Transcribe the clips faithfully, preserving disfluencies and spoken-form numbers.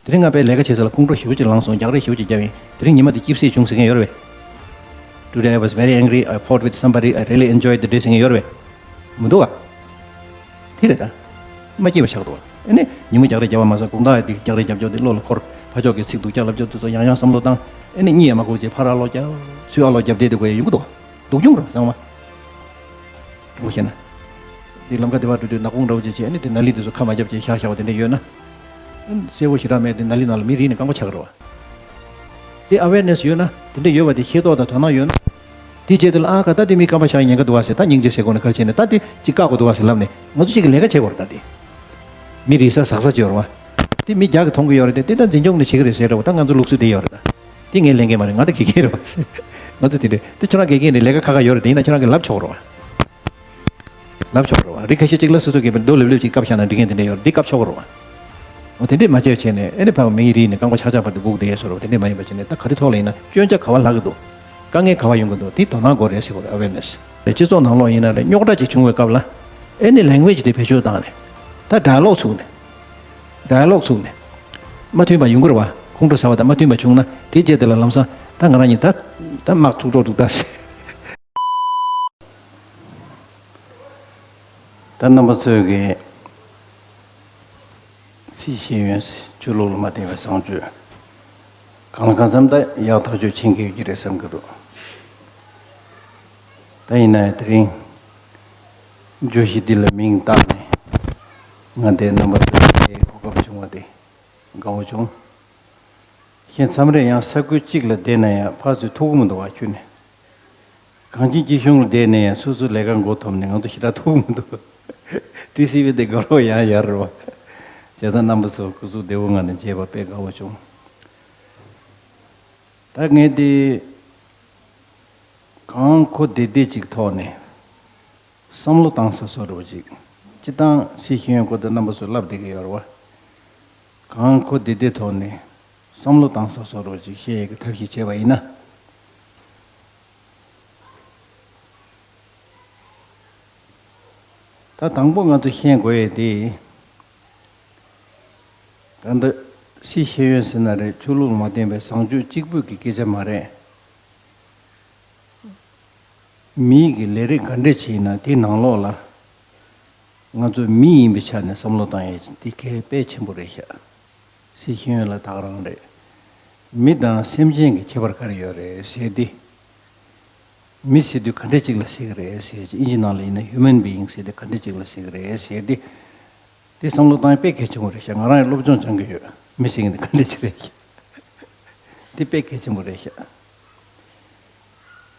དེ་རིང་ང་དཔེ་ལས་ཀ་བྱེད་ས་ལ་ཁོང་ཁྲོ་ཞེ་པོ་ཅིག་ལངས་སོང་། རྒྱག་རེས་ཞེ་པོ་ཅིག་བརྒྱབ་ཡིན། དེ་རིང་ཉི་མ་དེ་སྐྱིད་སེ་བྱུང་ཟེར་མཁན་ཡོད་རེད་པས། Today I was very angry. I fought with somebody. I really enjoyed the day ཟེར་མཁན་ཡོད་རེད་པས། མི་འདུག་ག་དེ་རེད་ད། མ་སྐྱིད་པ་ཆགས་འདུག་བ། ཨེ་ནི་ཉིན་མོ་རྒྱག་རེས་རྒྱབ་པ་མ་ཟད་དགོང་དག་ཡང་དེ་རྒྱག་རེས་རྒྱབ་ཆོག་དེ་བློ་ལ་འཁོར། ཕ་ཕྱོགས་ཀྱི་ཚིག་སྡུག་ཅག་ལབ་ཆོག་དེ་ཚོ་ཡང་ཡང་བསམ་བློ་བཏང་། ཨེ་ནི་གཉིད་ཡང་མ་ཁུག་བྱས་ཕར་ཨ་ལོག་རྒྱག་ཚུར་ཨ་ལོག་རྒྱབ་བསྡད་དེ་དགོས་ཡ་ཡོང་གི་འདུག་སྡུག་གྱོང་རེད་ཚང་མ། དྲང་པོ་བཤད་ན། དེ་ལམ་ཁ་དེ་བར་འགྲོ་དུས་ནག་ཁུང་འདྲ་བོ་ཅིག་བྱས། ཨེ་ནི་དེ་ནག་ལི་དེ་ཚོ་ཁ་མ་བརྒྱབ་བྱས་བཞག་བཞག་པ་དེ་འདྲ་ཡོད་ན། གསལ་པོ་ཞེ་དྲག་མེད་དེ་ནག་ལི་ནང་ལ་མི་རིལ་ནས་རྐང་པ་ཆག་གི་རེད་བ། དེ་ཨ་ཝེར་ནེ་སི་ཡོད་ན། དེ་འདྲ་ཡོད་པ་དེ་ཤེས་རྟོགས་དང་དོ་སྣང་ཡོད་ན། དེ་རྗེས་དེ་ལ་ཨ་ཁ་ད་དེ་མི་རྐང་པ་ཆག་ཉེན་ཁ་འདུག་བ་ཟེར། ད་སྙིང་རྗེ་ཟེར་དགོས་ན་ག་རེ་བྱས་ནས་ད་དེ་ཅིག་བཀག་དགོས་འདུག་བ་ཟེར་ལབ་ནས་ང་ཚོ་གཅིག་གི་ལས་ཀ་བྱེད་དགོས་རེད་ད་དེ། མི་རིལ་ས་ཟག་ས་ཅིག་ཡོད་རེད་བ། དེ་མི་རྒྱ་གི་མཐོང་གི་ཡོད་རེད་དེ། དེ་ད་འཛིན་སྐྱོང་ནས་བྱེད་ཀྱི་རེད་ཟེར་རེད་བ། ད་ང་ཚོ་ལུགས་སྲོལ་དེ་ཡོད་རེད་ད། དེ་ངས་ལས་འགན་མ་རེད། ང་ད་དགེ་རྒན་རེད་བ། ང་ཚོ་དེ་འདྲས་དེ་ཁྱོད་རང་དགེ་རྒན་རེད། ལས་ཀ་ཁག་ཁག་ཡོད་རེད། དེ་ཡིན་ན་ཁྱོད་རང་གིས་ལབ་ཆོག་རེད་བ། ལབ་ཆོག་རེད་བ། རིགས་ཁ་ཤས་གཅིག་ལ་སོ་སོ་གིས་རྡོ་ལེབ་ལེབ་ཅིག་བཀབ་བཞག་ན་འགྲིག་མཁན་དེ་འདྲ་ཡོད་རེད། འདི་བཀབ་ཆོག་གི་རེད་བ། འོ་དེ་འདྲས་མ་བྱས་བྱས་ནས་ཨེ་ནི་ཕར་མི་རིལ་ནས་རྐང་པ་ཆག་ཆག་བར་དུ་སྒུག་བསྡད་ཡས་བཟོ་འདྲ་བ་དེ་འདྲས་མ་ཡིན་པ་བྱས་ནས། ད་ག་རེ་ཐོག་ལ་ཡིན་ན་སྐྱོན་ཆ་ག་བ་ལྷག་གི་འདུག་དཀའ་ངལ་ག་བ་ཡོང་གི་འདུག་དེ་དོ་སྣང་དགོས་རེད་ཟེར་དགོས་རེད། ཨ་ཝེར་ནེ་སི། སྤྱི་ཚོགས་ནང་ལོགས་ཡིན་ན་རེད། རྙོག་དྲ་ཅིག་བྱུང་བའི་སྐབས་ལ་ཨེ་ནི་ལེང་གུ་ཝེ་ཇི་དེ་བེད་སྤྱོད་བཏང་ནས། ད་ཌའི་ལོག་ཚུགས་ནས། ཌའི་ལོག་ཚུགས་ནས། མ་མཐུན་པ་ཡོང་གི་རེད་བ། ཁོང་ཁྲོ་ཟ་བ་དང་མ་མཐུན་པ་བྱུང་ན་དེ་རྗེས་དེ་ལ་ལམ་སང་ད་ང་རང་གཉིས་ད་ད་དམག་འཁྲུག་འགྲོ་འདུག་ད་ཟེར། ད་རྣམ་པ་ཚོས་ཀྱིས་སྲིད་ཤེས་ཡོན་ཟེར་ཆོས་ལུགས་ལ་མ་བརྟེན་པའི་བཟང་སྤྱོད་གང་ལ་གང་འཚམ་ད་ཡག་ཐག་ཆོད་ཕྱིན་གྱི་ཡོད་ཀྱི་རེད་བསམ་གྱི་འདུག་ད་ཡིན་ན་ཡང་དེ་རིང་བརྗོད་གཞི་འདི་ལ་མིང་བཏགས་ནས་ང་འདིར་རྣམ་པ་ཚོའི་གོ་སྐབས་བྱུང་བ་དེ་དགའ་བོ་བྱུང་། གཞན་མཚམས་རེ་ཡང་ས་ཁུལ་གཅིག་ལ་བསྡད་ན་ཡང་ཕར་ཚུར་ཐུག་གི་མི་འདུག་བ། ཁྱོད་ནི། གངས་ཅན་སྐྱིད་གཤོངས་ལ་བསྡད་ནས་ཡང་སོ་སོའི་ལས་ཀ་མགོ་འཐོམ་ནས་ང་ཚོ་ཞེ་དྲག་ཐུག་མི་འདུག་ཊི་སི་ཝི་དེ་དགའ་རོགས་ཡང་ཡར་རོ། བྱས་ཙང་རྣམ་པ་ཚོ་སྐུ་གཟུགས་བདེ་པོ་ངང་ནས་མཇལ་བ་དཔེ་དགའ་བོ་བྱུང་། ད་ངས་དེ་གང་གོ་བདེ་བདེ་ཅིག་ཐོག་ནས་བསམ་བློ་བཏང་ས་བཟོ་འདྲ་བོ་ཅིག་སྤྱིར་བཏང་སྲིད་ཤེས་ཡོན་སྐོར་དུ་རྣམ་པ་ཚོས་ལབ་བསྡད་ཀྱི་ཡོད་རེད་བ། གང་གོ་བདེ་བདེ་ཐོག་ནས་བསམ་བློ་བཏང་ས་བཟོ་འདྲ་བོ་ཅིག་བཤད་ཡས་ཀྱི་ཐབས་ཤེས་བྱས་པ་ཡིན་ན། ད་དང་པོ་ང་ཚོ་ཤེས་དགོས་ཡས་དེ། ད་ལྟ་སྲིད་ཤེས་ཡོན་ཟེར་ན་རེད། ཆོས་ལུགས་ལ་མ་བརྟེན་པའི་བཟང་སྤྱོད་གཅིག་པུས་ཀྱི་སྐད་ཆ་མ་རེད། མིའི་གི་ལས་རིགས་ག་འདྲས་བྱས་ན་དེའི་ནང་ལོགས་ལ་ང་ཚོ་མི་ཡིན་པའི་ཆ་ནས་བསམ་བློ་བཏང་ཡས་དེ་གལ་དཔེ་ཆེན་པོ་རེད་ཤག་སྲིད་ཤེས་ཡོན་ལ་ད་ག་རང་རེད། མི་དང་སེམས་ཅན་གྱི་ཁྱད་པར་ག་རེ་ཡོད་རེད་ཟེར་ཏེ། མི་ཟེར་དུས་ག་འདྲས་ཅིག་ལ་ཟེར་གི་རེད་ཟེར་ཅིག་ཨིན་ཇི་ནང་ལ་ཡིན་ན་human being ཟེར་དུས་ག་འདྲས་ཅིག་ལ་ཟེར་གི་རེད་ཟེར་ཏེ། དེ་བསམ་བློ་བཏང་ཡས་དཔེ་གལ་ཆེན་པོ་རེད་ཤག་ང་རང་ཡང་སློབ་སྦྱོང་སྦྱང་གི་ཡོད། མི་ཟེར་མཁན་དེ་ག་འདྲས་ཅིག་རེད་ཤག་དེ་དཔེ་གལ་ཆེན་པོ་རེད་ཤག་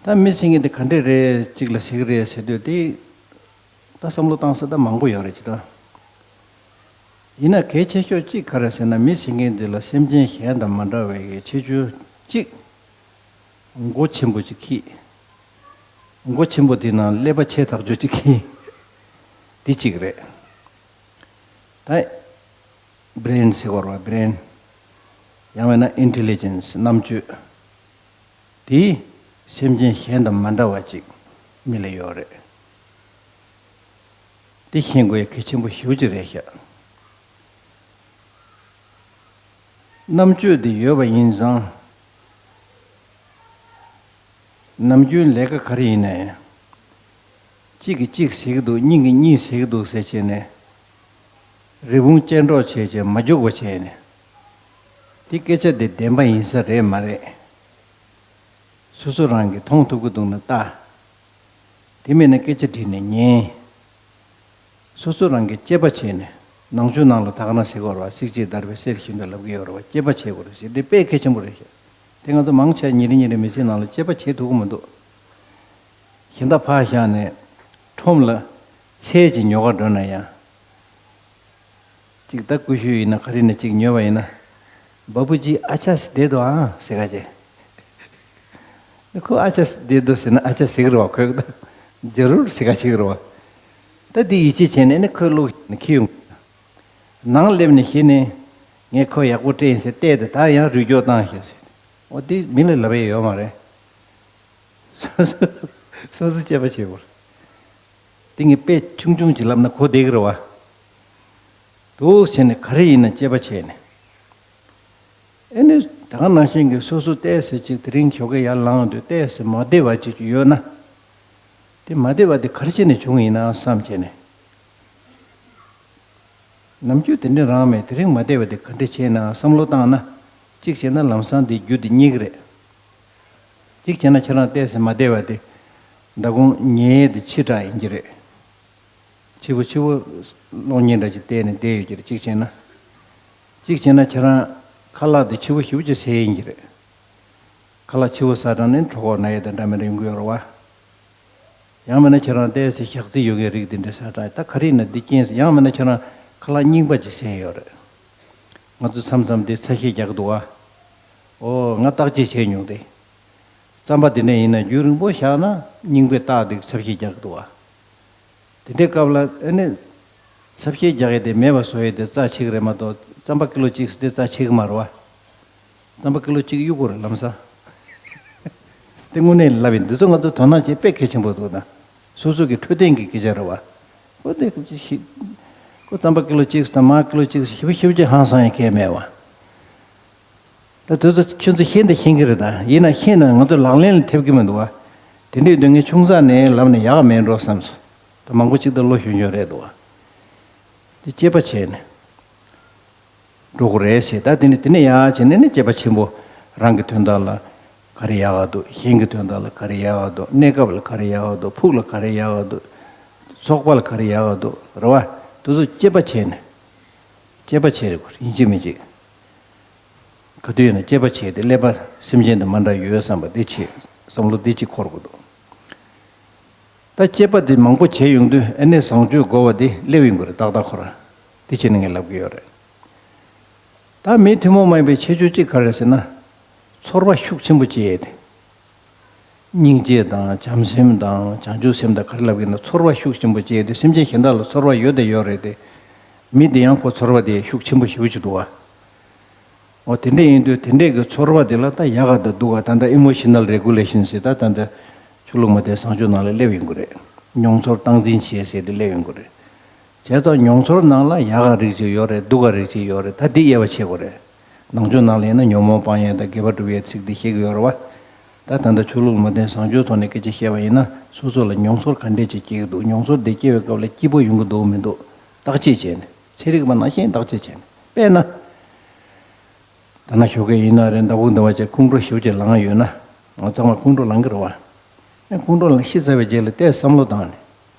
ད་མི་ཟེར་མཁན་དེ་ག་འདྲས་རེད་ཅིག་ལ་ཟེར་གི་རེད་ཟེར་དུས་དེ། ད་བསམ་བློ་བཏང་ས་ད་མང་པོ་ཡོད་རེད་ཅི་ད། ཡིན་ན་གལ་ཆེ་ཤོས་གཅིག་ག་རེ་ཟེར་ན། མི་ཟེར་མཁན་འདི་ལ་སེམས་ཅན་གཞན་དང་མ་འདྲ་བའི་གི་ཁྱད་ཆོས་གཅིག་མགོ་ཆེན་པོ་གཅིག་འཁྱེར། མགོ་ཆེན་པོ་དེ་ནང་ཀླད་པ་ཆེ་ཐག་ཆོད་གཅིག་འཁྱེར། འདི་གཅིག་རེད། ད་brain ཟེར་དགོས་རེད་བ། brain། ཡང་མིན་ན་intelligence། རྣམ་དཔྱོད། དེ་སེམས་ཅན་གཞན་དང་མ་འདྲ་བ་ཅིག་མི་ལ་ཡོད་རེད། དེ་ཤེས་དགོས་ཡ་གལ་ཆེན་པོ་ཞེ་པོ་ཅིག་རེད་ཤག་རྣམ་དཔྱོད་དེ་ཡོད་པ་ཡིན་ཙང་། ནམ་རྒྱུན་ལས་ཀ་ག་རེ་ཡིན་ན་ཡང་། གཅིག་གིས་གཅིག་ཟེར་གི་འདུག་གཉིས་ཀྱིས་གཉིས་ཟེར་གི་འདུག་ཟེར་བྱས་ནས། རི་བོང་ཅལ་འདྲོགས་བྱས་བྱས་མ་རྒྱུག་པ་བྱས་ནས། དེ་སྐད་ཆ་དེ་བདེན་པ་ཡིན་ས་རེད་མ་རེད། སོ་སོ་རང་གིས་མཐོང་ཐུབ་ཀྱི་འདུག་ན་ལྟ། དེ་མེད་ན་སྐད་ཆ་དྲིས་ནས་ཉན། སོ་སོ་རང་གིས་དཔྱད་པ་བྱས་ནས། ནང་ཆོས་ནང་ལ་ད་ག་རང་ཟེར་གྱི་ཡོད་རེད་བ། བསྲེགས་བཅད་བརྡར་བའི་གསེར་བཞིན་དུ་ལབ་ཀྱི་ཡོད་རེད་བ། དཔྱད་པ་བྱེད་དགོས་རེད་ཟེར། དེ་དཔེ་གལ་ཆེན་པོ་རེད་ཤག་དེ་ང་ཚོ་མང་ཆེ་ཉིན་རེ་ཉིན་རེ་མི་ཚེ་ནང་ལ་དཔྱད་པ་བྱེད་ཐུབ་ཀྱི་མི་འདུག་གཞན་དག་ཕར་བཞག་ནས་ཁྲོམ་ལ་ཚལ་གྱི་ཉོ་གར་འགྲོ་ན་ཡང་། གཅིག་ད་ཀུ་ཤུ་ཡིན་ན་ག་རེ་ཡིན་ན་གཅིག་ཉོས་པ་ཡིན་ན། བ་བུ་ཇི་ཨ་ཆ་སི་དེ་དོ་ཨང་ཟེར་ག་བྱས། ཁོ་ཨ་ཆ་སི་དེ་དོ་ཟེར་ན་ཨ་ཆ་ཟེར་གི་རེད་བ། ཁོས་ད་ཇ་རུར་ཟེར་ག་བྱེད་གི་རེད་བ། ད་དེ་ཡིད་ཆེས་བྱས་ནས་ནི་ཁོའི་བློ་ནི་འཁྱེར་ཡོང་། ནང་སླེབས་ནས་གཞི་ནས་ངས་ཁོ་ཡག་པོ་སྤྲད་ཡིན་ཟེར་བལྟས་ཏེ་ད་ཡང་རུས་སྐྱོར་བཏང་ཤག་ཟེར། འོ་དེ་མི་ལ་ལབ་ཡས་ཡོད་མ་རེད། སོ་སོ་སོ་སོ་དཔྱད་པ་བྱེད་དགོས། དེ་ངས་དཔེ་ཆུང་ཆུང་ཅིག་ལབ་ན་གོ་བདེ་གི་རེད་བ། འདུག་བྱས་ནས་ག་རེ་ཡིན་ན་དཔྱད་པ་བྱས་ནས། ཨེ་ནི་ད་ག་ནང་བཞིན་གྱི་སོ་སོ་ཏོག་ཙམ་ཅིག་དེ་རིང་ཞོགས་ཀས་ཡར་ལངས་དུས་ཏོག་ཙམ་མ་བདེ་བ་ཅིག་ཡོད་ན། དེ་མ་བདེ་བ་དེ་ག་རེ་བྱས་ནས་བྱུང་ཡིན་ན་བསམ་བྱས་ནས། ནམ་རྒྱུན་དེ་འདྲ་རང་མེད། དེ་རིང་མ་བདེ་བ་དེ་ག་འདྲ་བྱས་ན་བསམ་བློ་བཏང་ན། གཅིག་བྱས་ན་ལམ་སང་དེ་རྒྱུ་དེ་རྙེད་ཀྱི་རེད། གཅིག་བྱས་ན་ཁྱེད་རང་ཏོག་ཙམ་མ་བདེ་བ་དེ་མདང་དགོང་ཉལ་ཡས་དེ་འཕྱི་དྲགས་ཡིན་གྱི་རེད། འཕྱི་བོ་འཕྱི་བོ་གློག་བརྙན་འདྲ་ཅིག་བལྟས་ནས་བསྡད་ཡོད་ཀྱི་རེད། གཅིག་བྱས་ན། གཅིག་བྱས་ན་ཁྱེད་རང་ཁ་ལག་དེ་འཕྱི་བོ་ཞེ་པོ་ཅིག་ཟས་ཡིན་གྱི་རེད། ཁ་ལག་འཕྱི་བོ་ཟ་དྲགས་ནས་གྲོད་ཁོག་ན་ཡས་དང་འདྲ་མི་འདྲ་ཡོང་གི་ཡོད་རེད་བ། ཡང་མིན་ན་ཁྱེད་རང་ཏོག་ཙམ་ཞག་རྩི་ཡོད་མཁན་རིགས་དེ་འདྲ་ཟ་དྲགས། ད་ག་རེ་ཡིན་ན་འདི་རྐྱེན་ཟེར། ཡང་མིན་ན་ཁྱེད་རང་ཁ་ལག་རྙིང་པ་ཅིག་ཟས་ཡོད་རེད། ང་ཚོ་མཚམས་མཚམས་དེ་ཚ་ཤེད་རྒྱག་གི་འདུག་བ། ཨོ་ང་བརྟག་དཔྱད་བྱས་མྱོང་སྟེ། རྩམ་པ་དེ་འདྲ་ཡིན་ན་རྒྱུན་རིང་པོ་བཞག་ན་རྙིང་པའི་རྟགས་དེ་ཚབ་ཤེད་རྒྱག་གི་འདུག་བ། དེ་འདྲའི་སྐབས་ལ་ཨ་ནི། ཚབ་ཤེད་རྒྱག་ཡས་དེ་མེད་པ་བཟོ་ཡས་དེ་རྩ་ཆེ་གི་རེད་མ་གཏོགས། རྩམ་པ་ཀི་ལོ་གཅིག་ཟེར་དེ་རྩ་ཆེ་གི་མ་རེད་བ། རྩམ་པ་ཀི་ལོ་གཅིག་གཡུག་དགོས་རེད་ལམ་སང་། དེ་དངོས་གནས་ལབ་ཡིན། འདི་ཚོ་ང་ཚོ་དོ་སྣང་བྱེད་དཔེ་གལ་ཆེན་པོ་འདུག་ད། སོ་སོ་གི་འཕྲོད་བསྟེན་གྱི་སྐད་ཆ་རེད་བ། ཁོ་དེ་ཁོ་རྩམ་པ་ཀི་ལོ་གཅིག་དང་མར་ཀི་ལོ་གཅིག་ཞེ་པོ་ཞེ་པོ་ཅིག་ཧང་སང་ཡས་གལ་མེད་བ། ད་དུས་ཚོད་ཁྱོད་ཚོ་ཤེས་འདི་ཤེས་ཀྱི་རེད། ད་ཡིན་ན་ཤེས་ན་ང་ཚོ་ལག་ལེན་ལ་ཐེབས་ཀྱི་མི་འདུག་བ། དེ་འདྲའི་དོན་ངས་ཆུང་ཙག་ནས་ལབ་ན་ཡག་མེད་འགྲོ་བསམ་སོང་། ད་མང་པོ་ཅིག་ད་ལོ་གཞོན་གཞོན་རེད་འདུག་བ། དེ་དཔྱད་པ་བྱས་ནས་འགྲོ་དགོས་རེད་ཟེར། ད་དེ་ནས་དེ་ནས་ཡག་བྱས་ནས་ནི་དཔྱད་པ་ཆེན་པོ། རང་གི་དོན་དག་ལ་ག་རེ་ཡག་ག་འདུག་གཞན་གྱི་དོན་དག་ལ་ག་རེ་ཡག་ག་འདུག་གནས་སྐབས་ལ་ག་རེ་ཡག་ག་འདུག་ཕུགས་ལ་ག་རེ་ཡག་ག་འདུག་ཚོགས་པ་ལ་ག་རེ་ཡག་ག་འདུག་རེད་བ། དེ་ཚོ་དཔྱད་པ་བྱས་ནས། དཔྱད་པ་བྱས་རེད་དགོས་ཡིན་གཅིག་མིན་གཅིག་ག་དུས་ཡིན་ན་དཔྱད་པ་བྱས་ཏེ་ཀླད་པ་སེམས་ཅན་དང་མ་འདྲ་ཡོད་བསམ་པ་འདི་ཆེ། བསམ་བློ་འདི་གཅིག་འཁོར་དགོས་འདུག་ད་དཔྱད་པ་འདི་མང་པོ་བྱས་ཡོང་དུས་ཨ་ནི་བཟང་སྤྱོད་དགོས་པ་འདི་སླེབས་ཡོང་གི་རེད། ཏག་ཏག་ཁོ་རང་འདི་བྱས་ནས་ངས་ལབ་ཀྱི་ཡོད་རེད། ད་མི་ཐུན་མོང་མ་ཡིན་པའི་ཁྱད་ཆོས་གཅིག་ག་རེ་ཟེར་ན། ཚོར་བ་ཤུགས་ཆེན་པོ་སྐྱེ་ཡས་དེ། སྙིང་རྗེ་དང་བྱམས་སེམས་དང་བྱང་ཆུབ་སེམས་དང་ག་རེ་ལབ་ཀྱི་ན། ཚོར་བ་ཤུགས་ཆེན་པོ་སྐྱེས་ཏེ་སེམས་ཅན་གཞན་དག་ལ་ཚོར་བ་ཡོད་དང་ཡོད་རེད་དེ། མི་དེ་ཡང་ཁོ་ཚོར་བ་དེ་ཤུགས་ཆེན་པོ་ཞེ་པོ་ཅིག་འདུག་བ། འོ་དེ་འདྲ་ཡིན་དུས་དེ་འདྲས་ཀྱི་ཚོར་བ་དེ་ལ་ད་ཡག་ག་ད་སྡུག་ག་ད་ལྟ་emotional regulation ཟེར། ད་ད་ལྟ་ཆོས་ལུགས་མ་དེ་བཟང་སྤྱོད་ནང་ལ་སླེབས་ཡོང་གི་རེད། མྱོང་ཚོར་སྟངས་འཛིན་བྱེད་ཟེར་དེ་སླེབས་ཡོང་གི་རེད། བྱས་ཙང་མྱོང་ཚོར་ནང་ལ་ཡག་ག་རིགས་ཅིག་ཡོད་རེད། སྡུག་ག་རིགས་ཅིག་ཡོད་རེད། ད་འདི་དབྱེ་བ་ཕྱེ་དགོས་རེད། ནང་ཆོས་ནང་ལ་ཡིན་ན་ཉོན་མོངས་སྤང་ཡས་དང་དགེ་བ་སྒྲུབ་ཡས་ཚིག་འདི་བཤད་ཀྱི་ཡོད་རེད་བ། ད་ད་ལྟ་ཆོས་ལུགས་མ་བསྟེན་བཟང་སྤྱོད་ཐོག་ནས་སྐད་ཆ་བཤད་པ་ཡིན་ན། སོ་སོ་ལ་མྱོང་ཚོར་ག་འདྲས་ཅིག་སྐྱེ་གི་འདུག་མྱོང་ཚོར་འདི་སྐྱེ་བའི་སྐབས་ལ་སྐྱིད་པོ་ཡོང་གི་འདུག་མི་འདུག་བརྟག་དཔྱད་བྱས་ནས། ཚན་རིག་པ་ནང་བཞིན་བརྟག་དཔྱད་བྱས་ནས། དཔེར་ན། ད་ནང་ཞོགས་ཀས་ཡིན་ན་རེད། ཟླ་ཕུག་འདི་བ་ཅིག་ཁོང་ཁྲོ་ཞེ་པོ་ཅིག་ལངས་ཡོད་ན། ང་ཚང་མ་ཁོང་ཁྲོ་ལངས་ཀྱི་རེད་བ། ཨེ་ཁོང་ཁྲོ་ལངས་ཤི་ཚར་བའི་རྗེས་ལ་ཏོག་ཙམ་བསམ་བློ་བཏང་ནས།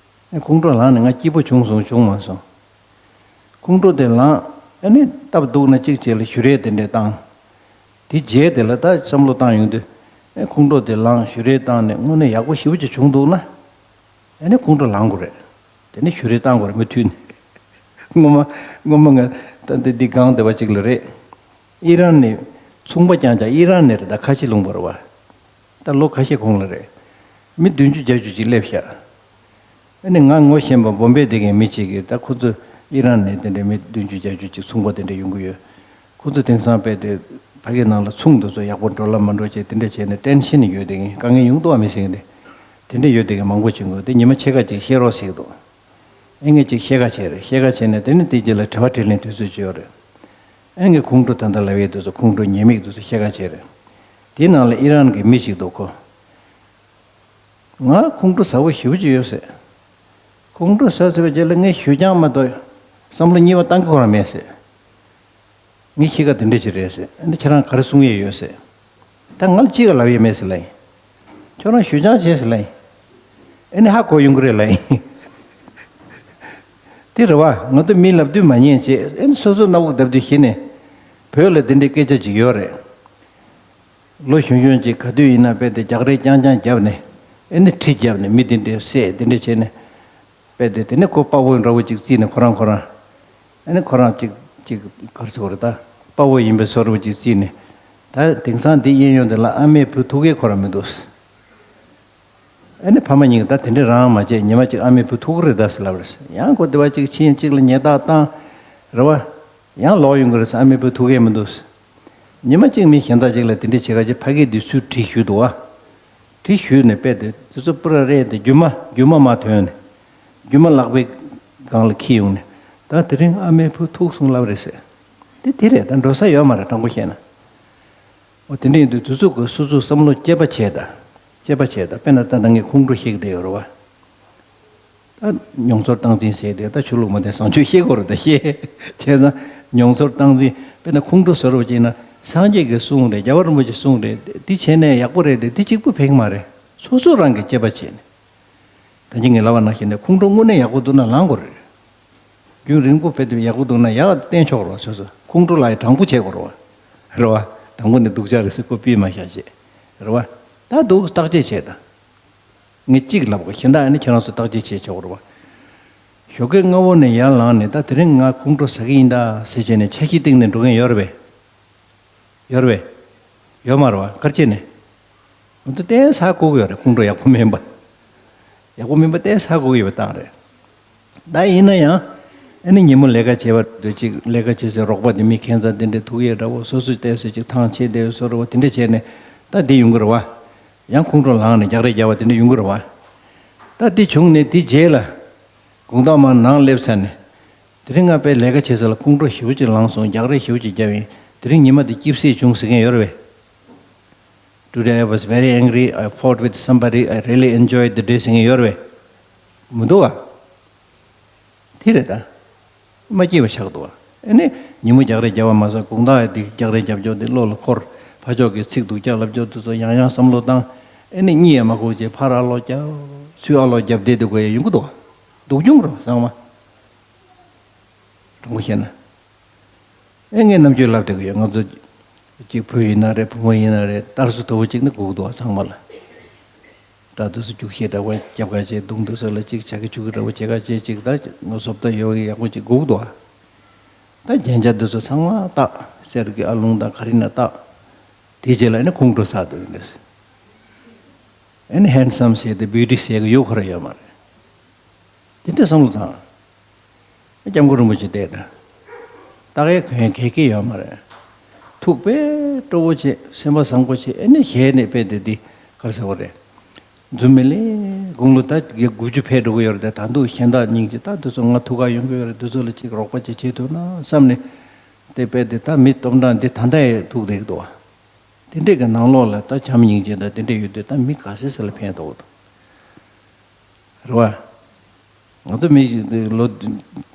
ཨེ་ཁོང་ཁྲོ་ལངས་ནས་ང་སྐྱིད་པོ་བྱུང་སོང་བྱུང་མ་སོང་། ཁོང་ཁྲོ་དེ་ལངས། ཨ་ནི་སྟབས་སྡུག་ན་གཅིག་བྱས་ལ་གཞུ་རས་དེ་འདྲས་བཏང་། དེ་རྗེས་དེ་ལ་ད་བསམ་བློ་བཏང་ཡོང་དུས། ཨེ་ཁོང་ཁྲོ་དེ་ལངས་གཞུ་རས་བཏང་ནས་དངོས་གནས་ཡག་པོ་ཞེ་པོ་ཅིག་བྱུང་འདུག་ན། ཨ་ནི་ཁོང་ཁྲོ་ལངས་དགོས་རེད། དེ་ནས་གཞུ་རས་བཏང་དགོས་རེད། མུ་མཐུད་ནས། སྔོན་མ་སྔོན་མ་ང་ད་འདི་འདི་སྒང་སྡེ་བ་གཅིག་ལ་རེད། ཨི་རན་ནས་ཚོང་པ་རྐྱང་རྐྱང་། ཨི་རན་ནས་རེད། ད་ཁ་ཆེ་ལུང་པ་རེད་བ། ད་ལོ་ཁ་ཤས་གོང་ལ་རེད། མི་བདུན་ཅུ་བརྒྱད་ཅུ་ཅིག་སླེབས་ཤག་ཨ་ནི་ང་ངོ་ཤེས་པ་བོམ་བེ་དེ་གའི་མི་གཅིག་གིས། ད་ཁོ་ཚོ་ཨི་རན་ནས་དེ་འདྲའི་མི་བདུན་ཅུ་བརྒྱད་ཅུ་ཅིག་ཚོང་པ་དེ་འདྲ་ཡོང་གི་ཡོད། ཁོ་ཚོ་དེང་སང་དཔེ་དེ་ཕ་གི་ནང་ལ་ཚོང་དེ་ཚོ་ཡག་པོ་འགྲོ་ལ་མ་འགྲོ་བྱས། དེ་འདྲ་བྱས་ནས་ཊེན་ཤན་ཡོད་དེ་གའི། དཀའ་ངལ་ཡོང་གི་འདུག་བ། མི་སེང་དེ། དེ་འདྲ་ཡོད་དེ་གའི་མང་པོ་བྱུང་གི། དེ་ཉི་མ་ཕྱེད་ཀ་ཅིག་བཤད་རོགས་ཟེར་གི་འདུག་ཨེ་ངས་ཅིག་བཤད་ག་བྱས་རེད། བཤད་ག་བྱས་ནས་དེ་ནི་དེ་རྗེས་ལ་དྲི་བ་དྲིས་ལན་དུས་ཚོད་ཅིག་ཡོད་རེད། ཨེ་ངས་ཁོང་ཁྲོ་ད་ལྟ་ལབ་ཡས་དེ་ཚོ། ཁོང་ཁྲོ་ཉེས་དམིགས་དེ་ཚོ་བཤད་ག་བྱས་རེད། དེའི་ནང་ལ་ཨི་རན་གྱི་མི་ཞིག་འདུག་ཁོ། ང་ཁོང་ཁྲོ་ཟ་བོ་ཞེ་པོ་ཅིག་ཡོད་ཟེར། ཁོང་ཁྲོ་ཟ་ཟེར་བའི་རྗེས་ལ་ངས་ཞུ་རྐྱང་མ་གཏོགས་བསམ་བློ་གཉིས་པ་བཏང་གི་ཁོ་རང་མེད་ཟེར། ངའི་གཤིས་ཀ་དེ་འདྲ་ཅིག་རེད་ཟེར། ཨ་ནི་ཁྱེད་རང་ག་རེ་གསུང་ཡས་ཡོད་ཟེར། ད་ང་ལ་གཅིག་ཀ་ལབ་ཡས་མེད་ཟེར་ལབ་ཡིན། ཁྱོད་རང་ཞུ་རྐྱང་བྱས་ཟེར་ལབ་ཡིན། ཨ་ནི་ཧ་གོ་ཡོང་གི་རེད་ལབ་ཡིན། དེ་རེད་བ། ང་ཚོ་མི་ལབ་དུས་མ་ཉན་བྱས། ཨ་ནི་སོ་སོ་སྣ་བུག་བརྡབ་དུས་གཞི་ནས། བོད་ལ་དེ་འདྲའི་སྐད་ཆ་ཅིག་ཡོད་རེད། ལོ་གཞོན་གཞོན་ཅིག་ག་དུས་ཡིན་ན་དཔེ་དེ་རྒྱག་རེས་རྐྱང་རྐྱང་བརྒྱབ་ནས། ཨ་ནི་གྲི་བརྒྱབ་ནས་མི་དེ་འདྲའི་བསད། དེ་འདྲ་བྱས་ནས། དཔེ་དེ་དེ་ནས་ཁོ་དཔའ་བོ་འདྲ་བོ་ཅིག་བརྩིས་ནས། ཁོ་རང་ཁོ་རང་། ཨ་ནི་ཁོ་རང་ཅིག་ཅིག་ག་རེ་ཟེར་དགོས་རེད། ད་དཔའ་བོ་ཡིན་པའི་བཟོ་འདྲ་བོ་ཅིག་བརྩིས་ནས། ད་དེང་སང་འདི་གཡས་གཡོན་དེ་ལ་ཨ་མའི་བུ་ཐུག་མཁན་ཁོ་རང་མི་འདུག་ཨ་ནི་ཕ་མ་གཉིས་ཀྱིས་ད་དེ་འདྲ་རང་མ་བྱེད། ཉི་མ་གཅིག་ཨ་མའི་བུ་ཐུག་གི་རེད་ད་ཟེར་ལབ་རེད། ཡང་ཁོ་དེ་བ་གཅིག་ཕྱིན་གཅིག་ལ་ཉེས་རྡུང་བཏང་། རེད་བ། ཡང་ལོག་ཡོང་གི་རེད་ཟེར། ཨ་མའི་བུ་ཐུག་མཁན་མི་འདུག་ཉི་མ་གཅིག་མི་གཞན་དག་ཅིག་ལ་དེ་འདྲ་བྱེད་ག་ཅིག་ཕ་གིས་དེ་ཚུར་གྲི་གཞུས་འདུག་བ། གྲི་གཞུས་ནས་དཔེ་དེ་དེ་ཚོ་པུ་ར་རེད་དེ། རྒྱུ་མ་རྒྱུ་མ་མར་ཐོན་ནས། རྒྱུ་མ་ལག་པའི་སྒང་ལ་འཁྱེར་ཡོང་ནས། ད་དེ་རིང་ཨ་མའི་བུ་ཐུག་སོང་ལབ་རེད་ཟེར། དེ་དེ་རེད། ད་འགྲོ་ས་ཡོད་མ་རེད། དྲང་པོ་བཤད་ན། འོ་དེ་འདྲ་ཡིན་དུས་དུས་ཚོད་ཀྱི་སོ་སོའི་བསམ་བློ་དཔྱད་པ་བྱས་དང་། དཔྱད་པ་བྱས་དང་། དཔེར་ན་ད་ལྟ་ངས་ཁོང་ཁྲོ་བཤད་ཀྱི་བསྡད་ཡོད་རེད་བ། ད་མྱོང་ཚོར་སྟངས་འཛིན་ཟེར་དེ་ད་ཆོས་ལུགས་མ་དེ་བཟང་སྤྱོད་བཤད་དགོས་རེད་ད་བཤད། བྱས་ཙང་མྱོང་ཚོར་སྟངས་འཛིན། དཔེར་ན་ཁོང་ཁྲོ་ཟེར་བ་ཅིག་ན་སངས་རྒྱས་ཀྱི་གསུང་རེད། རྒྱལ་བ་རིན་པོ་ཆེ་གསུང་རེད། འདི་བྱས་ནས་ཡག་པོ་རེད་དེ་འདི་གཅིག་པུ་ཕན་གྱི་མ་རེད། སོ་སོ་རང་གིས་དཔྱད་པ་བྱས་ནས། ད་ཅི་ངས་ལབ་པ་ནང་བཞིན་ནས་ཁོང་ཁྲོ་དངོས་གནས་ཡག་པོ་འདུག་ན་ལངས་དགོས་རེད། རྒྱུན་རིང་པོ་ཕེབས་དུས་ཡག་པོ་འདུག་ན་ཡག་བསྟན་ཆོག་རོགས། སོ་སོ་ཁོང་ཁྲོ་ལ་ཡི་དྲང་པོ་བྱེད་དགོས་རོགས། རེད་བ། དང་པོ་ནས་སྡུག་ཅག་རེད་ཟེར་ཁོ་པི་མ་བཞག་བྱེད། རེད་བ། ད་འདུག་བརྟག་དཔྱད་བྱེད་དང་། ངས་གཅིག་ལབ་དགོས། གཞན་དག་ཨ་ནི་ཁྱེད་རང་ཚོ་བརྟག་དཔྱད་བྱེད་ཆོག་རེད་བ། ཞོགས་ཀས་སྔ་བོ་ནས་ཡར་ལངས་ནས་ད་དེ་རིང་ང་ཁོང་ཁྲོ་ཟ་གི་ཡིན་ད་ཟེར་བྱས་ནས་འཆར་གཞི་བཏིང་ནས་འགྲོ་མཁན་ཡོད་རེད་པས། ཡོད་རེད་པས། ཡོད་མ་རེད་བ། ག་རེ་བྱས་ནས། འོ་ད་བསྟན་ས་སྒུག་ཡོད་རེད། ཁོང་ཁྲོ་ཡག་པོ་མིན་པ། ཡག་པོ་མིན་པ་བསྟན་ས་སྒུག་ཡོད་པ་བཏང་རེད། ད་ཡིན་ན་ཡང་། ཨ་ནི་ཉིན་མོ་ལས་ཀ་བྱེད་པ་དུས་གཅིག་ལས་ཀ་བྱེད་སའི་རོགས་པ་དེ་མི་ཁྱད་མཚར་དེ་འདྲའི་ཐུག་ཡས་འདྲ་བོ། སོ་སོའི་བལྟས་སའི་གཅིག་ཐང་ཆད་བསྡད་བཟོ་འདྲ་བོ་དེ་འདྲ་བྱས་ནས་ད་འདི་ཡོང་གི་རེད་བ། ཡང་ཁོང་ཁྲོ་ལངས་ནས་རྒྱག་རེས་རྒྱག་པ་དེ་འདྲ་ཡོང་གི་རེད་བ། ད་འདི་བྱུང་ནས་དེ་རྗེས་ལ། དགོང་དག་མར་ནང་སླེབས་ཚར་ནས། དེ་རིང་ང་དཔེ་ལས་ཀ་བྱེད་ས་ལ་ཁོང་ཁྲོ་ཞེ་པོ་ཅིག་ལངས་སོང་། རྒྱག་རེས་ཞེ་པོ་ཅིག་བརྒྱབ་ཡིན། དེ་རིང་ཉི་མ་འདི་སྐྱིད་སེ་བྱུང་ཟེར་མཁན་ཡོད་རེད་པས། Today I was very angry. I fought with somebody. I really enjoyed the day ཟེར་མཁན་ཡོད་རེད་པས། མི་འདུག་ག། དེ་རེད་ད། མ་སྐྱིད་པ་ཆགས་འདུག་ག། ཨ་ནི་ཉིན་མོ་རྒྱག་རེས་བརྒྱབ་པ་མ་ཟད་དགོང་དག་འདི་རྒྱག་རེས་རྒྱབ་ཀྱོག་འདི་བློ་ལ་འཁོར། ཕར་ཕྱོགས་ཀྱི་ཚིག་སྡུག་ཅག་ལབ་ཀྱོག་དེ་ཚོ་ཡང་ཡང་བསམ་བློ་བཏང་། ཨ་ནི་གཉིད་ཡང་མ་ཁུག་བྱས་ཕར་ཨ་ལོག་རྒྱབ། ཚུར་ཨ་ལོག་རྒྱབ་བསྡད་དུས་དགོས་ཡ་ཡོང་གི་འདུག་ག། སྡུག་གྱོང་རེད་ཚང་མ། དྲང་པོ་བཤད་ན། ཨེ་ངས་ནམ་རྒྱུན་ལབ་བསྡད་ཀྱི་ཡོད། ང་ཚོ་གཅིག་བུ་ཡིན་ན་རེད། བུ་མོ་ཡིན་ན་རེད། གཏར་སོ་དོ་པོ་གཅིག་ནི་སྒུག་འདུག་ག་ཚང་མ་ལ། ད་དུས་སུ་རྒྱུག་ཤེས་འདྲ་བོ་རྒྱབ་ག་བྱེད། མདུང་དུས་སུ་ལ་གཅིག་བྱ་གི་ཆུ་གི་འདྲ་བོ་བྱེད་ག་བྱེད། གཅིག་ད་ང་བཟོ་ལྟ་ཡོད་ཡག་པོ་གཅིག་སྒུག་འདུག་ག། ད་རྒྱན་ཆ་དུས་སུ་ཚང་མ་བཏགས། གསེར་གྱི་ཨ་ལོང་དང་ག་རེ་ན་བཏགས། དེ་རྗེས་ལ་ཨེ་ནི་ཁོང་ཁྲོ་ཟ་འདུག་ཡིན་ནས། ཨེ་ནི་ཧེན་སམ་ཟེར་ཏེ་བིའུ་ཊི་ཟེར་གི་ཡོད་ཁོ་ར་ཡོད་མ་རེད། དེ་འདྲའི་བསམ་བློ་བཏང་། སྐྱབས་མགོན་རིན་པོ་ཆེ་བལྟས་དང་། ལྟ་གའི་གོན་གལ་གལ་ཡོད་མ་རེད། ཐུགས་དཔེ་སྤྲོ་བོ་བྱེད། སེམས་པ་བཟང་པོ་བྱེད། ཨེ་ནི་ཞལ་ནས་དཔེ་དེ་འདི་ག་རེ་ཟེར་བ་རེད། རྫུན་མི་ལས། དགུང་ལོ་ད་དགུ་བཅུ་ཕེབས་འགྲོ་གི་ཡོད་རེད་དེ། ད་དུང་གཞན་དག་སྙིང་རྗེ། ད་དེ་ཚོ་ང་ཐུག་ག་ཡོང་གི་ཡོད་རེད། དེ་ཚོ་ལ་ཅིག་རོགས་པ་ཅིག་བྱེད་ཐུབ་ན་བསམ་ནས། དེ་དཔེ་དེ་ད་མི་སྟོང་ཕྲག་འདི་ད་ལྟ་ཡང་ཐུག་བསྡད་ཀྱི་འདུག་བ། དེ་འདྲས་ཀྱི་ནང་ལོགས་ལ་ད་བྱམས་སྙིང་རྗེ་དང་དེ་འདྲས་ཡོད་དུས་ད་མི་ག་ཚད་ཚད་ལ་ཕན་ཐོགས་འདུག་རེད་བ། ང་ཚོ་མི་ཞིག་ལོ་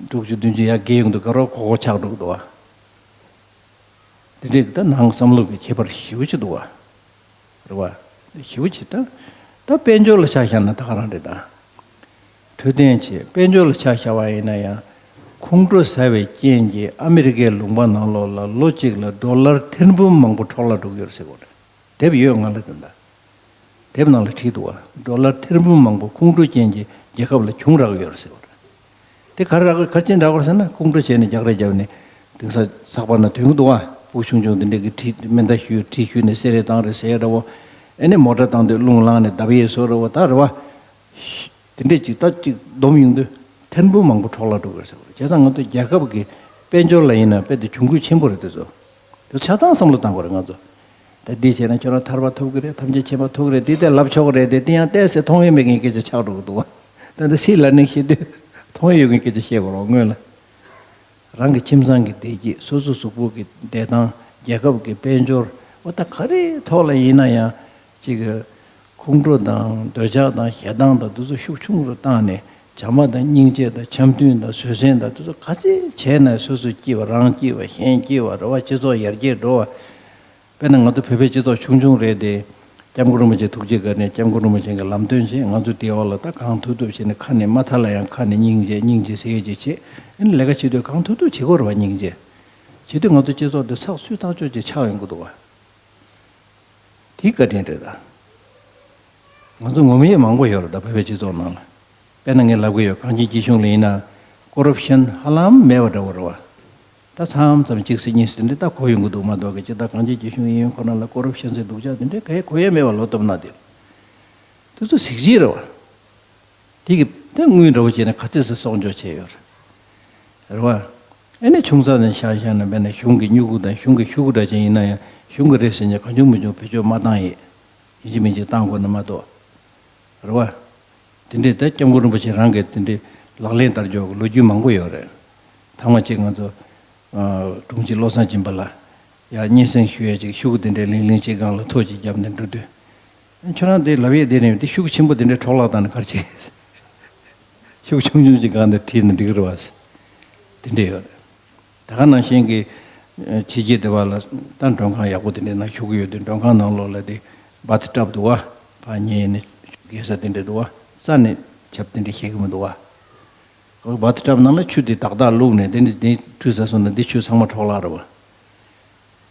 དྲུག་ཅུ་བདུན་ཅུ་ཡར་རྒས་ཡོང་དུས་དགའ་རབ་ཁོག་ཁོག་ཆགས་འགྲོ་གི་འདུག་བ། དེ་འདྲས་ཀྱི་ད་ནང་བསམ་བློ་གི་ཁྱད་པར་ཞེ་པོ་ཅིག་འདུག་བ། རེད་བ། ཞེ་པོ་ཅིག་ད། ད་དཔལ་འབྱོར་ལ་ཆ་བཞག་ན་ད་ག་རང་རེད་ད། འཕྲོད་བསྟེན་བྱེད། དཔལ་འབྱོར་ལ་ཆ་བཞག་པ་ཡིན་ན་ཡང་། ཁོང་ཁྲོ་ཟ་བའི་རྐྱེན་གྱིས་ཨ་མི་རི་ཀའི་ལུང་པ་ནང་ལོགས་ལ་ལོ་གཅིག་ལ་ཌོ་ལར་ཐེར་འབུམ་མང་པོ་འཕྲོ་བརླག་འགྲོ་གི་ཡོད་རེད་ཟེར་གོ་རེད། དེབ་ཡོད་ང་ལ་དེ་འདྲ། དེབ་ནང་ལ་བྲིས་འདུག་བ། ཌོ་ལར་ཐེར་འབུམ་མང་པོ་ཁོང་ཁྲོའི་རྐྱེན་གྱིས་རྒྱལ་ཁབ་ལ་གྱོང་རག་གི་ཡོད་རེད་ཟེར་གོ་རེད། དེ་ག་རེ་རག་གི་ག་རེ་བྱས་ནས་རག་གི་རེད་ཟེར་ན། ཁོང་ཁྲོ་བྱས་ནས་རྒྱག་རེས་བརྒྱབ་ནས་དེང་སང་ཚགས་པར་ནང་ཐོན་གི་འདུག་བ། སྤུ་གུ་ཆུང་ཆུང་དེ་འདྲས་ཀྱིས་གྲི་མེ་མདའ་གཞུས། གྲི་གཞུས་ནས་བསད་རེས་བཏང་རེས་ཟེར་ཡ་འདྲ་བོ། ཨེ་ནས་མོ་ཊ་བཏང་དུས་རླུང་ལངས་ནས་བརྡབ་ཡས་བཟོ་འདྲ་བོ་ད་རེད་བ། དེ་འདྲས་ཅིག་ད་ཅིག་བསྡོམས་ཡོང་དུས་ཐེར་འབུམ་མང་པོ་འཕྲོ་བརླག་འགྲོ་གི་རེད་ཟེར་བ་རེད། བྱས་ཙང་ང་ཚོ་རྒྱལ་ཁབ་ཀྱི་དཔལ་འབྱོར་ལ་ཡིན་ན་དཔེ་དེ་གྱོང་གུད་ཆེན་པོ་རེད། དེ་ཚོ་དེ་ཆ་ཚང་བསམ་བློ་བཏང་དགོས་རེད་ང་ཚོ། ད་འདི་བྱས་ན་ཁྱོད་རང་ཐར་པ་ཐོབ་ཀྱི་རེད། ཐམས་ཅད་མཁྱེན་པ་ཐོབ་ཀྱི་རེད། འདི་ལྟར་ལབ་ཆོག་གི་རེད་དེ། དེ་ཡང་ཏོག་ཙམ་མཐོང་ཡས་མེད་མཁན་སྐད་ཆ་ཆགས་འགྲོ་གི་འདུག་བ། ད་ལྟ་སྲིད་ལ་ནི་བཤད་དུས་མཐོང་ཡས་ཡོད་མཁན་སྐད་ཆ་བཤད་དགོས་རེད་སྔོན་ལ། རང་གི་ཁྱིམ་ཚང་གི་བདེ་སྐྱིད། སོ་སོ་གཟུགས་པོ་གི་བདེ་ཐང་། རྒྱལ་ཁབ་ཀྱི་དཔལ་འབྱོར། འོ་ད་ག་རེའི་ཐོག་ལ་ཡིན་ན་ཡང་ཅིག་ཁོང་ཁྲོ་དང་འདོད་ཆགས་དང་ཞེ་སྡང་དང་དེ་ཚོ་ཤུགས་ཆུང་རུ་བཏང་ནས། བྱམས་པ་དང་སྙིང་རྗེ་དང་འཆམ་མཐུན་དང་བཟོད་བསྲན་དང་དེ་ཚོ་ག་ཚད་བྱས་ན་སོ་སོ་སྐྱིད་པ། རང་སྐྱིད་པ། གཞན་སྐྱིད་པ་རེད་བ། སྤྱི་ཚོགས་ཡར་རྒྱས་འགྲོ་བ། དཔེར་ན་ང་ཚོ་བོད་པའི་སྤྱི་ཚོགས་ཆུང་ཆུང་རེད་དེ། སྐྱབས་མགོན་རིན་པོ་ཆེ་ཐུགས་རྗེ་བཀའ་ནས་སྐྱབས་མགོན་རིན་པོ་ཆེ་གི་ལམ་སྟོན་བྱས། ང་ཚོ་དེའི་འོག་ལ་ད་གང་ཐུབ་ཐུབ་བྱས་ནས་ཁ་ནས་མ་ཐར་ལ་ཡང་ཁ་ནས་སྙིང་རྗེ་སྙིང་རྗེ་ཟེར་ཡས་ཅིག་བྱེད། ཨ་ནི་ལས་ཀ་བྱེད་དུས་གང་ཐུབ་ཐུབ་བྱེད་དགོས་རེད་བ། སྙིང་རྗེ་བྱེད་དུས་ང་ཚོ་སྤྱི་ཚོགས་འདི་ཚགས་ཚུད་ཐག་ཆོད་ཅིག་ཆགས་ཡོང་གི་འདུག་བ། དེ་བཀའ་དྲིན་རེད་ད། ང་ཚོ་ངོམ་ཡས་མང་པོ་ཡོད་རེད་ད་བོད་པའི་སྤྱི་ཚོགས་ནང་ལ། དཔེར་ན་ངས་ལབ་གི་ཡོད། གངས་ཅན་སྐྱིད་གཤོངས་ལ་ཡིན་ན་ཀོ་རབ་ཤན་ཧ་ལམ་མེད་པ་འདྲ་བོ་རེད་བ། ད་མཚམས་མཚམས་གཅིག་སྲིད་གཉིས་སྲིད་འདི་ལྟ་གོ་ཡོང་གི་འདུག་མ་གཏོགས་ཀྱི་ཅི་ད་གངས་ཅན་སྐྱིད་གཤོངས་ཡིན་ཡིན་ཁོ་ན་ལ་ཀོ་རབ་ཤན་ཟེར་སྡུག་ཅག་དེ་འདྲའི་ག་ཡེ་གོ་ཡ་མེད་པ། ལོ་སྟོབས་ན་དེ་དེ་ཚོ་གཟི་བརྗིད་རེད་བ། དེ་གི་ད་དངུལ་འདྲ་བོ་བྱས་ནས་ག་ཚོད་ཟེར་གསོག་འཇོག་བྱས་ཡོད་རེད། རེད་བ། ཨེ་ནས་ཆུང་ཙག་ནས་བཞག་བཞག་ན་དཔེར་ན་གཞུང་གི་སྨྱུ་གུ་དང་གཞུང་གི་ཤོག་གུ་འདྲ་ཅན་ཡིན་ན་ཡང་གཞུང་གི་རེད་ཟེར་ནས་གང་བྱུང་མི་བྱུང་བེད་སྤྱོད་མ་བཏང་ཡས། ཡིན་གཅིག་མིན་གཅིག་བཏང་དགོས་ན་མ་གཏོགས། རེད་བ། དེ་འདྲའི་ད་སྐྱབས་མགོན་རིན་པོ་ཆེ་རང་གིས་དེ་འདྲའི་ལག་ལེན་བསྟར་རྒྱུ་གི་ལོ་རྒྱུས་མང་པོ་ཡོད་རེད། ཐེངས་མ་གཅིག་ང་ཚོ་ཨ་དྲུང་ཆེ་བློ་བཟང་སྦྱིན་པ་ལགས་ ཡ་སྙན་སེང་ཞུ་ཡས་ཅིག་ཤུགས་དེ་འདྲའི་ལིང་ལིང་ཅིག་སྒང་ལ་ཐོ་ཅིག་བརྒྱབ་ནས་འགྲོ་དུས། ཁྱོད་རང་དེ་ལབ་ཡས་དེ་ནས་དེ་ཤུགས་ཆེན་པོ་དེ་འདྲའི་འཕྲོ་བརླག་བཏང་ནས་ག་རེ་བྱེད། ཤུགས་ཆུང་ཆུང་ཅིག་སྒང་དེ་བྲིས་ནས་འགྲིག་གི་རེད་བ། དེ་འདྲ་ཡོད་རེད། ད་ག་ནང་བཞིན་གྱི་ཕྱི་རྒྱལ་དེ་བ་ལ་ད་མགྲོན་ཁང་ཡག་པོ་དེ་འདྲའི་ནང་ཞུགས་ཀྱི་ཡོད་དུས་མགྲོན་ཁང་ནང་ལོགས་ལ་དེ་བྷ་ཐི་ཊབ་འདུག་བ། ཕར་ཉལ་ནས་ཞུགས་ས་དེ་འདྲ་འདུག་བ། རྩ་ནས་ཆབ་དེ་འདྲ་བཞེས་ཀྱི་མི་འདུག་བ། བྷ་ཐི་ཊབ་ནང་ལ་ཆུ་དེ་ཏག་ཏག་བླུགས་ནས་དེ་འདྲ་དེ་བཀྲུས་ཚར་སོང་ན་དེ་ཆུ་ཚང་མ་འཕྲོ་བརླག་རེད་བ།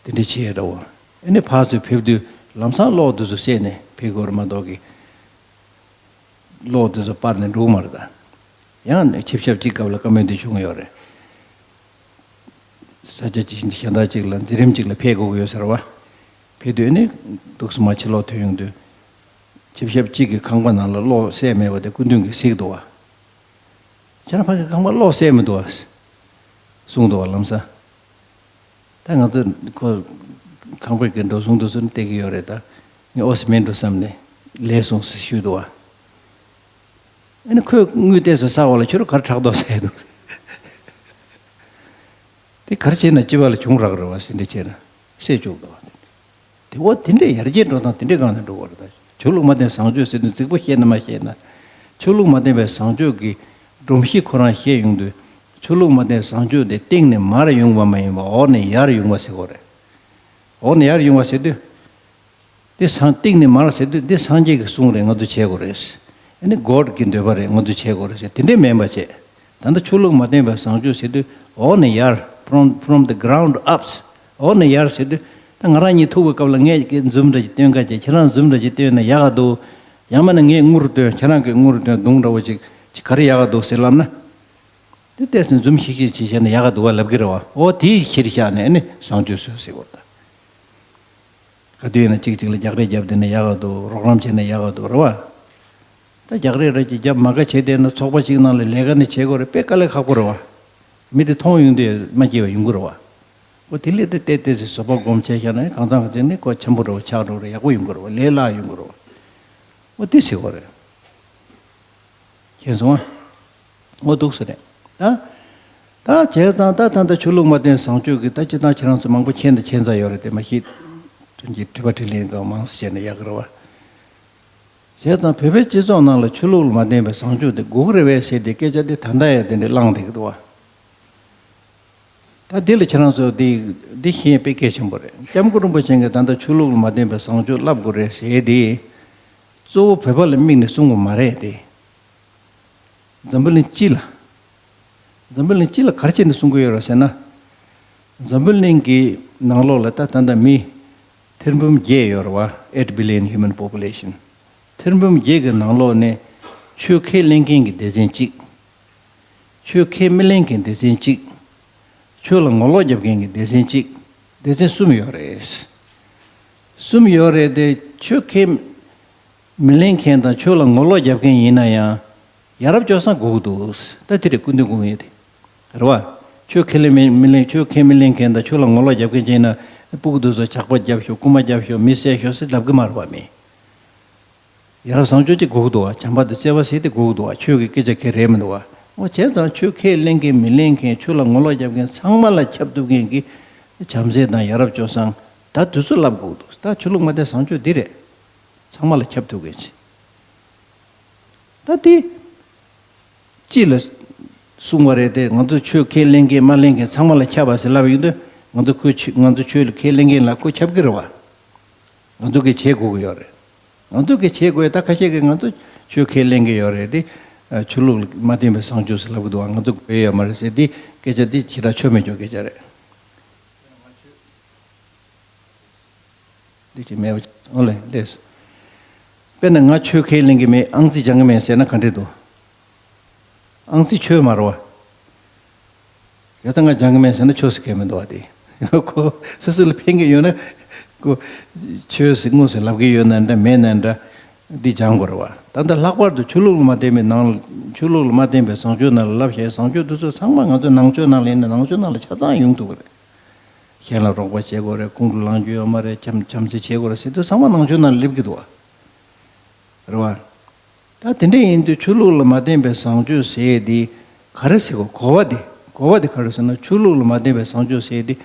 དེ་འདྲ་བྱས་རེད་བ། ཨ་ནི་ཕར་ཚུར་ཕེབས་དུས་ལམ་སང་གློག་དེ་ཚོ་བསད་ནས་ཕེབས་དགོས་རེད་མ་གཏོགས་ཀྱི། གློག་དེ་ཚོ་སྤར་ནས་འགྲོ་གི་མ་རེད་ད། ཡང་ཆིབས་ཞབས་གཅིག་སྐབས་ལ་བཀའ་མོལ་དེ་བྱུང་ཡོད་རེད། ས་ཆ་ཅིག་གཞན་དག་ཅིག་ལ་འཛིན་རིམ་ཅིག་ལ་ཕེབས་དགོས་ཀྱི་ཡོད་ཟེར་བ། ཕེབས་དུས་ནི་འདུག་སེ་མར་ཕྱིར་ལོག་ཐོན་ཡོང་དུས། ཆིབས་ཞབས་གཅིག་གི་ཁང་པ་ནང་ལ་གློག་བསད་མེད་པ་དེ་སྐུ་མདུན་གྱིས་གཟིགས་འདུག་བ། ཁྱེད་རང་ཕ་གི་ཁང་པ་གློག་བསད་མི་འདུག་བ། གསུངས་འདུག་བ་ལམ་སང་། ད་ང་ཚོ་ཁོ་ཁང་པའི་གི་འགྲོ་སོང་དུ་ཚུར་བལྟས་ཀྱི་ཡོད་རེད་ད། ངས་ཨོ་སི་མེད་འགྲོ་བསམ་ནས་ལས་སོང་ཟེར་ཞུས་འདུག་བ། ཨ་ནི་ཁོས་དངུལ་ཏོག་ཙམ་བསགས་པ་ལ་ཁྱོད་རང་ག་རེ་དྲག་འདུག་ཟེར་འདུག་དེ་ག་རེ་བྱས་ན་སྤྱི་པ་ལ་གྱོང་རག་རེད་བ་ཟེར་འདྲ་བྱས་ན་བསད་བཅུག་འདུག་བ། དེ་འོ་དེ་འདྲའི་ཡར་རྒྱས་འགྲོ་སྟངས་དེ་འདྲའི་སྒང་ནས་འགྲོ་བ་རེད་ད། ཆོས་ལུགས་མ་བསྟེན་བཟང་སྤྱོད་ཟེར་དུས་རྫིག་པོ་བཤད་ན་མ་བཤད་ན། ཆོས་ལུགས་མ་བསྟེན་པའི་བཟང་སྤྱོད་ཀྱི་སྒྲོམ་གཞི་ཁོ་རང་བཤད་ཡོང་དུས། ཆོས་ལུགས་མ་བསྟེན་བཟང་སྤྱོད་དེ་སྟེང་ནས་མར་ཡོང་བ་མ་ཡིན་པར་འོག་ནས་ཡར་ཡོང་བ་ཟེར་དགོས་རེད། འོག་ནས་ཡར་ཡོང་བ་ཟེར་དུས། འདི་སངས་སྟེང་ནས་མར་ཟེར་དུས་འདི་སངས་རྒྱས་ཀྱི་གསུང་རེད་ང་ཚོ་བྱེད་དགོས་རེད། ཨ་ནི་གོཌ་ཀྱི་འདོད་པ་རེད་ང་ཚོ་བྱེད་དགོས་རེད་ཟེར་དེ་འདྲའི་མིན་པ་བྱས། ད་ལྟ་ཆོས་ལུགས་མ་བསྟེན་པའི་བཟང་སྤྱོད་ཟེར་དུས་འོག་ནས་ཡར། from from the ground ups། འོག་ནས་ཡར་ཟེར་དུས་ད་ང་རང་གཉིས་ཐུག་པའི་སྐབས་ལ་ངས་ཀྱི་འཛུམ་འདྲ་ཞིག་སྟོན་ག་བྱས་ཁྱེད་རང་འཛུམ་འདྲ་ཞིག་སྟོན་ན་ཡག་ག་འདུག་ཡང་མིན་ན་ངས་དངུལ་སྟོན་ཁྱེད་རང་གིས་དངུལ་སྟོན་རྡུང་འདྲ་བོ་ཅིག་ཅིག་ག་རེ་ཡག་ག་འདུག་ཟེར་ལབ་ན། དེ་ལྟས་སེ་འཛུམ་ཤིག་ཤིག་བྱེད་བྱས་ན་ཡག་ག་འདུག་བ་ལབ་ཀྱི་རེད་བ། འོ་དེའི་གཞིར་བཞག་ནས་ཨ་ནི་བཟང་སྤྱོད་བཟོས་ཟེར་བ་དང་། ག་དུས་ཡིན་ན་གཅིག་གཅིག་ལ་རྒྱག་རེས་བརྒྱབ་བསྡད་ན་ཡག་ག་འདུག་རོགས་རམ་བྱས་ན་ཡག་ག་འདུག་རེད་བ། ད་རྒྱག་རེས་རེ་གཅིག་བརྒྱབ་མ་དགའ་བྱས་བསྡད་ན་ཚོགས་པ་གཅིག་ནང་ལ་ལས་ཀ་ནི་བྱེད་དགོས་རེད་དཔེ་དཀའ་ལས་ཁག་པོ་རེད་བ། མི་དེ་མཐོང་ཡོང་དུས་མ་སྐྱིད་པ་ཡོང་གི་རེད་བ། འོ་དེ་ལས་དེ་བལྟས་བལྟས་སེ་བཟོད་པ་སྒོམ་བྱས་བཞག་ན་གང་ཚང་གང་ཚང་ནི་ཁོ་འཆམ་པོ་རེད་བ་ཆགས་འགྲོ་རེད་ཡག་པོ་ཡོང་གི་རེད་བ་ལས་སླ་ཡོང་གི་རེད་བ། འོ་དེ་ཟེར་དགོས་རེད། མཁྱེན་སོང་ཨ། ངོ་ཐུག་སོང་རེད། ད། ད་བྱས་ཙང་ད་ད་ལྟ་ཆོས་ལུགས་མ་བསྟེན་བཟང་སྤྱོད་ཀྱི་ད་སྤྱི་བཏང་ཁྱེད་རང་ཚོ་མང་པོ་མཁྱེན་དང་མཁྱེན་ཚར་ཡོད་རེད་དེ་མ་གཞི། དོན་གྱི་དྲི་བ་དྲིས་ལན་གང་མང་ཙམ་བྱས་ན་ཡག་གི་རེད་བ། བྱས་ཙང་བོད་པའི་སྤྱི་ཚོགས་ནང་ལ་ཆོས་ལུགས་ལ་མ་བསྟེན་པའི་བཟང་སྤྱོད་དེ་དགོས་ཀྱི་རེད་བས་ཟེར་ཏེ་སྐད་ཆ་དེ་ད་ལྟ་ཡང་དེ་འདྲ་བསླངས་བསྡད་ཀྱི་འདུག་བ། ད་འདི་ལ་ཁྱེད་རང་ཚོ་འདི་འདི་ཤེས་དཔེ་གལ་ཆེན་པོ་རེད། སྐྱབས་མགོན་རིན་པོ་ཆེ་གིས་ད་ལྟ་ཆོས་ལུགས་ལ་མ་བརྟེན་པའི་བཟང་སྤྱོད་བསླབ་དགོས་རེད་ཟེར་དེ། གཙོ་བོ་བོད་པ་ལ་དམིགས་ནས་གསུང་དགོས་མ་རེད་དེ། འཛམ་བུ་གླིང་སྤྱི་ལ། འཛམ་བུ་གླིང་སྤྱི་ལ་ག་རེ་བྱས་ནས་གསུང་གི་ཡོད་རེད་ཟེར་ན། འཛམ་བུ་གླིང་གི་ནང་ལོགས་ལ་ད་ད་ལྟ་མི་ཐེར་འབུམ་བརྒྱད་ཡོད་རེད་བ། eight billion human population། ཐེར་འབུམ་བརྒྱད་ཀྱི་ནང་ལོགས་ནས་ཆོས་ཁས་ལེན་མཁན་གྱི་སྡེ་ཚན་གཅིག་ཆོས་ཁས་མི་ལེན་མཁན་སྡེ་ཚན་གཅིག་ཆོས་ལ་ངོ་ལོག་རྒྱབ་མཁན་གྱི་སྡེ་ཚན་གཅིག་སྡེ་ཚན་གསུམ་ཡོད་རེད། གསུམ་ཡོད་རེད་དེ་ཆོས་ཁས་མི་ལེན་མཁན་དང་ཆོས་ལ་ངོ་ལོག་རྒྱབ་མཁན་ཡིན་ན་ཡང་ཡ་རབས་སྤྱོད་བཟང་དགོས་ཀྱི་འདུག་ད་དེ་རེད་སྐུ་མདུན་དགོངས་ཡོད་དེ། རེད་བ། ཆོས་ཁས་ལེན་མི་མི་ལེན་ཆོས་ཁས་མི་ལེན་མཁན་དང་ཆོས་ལ་ངོ་ལོག་རྒྱབ་མཁན་བྱས་ན་སྤུ་གུ་དེ་ཚོ་ཇག་པ་རྒྱབ་ཤོག་རྐུན་མ་རྒྱབ་ཤོག་མི་བསད་ཤོག་ཟེར་ལབ་གི་མ་རེད་བ་མི། ཡ་རབས་བཟང་སྤྱོད་ཅིག་དགོས་ཀྱི་འདུག་བ། བྱམས་པ་དང་བརྩེ་བ་ཟེར་དེ་དགོས་ཀྱི་འདུག་བ། ཆོས་ཀྱི་སྐད་ཆ་གང་རེད་མི་འདུག་བ། འོ་བྱས་ཙང་ཆོས་ཁས་ལེན་མཁན་མི་ལེན་མཁན་ཆོས་ལ་ངོ་ལོག་རྒྱབ་མཁན་ཚང་མ་ལ་ཁྱབ་ཐུབ་མཁན་གྱི་བྱམས་བརྩེ་དང་ཡ་རབས་སྤྱོད་བཟང་ད་དུས་ཚོད་བསླབ་དགོས་ཀྱི་འདུག་ད་ཆོས་ལུགས་མ་བསྟེན་བཟང་སྤྱོད་འདི་རེད། ཚང་མ་ལ་ཁྱབ་ཐུབ་མཁན་ཅིག་ད་དེ། སྤྱི་ལ་གསུངས་པ་རེད་དེ་ང་ཚོ་ཆོས་ཁས་ལེན་མཁན་མ་ལེན་མཁན་ཚང་མ་ལ་ཁྱབ་པ་ཟེར་ལབ་ཡོང་དུས་ང་ཚོ་ཁོའི་ཆོས་ང་ཚོ་ཆོས་ལ་ཁས་ལེན་མཁན་ལ་ཁོ་ཁྱབ་ཀྱི་རེད་བ། ང་ཚོ་གིས་བྱེད་དགོས་ཀྱི་ཡོད་རེད། ང་ཚོ་གིས་བྱེད་དགོས་ད་ཁ་ཤས་ཀྱིས་ང་ཚོ་ཆོས་ཁས་ལེན་གྱི་ཡོད་རེད་དེ། ཆོས་ལུགས་མ་བསྟེན་པའི་བཟང་སྤྱོད་ཟེར་ལབ་ཀྱི་འདུག་བ་ང་ཚོ་དགོས་ཡོད་མ་རེད་ཟེར་དེ་སྐད་ཆ་དེ་ཞེ་དྲག་ཆོ་མེད་ཆོ་སྐད་ཆ་རེད། འདི་ཅིག་མེད་པ་ཨོ་ལེ་འདས། དཔེར་ན་ང་ཆོས་ཁས་ལེན་གྱི་མེད་ཨང་རྩིས་སྦྱང་གི་མེད་ཟེར་ན་ག་འདྲས་འདུག་ཨང་རྩིས་ཆོས་མ་རེད་བ། ཡོད་ད་ང་སྦྱང་གི་མེད་ཟེར་ན་ཆོས་སུ་ཁས་མི་འདུག་བ་དེ། ཁོ་སོ་སོ་ལ་ཕན་གྱི་ཡོད་ན་ཁོ་ཆོས་སུ་དངོས་སུ་ལབ་གི་ཡོད་ན་འདྲ་མེད་ན་འདྲ་འདི་སྦྱང་དགོས་རེད་བ། ད་ལྟ་ལྷག་པར་དུ་ཆོས་ལུགས་ལ་མ་བརྟེན་པའི་ནང་ཆོས་ལུགས་ལ་མ་བརྟེན་པའི་བཟང་སྤྱོད་ནང་ལ་ལབ་བྱས་བཟང་སྤྱོད་དེ་ཚོ་ཚང་མ་ང་ཚོ་ནང་ཆོས་ནང་ལ་ཡིན་ན་ནང་ཆོས་ནང་ལ་ཆ་ཚང་ཡོང་ཐུབ་ཀྱི་རེད། གཞན་ལ་རོགས་པ་བྱེད་དགོས་རེད། ཁོང་ཁྲོ་ལངས་རྒྱུ་ཡོད་མ་རེད། བྱམས་བྱམས་བརྩེ་བྱེད་དགོས་རེད་ཟེར་དུས་ཚང་མ་ནང་ཆོས་ནང་ལ་སླེབས་ཀྱི་འདུག་བ། རེད་བ། ད་དེ་འདྲ་ཡིན་དུས་ཆོས་ལུགས་ལ་མ་བརྟེན་པའི་བཟང་སྤྱོད་ཟེར་ཡས་དེ་ག་རེ་ཟེར་གོ་གོ་བ་དེ་གོ་བ་དེ་ག་རེ་ཟེར་ན་ཆོས་ལུགས་ལ་མ་བརྟེན་པའི་བཟང་སྤྱོད་ཟེར་ཡས་དེ་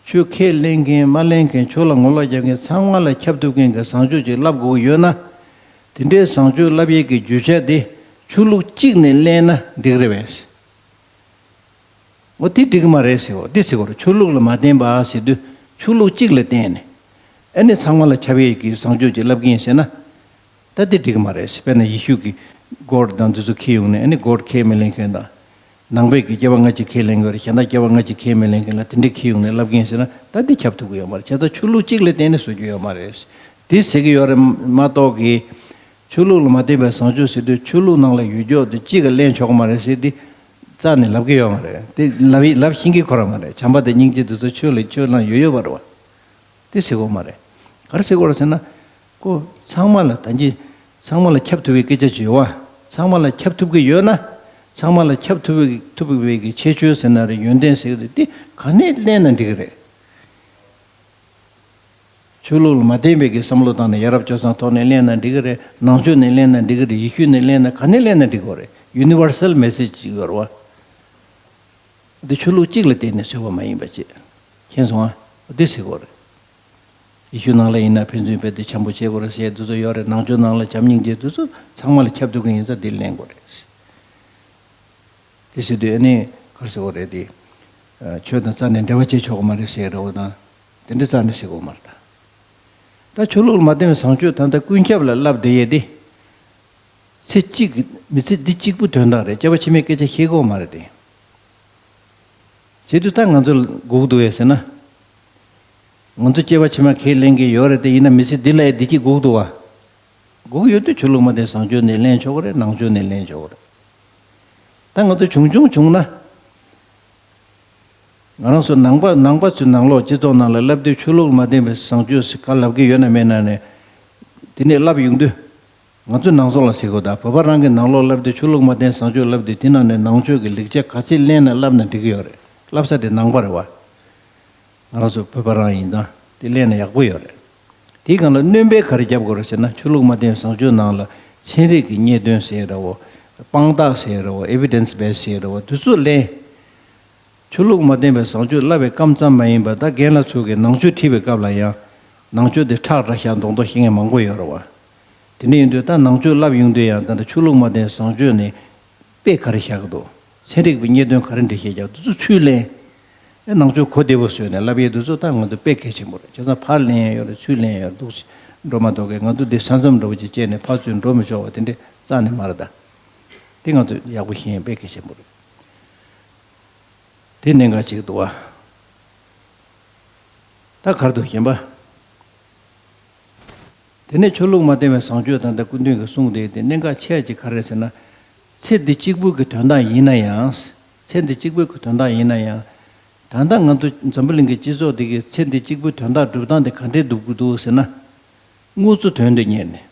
ཆོས་ཁས་ལེན་མཁན་མ་ལེན་མཁན་ཆོས་ལ་ངོ་ལོག་རྒྱབ་མཁན་ཚང་མ་ལ་ཁྱབ་ཐུབ་མཁན་གྱི་བཟང་སྤྱོད་ཅིག་བསླབ་དགོས་ཀྱི་ཡོད་ན། དེ་འདྲའི་བཟང་སྤྱོད་བསླབ་ཡས་ཀྱི་རྒྱུ་ཆ་དེ་ཆོས་ལུགས་གཅིག་ནས་ལེན་ན་འགྲིག་རེད་པས། འོ་དེ་འགྲིག་གི་མ་རེད་ཟེར་བ་འདི་ཟེར་དགོས་རེད། ཆོས་ལུགས་ལ་མ་བརྟེན་པ་ཟེར་དུས་ཆོས་ལུགས་གཅིག་ལ་བརྟེན་ནས་ཨ་ནི་ཚང་མ་ལ་ཁྱབ་ཡས་ཀྱི་བཟང་སྤྱོད་ཅིག་བསླབ་ཀྱི་ཡིན་ཟེར་ན། ད་དེ་འགྲིག་གི་མ་རེད། དཔེར་ན་ཡེ་ཤུ་གི་གོཌ་དང་འདི་ཚོ་ཁས་ཡོང་ནས་ཨ་ནི་གོཌ་ཁས་མི་ལེན་མཁན་དང་། ནང་པའི་གི་སྐྱེ་བ་སྔ་ཕྱི་ཁས་ལེན་གྱི་ཡོད་རེད། གཞན་དག་སྐྱེ་བ་སྔ་ཕྱི་ཁས་མི་ལེན་མཁན་ལ་དེ་འདྲའི་ཁས་ཡོང་ནས་ལབ་མཁན་ཟེར་ན་ད་འདི་ཁྱབ་ཐུབ་ཀྱི་ཡོད་མ་རེད། བྱས་ཙང་ཆོས་ལུགས་གཅིག་ལ་བརྟེན་ནས་བཟོ་རྒྱུ་ཡོད་མ་རེད། དེ་ཟེར་གྱི་ཡོད་རེད་མ་གཏོགས་གི། ཆོས་ལུགས་ལ་མ་བརྟེན་པའི་བཟང་སྤྱོད་ཟེར་དུས་ཆོས་ལུགས་ནང་ལ་ཡོད་རྒྱུ་དེ་གཅིག་ག་ལེན་ཆོག་གི་མ་རེད་ཟེར་དེ་རྩ་ནས་ལབ་ཀྱི་ཡོད་མ་རེད། དེ་ལབ་ཡི་ལབ་ཤེས་ཀྱི་ཁོ་རང་མ་རེད། བྱམས་པ་དང་སྙིང་རྗེ་དེ་ཚོ་ཆོས་ལ་ཆོས་ནང་ཡོད་ཡོད་པ་རེད་བ། དེ་ཟེར་གོ་མ་རེད། ག་རེ་ཟེར་གོ་རེད་ཟེར་ན། ཁོ་ཚང་མ་ལ་ད་གིན་ཚང་མ་ལ་ཁྱབ་ཐུབ་པའི་སྐད་ཆ་ཅིག་ཡོད་བ། ཚང་མ་ལ་ཁྱབ་ཐུབ་ཀྱི་ཡོད་ན། ཚང་མ་ལ་ཁྱབ་ཐུབ་པའི་ཐུབ་པའི་གི་ཁྱད་ཆོས་ཟེར་ན་རེད། ཡོན་ཏན་ཟེར་གི་རེད། དེ་ག་ནས་ལེན་ན་འགྲིག་གི་རེད། ཆོས་ལུགས་ལ་མ་བརྟེན་པའི་གི་བསམ་བློ་བཏང་ནས་ཡ་རབས་སྤྱོད་བཟང་ཐོག་ནས་ལེན་ན་འགྲིག་གི་རེད། ནང་ཆོས་ནས་ལེན་ན་འགྲིག་གི་རེད། ཡེ་ཤུ་ནས་ལེན་ན་ག་ནས་ལེན་ན་འགྲིག་གི་རེད། ཡུ་ནི་ཝར་སལ་མེ་སེ་ཇི་ཅིག་ཡོད་རེད་བ། འདི་ཆོས་ལུགས་གཅིག་ལ་བརྟེན་ནས་བཟོས་པ་མ་ཡིན་པ་ཅིག་མཁྱེན་སོང་ཨ། འདི་ཟེར་དགོས་རེད། ཡེ་ཤུ་ནང་ལ་ཡིན་ན་ཕན་ཚུན་དཔེ་དེ་འཆམ་པོ་བྱེད་དགོས་རེད་ཟེར་དེ་ཚོ་ཡོད་རེད། ནང་ཆོས་ནང་ལ་བྱམས་སྙིང་རྗེ་དེ་ཚོ་ཚང་མ་ལ་ཁྱབ་ཐུབ་ཀྱི་ཡིན་ཙང་འདི་ལེན་དགོས་རེད། དེ་ཟེར་དུས་ཨ་ནི་ག་རེ་ཟེར་དགོས་རེད་དེ། ཆོས་དང་རྩ་ནས་འབྲེལ་བ་བྱེད་ཆོག་གི་མ་རེད་ཟེར་རེད་བ་དང་། དེ་འདྲ་རྩ་ནས་ཟེར་དགོས་མ་རེད་ད། ད་ཆོས་ལུགས་ལ་མ་བརྟེན་པའི་བཟང་སྤྱོད་ད་ལྟ་ཀུན་ཁྱབ་ལ་བསླབ་བསྡད་ཡས་དེ། ཚེ་གཅིག་གི་མི་ཚེ་འདི་གཅིག་པུ་དོན་དག་རེད། སྐྱེ་བ་ཕྱི་མའི་སྐད་ཆ་བཤད་དགོས་མ་རེད་དེ། བྱེད་དུས་ད་ང་ཚོ་ལ་སྒུག་འདུག་ཡས་ཟེར་ན། ང་ཚོ་སྐྱེ་བ་ཕྱི་མ་ཁས་ལེན་གྱི་ཡོད་རེད་དེ། ཡིན་ན་མི་ཚེ་འདི་ལ་ཡ་བདེ་སྐྱིད་སྒུག་འདུག་བ། སྒུག་ཡོད་དུས་ཆོས་ལུགས་མ་བརྟེན་བཟང་སྤྱོད་ནས་ལེན་ཆོག་གི་རེད། ནང་ཆོས་ནས་ལེན་ཆོག་གི་རེད། ད་ང་ཚོ་བྱུང་བྱུང་བྱུང་ན། ང་རང་ཚོ་ནང་པ་ནང་པ་ཚོའི་ནང་ལོགས་སྤྱི་ཚོགས་ནང་ལ་བསླབ་དུས་ཆོས་ལུགས་མ་བརྟེན་པའི་བཟང་སྤྱོད་ཟེར་ག་ལབ་ཀྱི་ཡོད་ན་མེད་ན་ནས། དེ་ནས་བསླབ་ཡོང་དུས། ང་ཚོའི་ནང་ཚོགས་ལ་ཟེར་དགོས་ད། བོད་པ་རང་གི་ནང་ལོགས་བསླབ་དུས་ཆོས་ལུགས་མ་བརྟེན་བཟང་སྤྱོད་བསླབ་དུས་དེ་ནང་ནས་ནང་ཆོས་ཀྱི་ལེགས་ཆ་ག་ཚད་ལེན་ན་བསླབ་ན་འགྲིག་གི་ཡོད་རེད། བསླབ་ས་དེ་ནང་པ་རེད་བ། ང་རང་ཚོ་བོད་པ་རང་ཡིན་ཙང་དེ་ལེན་ན་ཡག་པོ་ཡོད་རེད། དེའི་སྒང་ལ་སྣོན་པ་ག་རེ་རྒྱབ་དགོས་རེད་ཟེར་ན། ཆོས་ལུགས་མ་བརྟེན་བཟང་སྤྱོད་ནང་ལ་ཚན་རིག་གི་རྙེད་དོན་ཟེར་ར་བོ། དཔང་རྟགས་ཟེར་ར་བོ། ཨེ་བི་ཌེན་སི་བེ་སི་ཟེར་ར་བོ། དེ་ཚོ་ལེན། ཆོས་ལུགས་མ་བརྟེན་པའི་བཟང་སྤྱོད་བསླབ་པའི་སྐབས་ཙམ་མ་ཡིན་པར་ད་རྒན་ལགས་ཚོ་གིས་ནང་ཆོས་ཁྲིད་པའི་སྐབས་ལ་ཡང་ནང་ཆོས་དེ་ཁྲག་འདྲ་བཞག་མདོག་མདོག་ཤེས་མཁན་མང་པོ་ཡོད་རེད་བ། དེ་འདྲ་ཡིན་དུས་ད་ནང་ཆོས་བསླབ་ཡོང་དུས་ཡང་ད་ལྟ་ཆོས་ལུགས་མ་བརྟེན་བཟང་སྤྱོད་ནས་དཔེ་ག་རེ་བཞག་གི་འདུག་ཚན་རིག་པའི་རྙེད་དོན་ག་རེ་འགྲེལ་བཤད་རྒྱག་འདུག་ཚུལ་ལེན། ཨེ་ནང་ཆོས་གོ་བདེ་པོ་བཟོས་ནས་བསླབ་ཡས་འདུག་ཚོ་ད་ང་ཚོ་དཔེ་གལ་ཆེན་པོ་རེད། བྱས་ཙང་ཕར་ལེན་ཡས་ཡོད་རེད། ཚུར་ལེན་ཡས་ཡོད་རེད། འདུག་འགྲོ་མ་གཏོགས་ཀྱི་ང་ཚོ་འདི་ས་མཚམས་འདྲ་བོ་ཅིག་བཅད་ནས་ཕར་ཚུར་འགྲོ་མི་ཆོག་པ་དེ་འདྲ་རྩ་ནས་མ་རེད་ད། དེ་ང་ཚོས་ཡག་པོ་ཤེས་ཡས་དཔེ་གལ་ཆེན་པོ་རེད། དེ་གནད་འགག་ཅིག་འདུག་བ། ད་ག་རེ་འདུག་གཞན་པ། དེ་ནས་ཆོས་ལུགས་མ་བརྟེན་པའི་བཟང་སྤྱོད་ད་ལྟ་སྐུ་མདུན་གྱིས་གསུངས་དེ་དེ་གནད་འགག་ཆེ་ཅིག་ག་རེ་རེད་ཟེར་ན། ཚེ་འདི་གཅིག་པུ་གི་དོན་དག་ཡིན་ན་ཡང་། ཚེ་འདི་གཅིག་པུ་གི་དོན་དག་ཡིན་ན་ཡང་། ད་ལྟ་ང་ཚོ་འཛམ་བུ་གླིང་གི་སྤྱི་ཚོགས་འདི་གི་ཚེ་འདི་གཅིག་པུའི་དོན་དག་སྒྲུབ་སྟངས་དེ་ག་འདྲས་སྒྲུབ་ཀྱི་འདུག་ཟེར་ན། དངོས་གཙོ་དོན་དུ་གཉེར་ནས།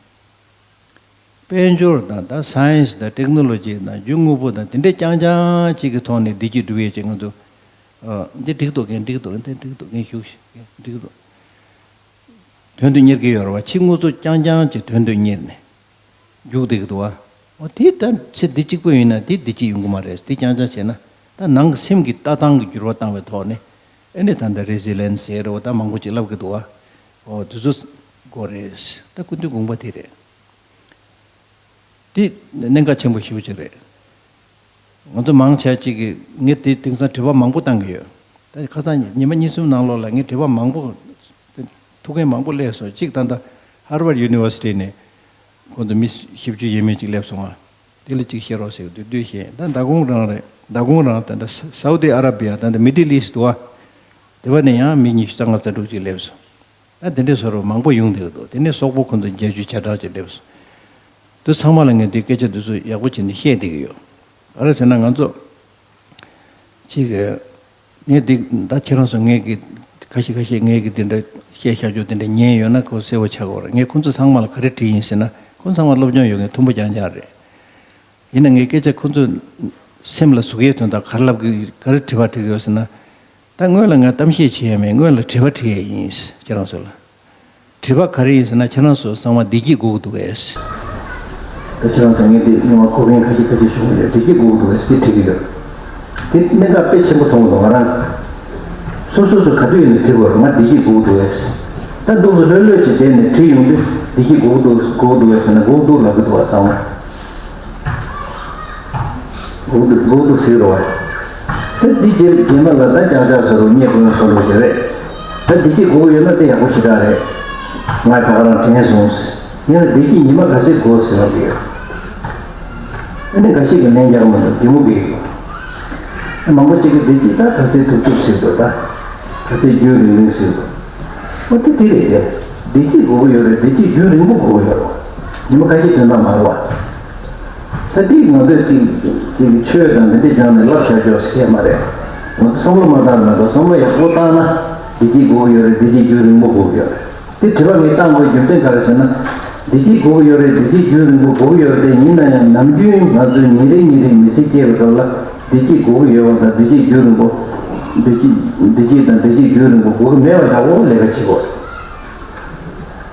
དཔལ་འབྱོར་དང་ད་སའེན་སི་དང་ཊེག་ནོ་ལོ་ཇི་དང་རྒྱུ་དངོས་པོ་དང་དེ་འདྲའི་རྐྱང་རྐྱང་གཅིག་གི་ཐོག་ནས་བདེ་སྐྱིད་སྒྲུབ་ཡས་ཅིག་ང་ཚོ། ཨ། འདི་འགྲིག་འདུག་གན་འགྲིག་འདུག་གན་འདི་འགྲིག་འདུག་གན་ཞུགས་ཤིག་གན་འགྲིག་འདུག་དོན་དུ་གཉེར་གྱི་ཡོད་རེད་བ། ཕྱི་དངོས་གཙོ་རྐྱང་རྐྱང་གཅིག་དོན་དུ་གཉེར་ནས་རྒྱུགས་བསྡད་ཀྱི་འདུག་བ། འོ་དེ་ད་ཚེ་འདི་གཅིག་པུ་ཡིན་ན་དེ་བདེ་སྐྱིད་ཡོང་གི་མ་རེད། དེ་རྐྱང་རྐྱང་བྱས་ན་ད་ནང་གི་སེམས་ཀྱི་ལྟ་སྟངས་ཀྱི་འགྱུར་བ་བཏང་བའི་ཐོག་ནས་ཨེ་ནི་ད་ལྟ་རེ་ཟི་ལེན་སི་ཟེར་རེད་བ། ད་མང་པོ་ཅིག་ལབ་ཀྱི་འདུག་བ། འོ་དེ་ཚོ་དགོས་རེད། ད་སྐུ་མདུན་དགོངས་པ་དེ་རེད། དེ་གནད་འགག་ཆེན་པོ་ཞེ་པོ་ཅིག་རེད། ང་ཚོ་མང་ཆེ་ཅིག་གིས་ངས་དེ་དེང་སང་དྲི་བ་མང་པོ་བཏང་གི་ཡོད། ད་ཁ་སང་ཉི་མ་གཉིས་གསུམ་ནང་ལོགས་ལ་ངས་དྲི་བ་མང་པོ། ཐུག་མཁན་མང་པོ་སླེབས་སོང་། གཅིག་ད་ལྟ་ཧར་ཝར་ཡུ་ནི་ཝར་སི་ཊི་ནས་ཁོང་ཚོ་མི་བཞི་བཅུ་ཡས་མས་ཅིག་སླེབས་སོང་ང་། དེ་ལ་གཅིག་བཤད་རོགས་ཟེར་བསྡུས་བསྡུས་བཤད། ད་མདང་དགོང་རང་རེད། མདང་དགོང་རང་ད་ལྟ་ས་སའུ་དི་ཨ་ར་བི་ཡ་ད་ལྟ་མི་ཌལ་ཨིསཊ་འདུག་བ། དེ་བ་ནས་ཡང་མི་ཉི་ཤུ་རྩ་ལྔ་རྩ་དྲུག་ཅིག་སླེབས་སོང་། ད་དེ་འདྲའི་བཟོ་འདྲ་མང་པོ་ཡོང་བསྡད་ཀྱི་འདུག་དེ་ནས་སོག་པོ་ཁོ་ཚོ་བརྒྱད་ཅུ་གྱ་གྲངས་ཅིག་སླེབས་སོང་། དེ་ཚང་མ་ལ་ངས་དེ་སྐད་ཆ་དེ་ཚོ་ཡག་པོ་བྱས་ནས་བཤད་བསྡད་ཀྱི་ཡོད། ག་རེ་ཟེར་ན་ང་ཚོ་ཅིག་ངས་འདི་ད་ཁྱེད་རང་ཚོ་ངས་ཀྱི་ཁ་ཤས་ཁ་ཤས་ངས་ཀྱི་དེ་འདྲ་བཤད་བཞག་རྒྱུ་དེ་འདྲ་ཉན་ཡོད་ན་ཁོ་གསལ་པོ་ཆགས་ཀྱི་ཡོད་རེད། ངས་ཁོ་ཚོ་ཚང་མ་ལ་ག་རེ་དྲིས་ཡིན་ཟེར་ན། ཁོ་ཚང་མ་སློབ་སྦྱོང་ཡོད་མཁན་མཐོན་པོ་རྐྱང་རྐྱང་རེད། ཡིན་ན་ངས་སྐད་ཆ་ཁོ་ཚོའི་སེམས་ལ་ཟུག་ཡས་དོན་དག་ག་རེ་ལབ་གི་ག་རེ་དྲི་བ་དྲི་གི་ཡོད་ཟེར་ན། ད་སྔོན་ལ་ང་གཏམ་བཤད་བྱེད་ཡས་མེད། སྔོན་ལ་དྲི་བ་དྲི་ཡས་ཡིན། ཁྱེད་རང་ཚོ་ལ་དྲི་བ་ག་རེ་ཡིན་ཟེར་ན། ཁྱེད་རང་ཚོ་ཚང་མ་བདེ་སྐྱིད་དགོས་ཀྱི་འདུག་གས། ད་ཁྱེད་རང་ཚོ་ངས་འདི་སྔོན་མ་གོ་མཁན་ཁ་ཤས་ཁ་ཤས་བྱུང་ཡོད། བདེ་སྐྱིད་དགོས་ཀྱི་འདུག་གས་དེ་དྲི་གི་ཡོད། དེ་གནད་འགག་དཔེ་ཆེན་པོ་མཐོང་གི་འདུག་ང་རང་ སོ་སོ་སོ་ག་དུས་ཡིན་ན་དྲི་དགོས་རེད། ང་བདེ་སྐྱིད་དགོས་འདུག་གས། ད་འདུག་སེ་ལྷོད་ལྷོད་ཅིག་བསྡད་ནས་དྲི་ཡོང་དུས་བདེ་སྐྱིད་དགོས་འདུག་དགོས་འདུག་གས་ཟེར་ན་དགོས་འདུག་ལབ་ཀྱི་འདུག་བ་བསམ། དགོས་འདུག་དགོས་འདུག་ཟེར་རོ་བ། ད་འདི་རྗེས་རྗེས་མ་ལ་ད་ཅག་ཅག་ཟེར་རོ་སྙད་དགོས་ན་སོ་ལོ་ཞིག་རེད། ད་བདེ་སྐྱིད་དགོས་ཀྱི་ཡོད་ན་དེ་ཡག་པོ་ཞེ་དྲག་རེད། ང་ད་ག་རང་དྲན་སོང་། ཡིན་ན་བདེ་སྐྱིད་ཉི་མ་ག་ཚོད་དགོས་ཟེར་བ་གི་ཡོད། ཨ་ནི་འགའ་ཞིག་གིས་ལན་རྒྱག་མི་འདུག་གད་མོ་བགད་ཡོད། མང་པོ་ཅིག་གིས་བདེ་སྐྱིད་ད་ག་ཚོད་ཐུབ་ཐུབ་ཟེར་འདུག་ད་ག་ཚོད་རྒྱུན་རིང་རིང་ཟེར་འདུག་འོ་དེ་དེ་རེད་དེ། བདེ་སྐྱིད་དགོས་ཀྱི་ཡོད་རེད། བདེ་སྐྱིད་རྒྱུན་རིང་པོ་དགོས་ཀྱི་ཡོད་རེད། ཉི་མ་ཁ་ཤས་དོན་དག་མ་རེད་བ། ད་དེ་ང་ཚོས་ཅིག་ཅིག་ཆོས་དང་འདི་འདྲ་སྦྱངས་ནས་བསླབ་བྱ་ཆོག་ཟེར་མཁན་མ་རེད། ང་ཚོ་བསམ་བློ་མ་བཏང་ན་འགྲོ། བསམ་བློ་ཡག་པོ་བཏང་ན་བདེ་སྐྱིད་དགོས་ཀྱི་ཡོད་རེད། བདེ་སྐྱིད་རྒྱུན་རིང་པོ་དགོས་ཀྱི་ཡོད་རེད། དེ་དྲི་བ་ངས་བཏང་དགོས་རྒྱུ་མཚན་ག་རེ་ཟེར་ན། བདེ་སྐྱིད་དགོས་ཀྱི་ཡོད་རེད། བདེ་སྐྱིད་རྒྱུན་རིང་པོ་དགོས་ཀྱི་ཡོད་རེད། དེ་ཡིན་ན་ཡང་ནམ་རྒྱུན་ང་ཚོས་ཉིན་རེ་ཉིན་རེ་མི་ཚེ་སྐྱེལ་བའི་སྐབས་ལ་བདེ་སྐྱིད་དགོས་ཀྱི་ཡོད་པ་དང་། བདེ་སྐྱིད་རྒྱུན་རིང་པོ། བདེ་སྐྱིད་བདེ་སྐྱིད་དང་བདེ་སྐྱིད་རྒྱུན་རིང་པོ་དགོས་ཀྱི་མེད་པ་འདྲ་བོ་ལས་ཀ་བྱེད་དགོས་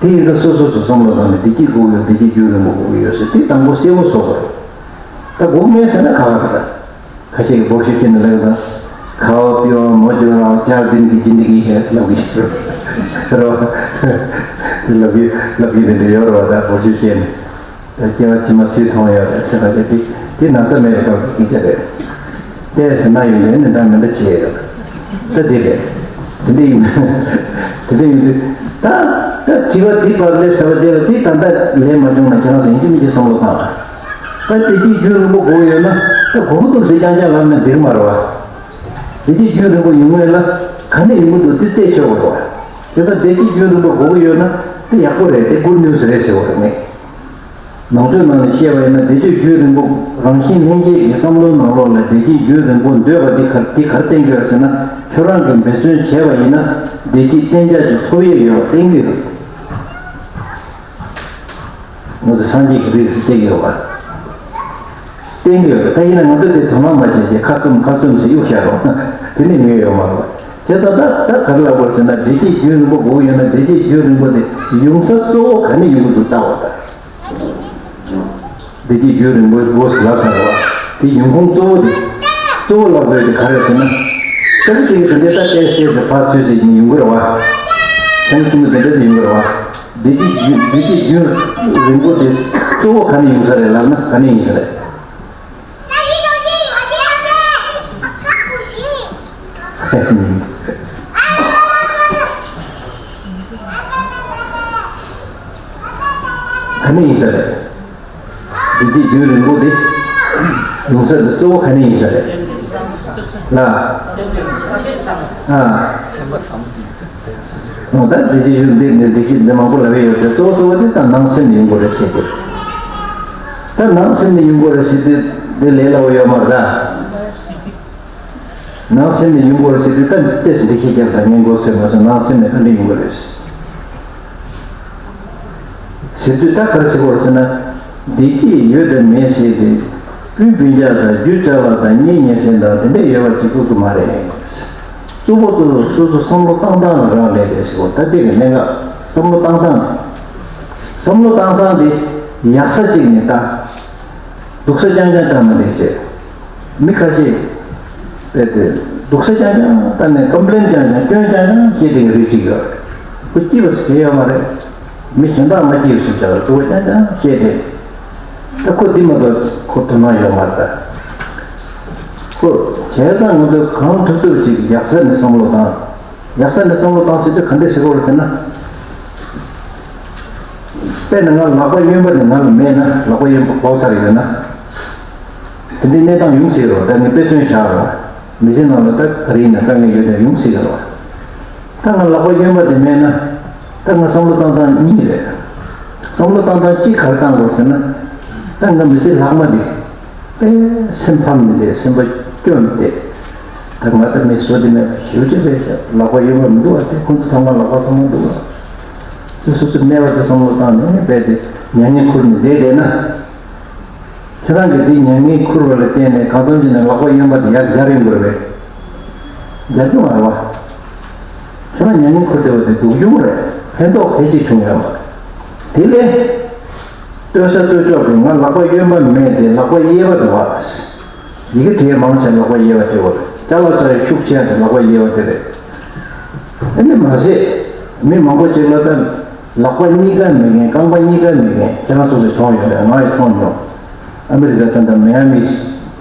རེད། དེ་ཡིན་ཙང་སོ་སོ་སོ་བསམ་བློ་བཏང་ནས་བདེ་སྐྱིད་དགོས་ཀྱི་ཡོད། བདེ་སྐྱིད་རྒྱུན་རིང་པོ་དགོས་ཀྱི་ཡོད་ཟེར་དེ་དང་པོ་གསལ་པོ་བཟོ་དགོས་རེད། ད་དགོས་མེད་ཟེར་ན་ཁག་ཁག་རེད། ཁ་ཤས་ཀྱིས་འབོར་ཆེ་བཤད་ནས་ལབ་ཡོད་ད། ཁ་བ་པི་ཝར་མོ་ཇོ་རང་ཅར་དིན་གྱི་ཇིན་དི་གི་ཧེ་ལབ་གི་ཤི་རོ། རོ། ལབ་གི་ལབ་གི་དེ་འདྲ་ཡོད་རོ། ད་འབོར་ཆེ་བཤད་ནས། ད་སྐྱེ་བ་ཕྱི་མ་སུས་མཐོང་ཡོད་རེད་ཟེར་བ་དེ་དེ་དེ་ན་ཚ་མེད་པའི་སྐབས་ཀྱི་སྐད་ཆ་རེད། ཏེ་ཟེར་ན་ཡོད་ནས་ནི་འདྲ་མི་འདྲ་བྱས་ཡོད། ད་དེ་རེད། དེ་འདྲ་ཡིན། དེ་འདྲ་ཡིན་དུས་ད་ད་དྲི་བ་དེ་བར་སླེབས་ཟེར་བ་དེ་ལ་དེ་ད་ལྟ་ལན་མ་བྱུང་ན་ཁྱེད་རང་ཚོ་ཡིན་གཅིག་མིན་གཅིག་བསམ་བློ་བཏང་། ད་བདེ་སྐྱིད་རྒྱུན་རིང་པོ་དགོས་ཀྱི་ཡོད་ན་ད་དགོས་ཀྱི་འདུག་ཟེར་རྐྱང་རྐྱང་ལབ་ན་འགྲིག་མ་རེད་བ། བདེ་སྐྱིད་རྒྱུན་རིང་པོ་ཡོང་ངེས་ལ་ག་ནས་ཡོང་གི་འདུག་དེ་རྩད་ཆོད་དགོས་རེད་བ། དེ་ལྟར་བདེ་སྐྱིད་རྒྱུན་རིང་པོ་དགོས་ཀྱི་ཡོད་ན་དེ་ཡག་པོ་རེད། དེ་གུཌ་ནིའུ་སི་རེད་ཟེར་བ་རེད་ངས། ནང་ཆོས་ནང་ནས་བཤད་པ་ཡིན་ན་བདེ་སྐྱིད་རྒྱུན་རིང་པོ་རང་བཞིན་ལྷན་སྐྱེས་ཀྱི་བསམ་བློའི་ནང་ལོགས་ལ་བདེ་སྐྱིད་རྒྱུན་རིང་པོ་འདོད་པ་འདི་ག་འདི་ག་རེ་བསྟན་གྱི་ཡོད་ཟེར་ན། ཁྱོད་རང་གིས་འབད་བརྩོན་བྱས་པ་ཡིན་ན་བདེ་སྐྱིད་གཏན་འཇགས་ཀྱི་ཐོབ་ཡས་ཡོད་པ་བསྟན་གྱི་ཡོད། ང་ཚོ་སངས་རྒྱས་ཀྱི་རིགས་སུ་སྐྱེ་གི་ཡོད་པ། བསྟན་གྱི་ཡོད་རེད། ད་ཡིན་ན་ང་ཚོས་དེ་དོ་སྣང་མ་བྱས་ཏེ་ཁ་བཙུམ་ཁ་བཙུམ་ཞིག་གཡུག་བཞག་རོགས། དེ་ནི་ངེས་ཡོད་མ་རེད། བྱས་ཙང་ད་ད་ག་རེ་ལབ་དགོས་ཟེར་ན་བདེ་སྐྱིད་རྒྱུན་རིང་པོ་དགོས་ཡོད་ན་བདེ་སྐྱིད་རྒྱུན་རིང་པོ་དེ་ཡོང་ས་གཙོ་བོ་ག་ནས་ཡོང་གི་འདུག་ལྟ་བ་ད། བདེ་སྐྱིད་རྒྱུན་རིང་པོ་དགོས་ཟེར་ལབ་ཚར་བ། དེ་ཡོང་ཁུངས་གཙོ་བོ་དེ། གཙོ་བོ་ལབ་དགོས་དེ་ག་རེ་ཟེར་ན། ཅང་ཅིག་གི་དེ་འདྲའི་ད་བལྟས་བལྟས་ཟེར་ཕར་ཚུར་ཟེར་ཡོང་གི་རེད་བ། ཅང་ཅིག་གི་དེ་འདྲ་དེ་ཡོང་གི་རེད་བ། བདེ་སྐྱིད་རྒྱུན་བདེ་སྐྱིད་རྒྱུན་རིང་པོ་དེ་གཙོ་བོ་ག་ནས་ཡོང་ས་རེད་ལབ་ན་ག་ནས་ཡིན་ས་རེད། ག་ནས་ཡིན་ས་རེད། བདེ་སྐྱིད་རྒྱུན་རིང་པོ་དེ་ཡོང་ས་དེ་གཙོ་བོ་ག་ནས་ཡིན་ས་རེད། ལ། ཨ། འོ་ད་བདེ་སྐྱིད་རྒྱུན་འདི་འདི་བདེ་སྐྱིད་འདི་མང་པོ་ལབ་ཡས་ཡོད་དེ་གཙོ་བོ་གཙོ་བོ་དེ་ད་ནང་སེམས་ནས་ཡོང་དགོས་རེད་ཟེར་དེ། ད་ནང་སེམས་ནས་ཡོང་དགོས་རེད་ཟེར་དེ་དེ་ལས་སླ་བོ་ཡོད་མ་རེད་ད། ནང་སེམས་ནས་ཡོང་དགོས་རེད་ཟེར་དུས་ད་ཏོག་ཙམ་འགྲེལ་བཤད་རྒྱབ་དང་། སྔོན་འགོག་ཚོད་མ་སོང་། ནང་སེམས་ནས་ག་འདྲ་ཡོང་དགོས་རེད་ཟེར་དུས་ད་ག་རེ་ཟེར་དགོས་རེད་ཟེར་ན། བདེ་སྐྱིད་ཡོད་དང་མེད་ཟེར་ཏེ་སྤུན་སྤུན་ཀྱག་དང་རྒྱུ་ཅ་ལག་དང་གཉེན་ཉེ་ཚན་དང་དེ་འདྲ་ཡོད་པ་གཅིག་པུ་གི་མ་རེད། གཙོ་བོ་གཙོ་བོ་སོ་སོ་བསམ་བློ་བཏང་སྟངས་ལ་རག་ལས་རེད་ཟེར་བ། ད་ལྟའི་གི་གནད་འགག་བསམ་བློ་བཏང་སྟངས། བསམ་བློ་བཏང་སྟངས་དེ་ཡག་ས་གཅིག་ནས་ད། སྡུག་ས་རྐྱང་རྐྱང་བཏང་ན་འགྲིག་ཅེས། མི་ཁ་ཤས་དཔེ་དེ་སྡུག་ས་རྐྱང་རྐྱང་བཏང་ནས་ཀམ་པི་ལེན་རྐྱང་རྐྱང་སྐྱོན་རྐྱང་རྐྱང་བཤད་བསྡད་ཀྱི་རིགས་ཅིག་ཡོད་རེད། ཁོ་སྐྱིད་པ་ཞིག་ཡོད་མ་རེད། མི་གཞན་དག་མ་སྐྱིད་པ་ཞིག་བྱ་བ་སྡུག་པ་རྐྱང་རྐྱང་བཤད་བསྡད། ད་ཁོ་འདི་མ་གཏོགས་ཁོ་དོ་སྣང་ཡོད་མ་རེད་ད། ཁོ་བྱས་ཙང་ང་ཚོས་གང་ཐུབ་ཐུབ་ཅིག་ཡག་ས་ནས་བསམ་བློ་བཏང་། ཡག་ས་ནས་བསམ་བློ་བཏང་ཟེར་དུས་ག་འདྲས་ཟེར་དགོས་རེད་ཟེར་ན། དཔེར་ན་ང་ལག་པ་གཡོན་པ་དེ་ང་ལ་མེད་ན། ལག་པ་གཡོན་པ་ཕོག་ཚར་ཡོད་ན། དེ་འདྲའི་གནས་སྟངས་ཡོང་སྲིད་རོགས། ད་ངས་དཔེ་མཚོན་བཞག་རོགས། མི་ཚེ་ནང་ལ་ད་ག་རེ་ཡིན་ན་དཀའ་ངལ་ཡོད་དེ་ཡོང་སྲིད་རོགས། ད་ང་ལག་པ་གཡོན་པ་དེ་མེད་ན། ད་ང་བསམ་བློ་བཏང་སྟངས་གཉིས་རེད། བསམ་བློ་བཏང་སྟངས་གཅིག་ག་རེ་བཏང་དགོས་ཟེར་ན། ད་ང་མི་ཚེ་ལྷག་མ་དེ། ཨེ། སེམས་ཕམ་ནས་བསྡད། སེམས་པ་སྐྱོ་ནས་བསྡད། ད་ང་ད་མི་བཟོ་དེ་མེད་པ་ཞེ་པོ་ཅིག་རེད་ཤག་ལག་པ་གཡོན་པ་མི་འདུག་བ། དེ་ཁོང་ཚོ་ཚང་མ་ལག་པ་ཚང་མ་འདུག་བ། སོ་སོ་སོ་སྨྲས་པ་དེ་བསམ་བློ་བཏང་ནས་རྦད་དེ་མྱ་ངན་ཁུར་ནས་བསྡད་བསྡད་ན། ཁྱེད་རང་གིས་དེ་མྱ་ངན་ཁུར་བ་ལ་བརྟེན་ནས་གང་འཚམ་ཅིག་ནས་ལག་པ་གཡོན་པ་དེ་ཡར་སྦྱར་ཡོང་དགོས་རེད་པས། སྦྱར་རྒྱུ་མ་རེད་བ། ཁྱེད་རང་མྱ་ངན་ཁུར་བསྡད་པ་དེ་སྡུག་གྱོང་རེད། ཕན་ཐོགས་ཕལ་ཆེར་བྱུང་ཡོད་མ་རེད། དེ་ལས། ལྟོས་ས་ལྟོས་ཕྱོགས་ཀྱི་ང་ལག་པ་གཡོན་པ་མེད་དེ་ལག་པ་གཡས་པ་འདུག་བ། ཡི་གེ་དེ་མང་ཆེ་ལག་པ་གཡས་པ་དེ་བ། ཅ་ལག་ཅ་ལག་ཤུགས་ཆེ་དེ་ལག་པ་གཡས་པ་དེ་རེད། ཨ་ནི་མ་ཟད་མི་མང་པོ་ཅིག་ལ་ད་ལག་པ་གཉིས་ཀ་མེད་མཁན། རྐང་པ་གཉིས་ཀ་མེད་མཁན། ཁྱེད་རང་ཚོ་གིས་མཐོང་ཡོད་རེད། ང་ཡིས་མཐོང་མྱོང་། ཨ་མི་རི་ཀ་ད་ལྟ་མི་ཡ་མི་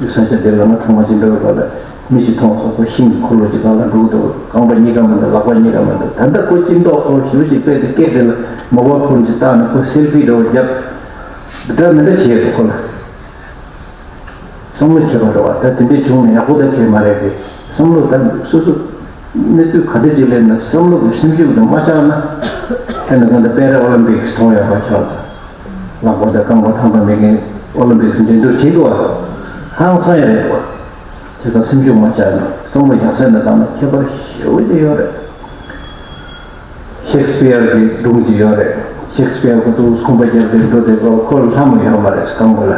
ས་ཆ་དེ་ལ་ང་ཐེངས་མ་གཅིག་འགྲོ་བའི་སྐབས་ལ་མི་ཞིག་མཐོང་སོང་། ཁོ་ཤིང་གི་འཁོར་ལོ་ཅིག་སྒང་ལ་འདུག་འདུག་རྐང་པ་གཉིས་ཀ་མི་འདུག་ལག་པ་གཉིས་ཀ་མི་འདུག་ད་ལྟ་ཁོ་སྐྱིད་མདོག་ཁོ་ཞེ་པོ་ཅིག་དཔེ་དེ་སྐད་དེ་ལ་མོ་བ་ཕུར་ཅིག་བཏགས་ནས་ཁོ་སེལ་ཕི་འདྲ་བོ་བརྒྱབ། འདྲ་མི་འདྲ་བྱས་འདུག་ཁོ་ལ། བསམ་བློ་བྱེད་པ་རེད་བ། ད་དེ་འདྲས་བྱུང་ན་ཡག་པོ་ད་གས་མ་རེད་དེ། བསམ་བློ་ད་སོ་སོ་གནས་ཚུལ་ག་འདྲ་ཅིག་སླེབས་ན་བསམ་བློ་གི་སེམས་ཤུགས་དེ་མ་ཆག་ན། དཔེར་ན་ད་ལྟ་པེ་ར་ཨོ་ལིམ་པིག་སི་མཐོང་ཡོད་པ་ཆགས་ཙང་། ལག་པ་དང་རྐང་པ་ཐང་པ་མེད་མཁན་ཨོ་ལིམ་པིག་སི་འགྲན་བསྡུར་བྱེད་དགོས་བ། ཧང་སང་ཡ་རེད་བ། དེ་དང་སེམས་ཤུགས་མ་ཆག་ན་བསམ་བློ་ཡག་ས་ནས་བཏང་ན་ཁྱད་པར་ཞེ་པོ་ཅིག་ཡོད་རེད། ཤེག་སི་པི་ཡར་གྱི་སྒྲུང་ཅིག་ཡོད་རེད། ཤེག་སི་པི་ཡར་ཁོ་ཚོ་ཁང་པ་བརྒྱབ་སྟེ་འགྲོ་དེ་ཁོ་ལྷམ་ཡོད་མ་རེད། རྐང་པ་ལ།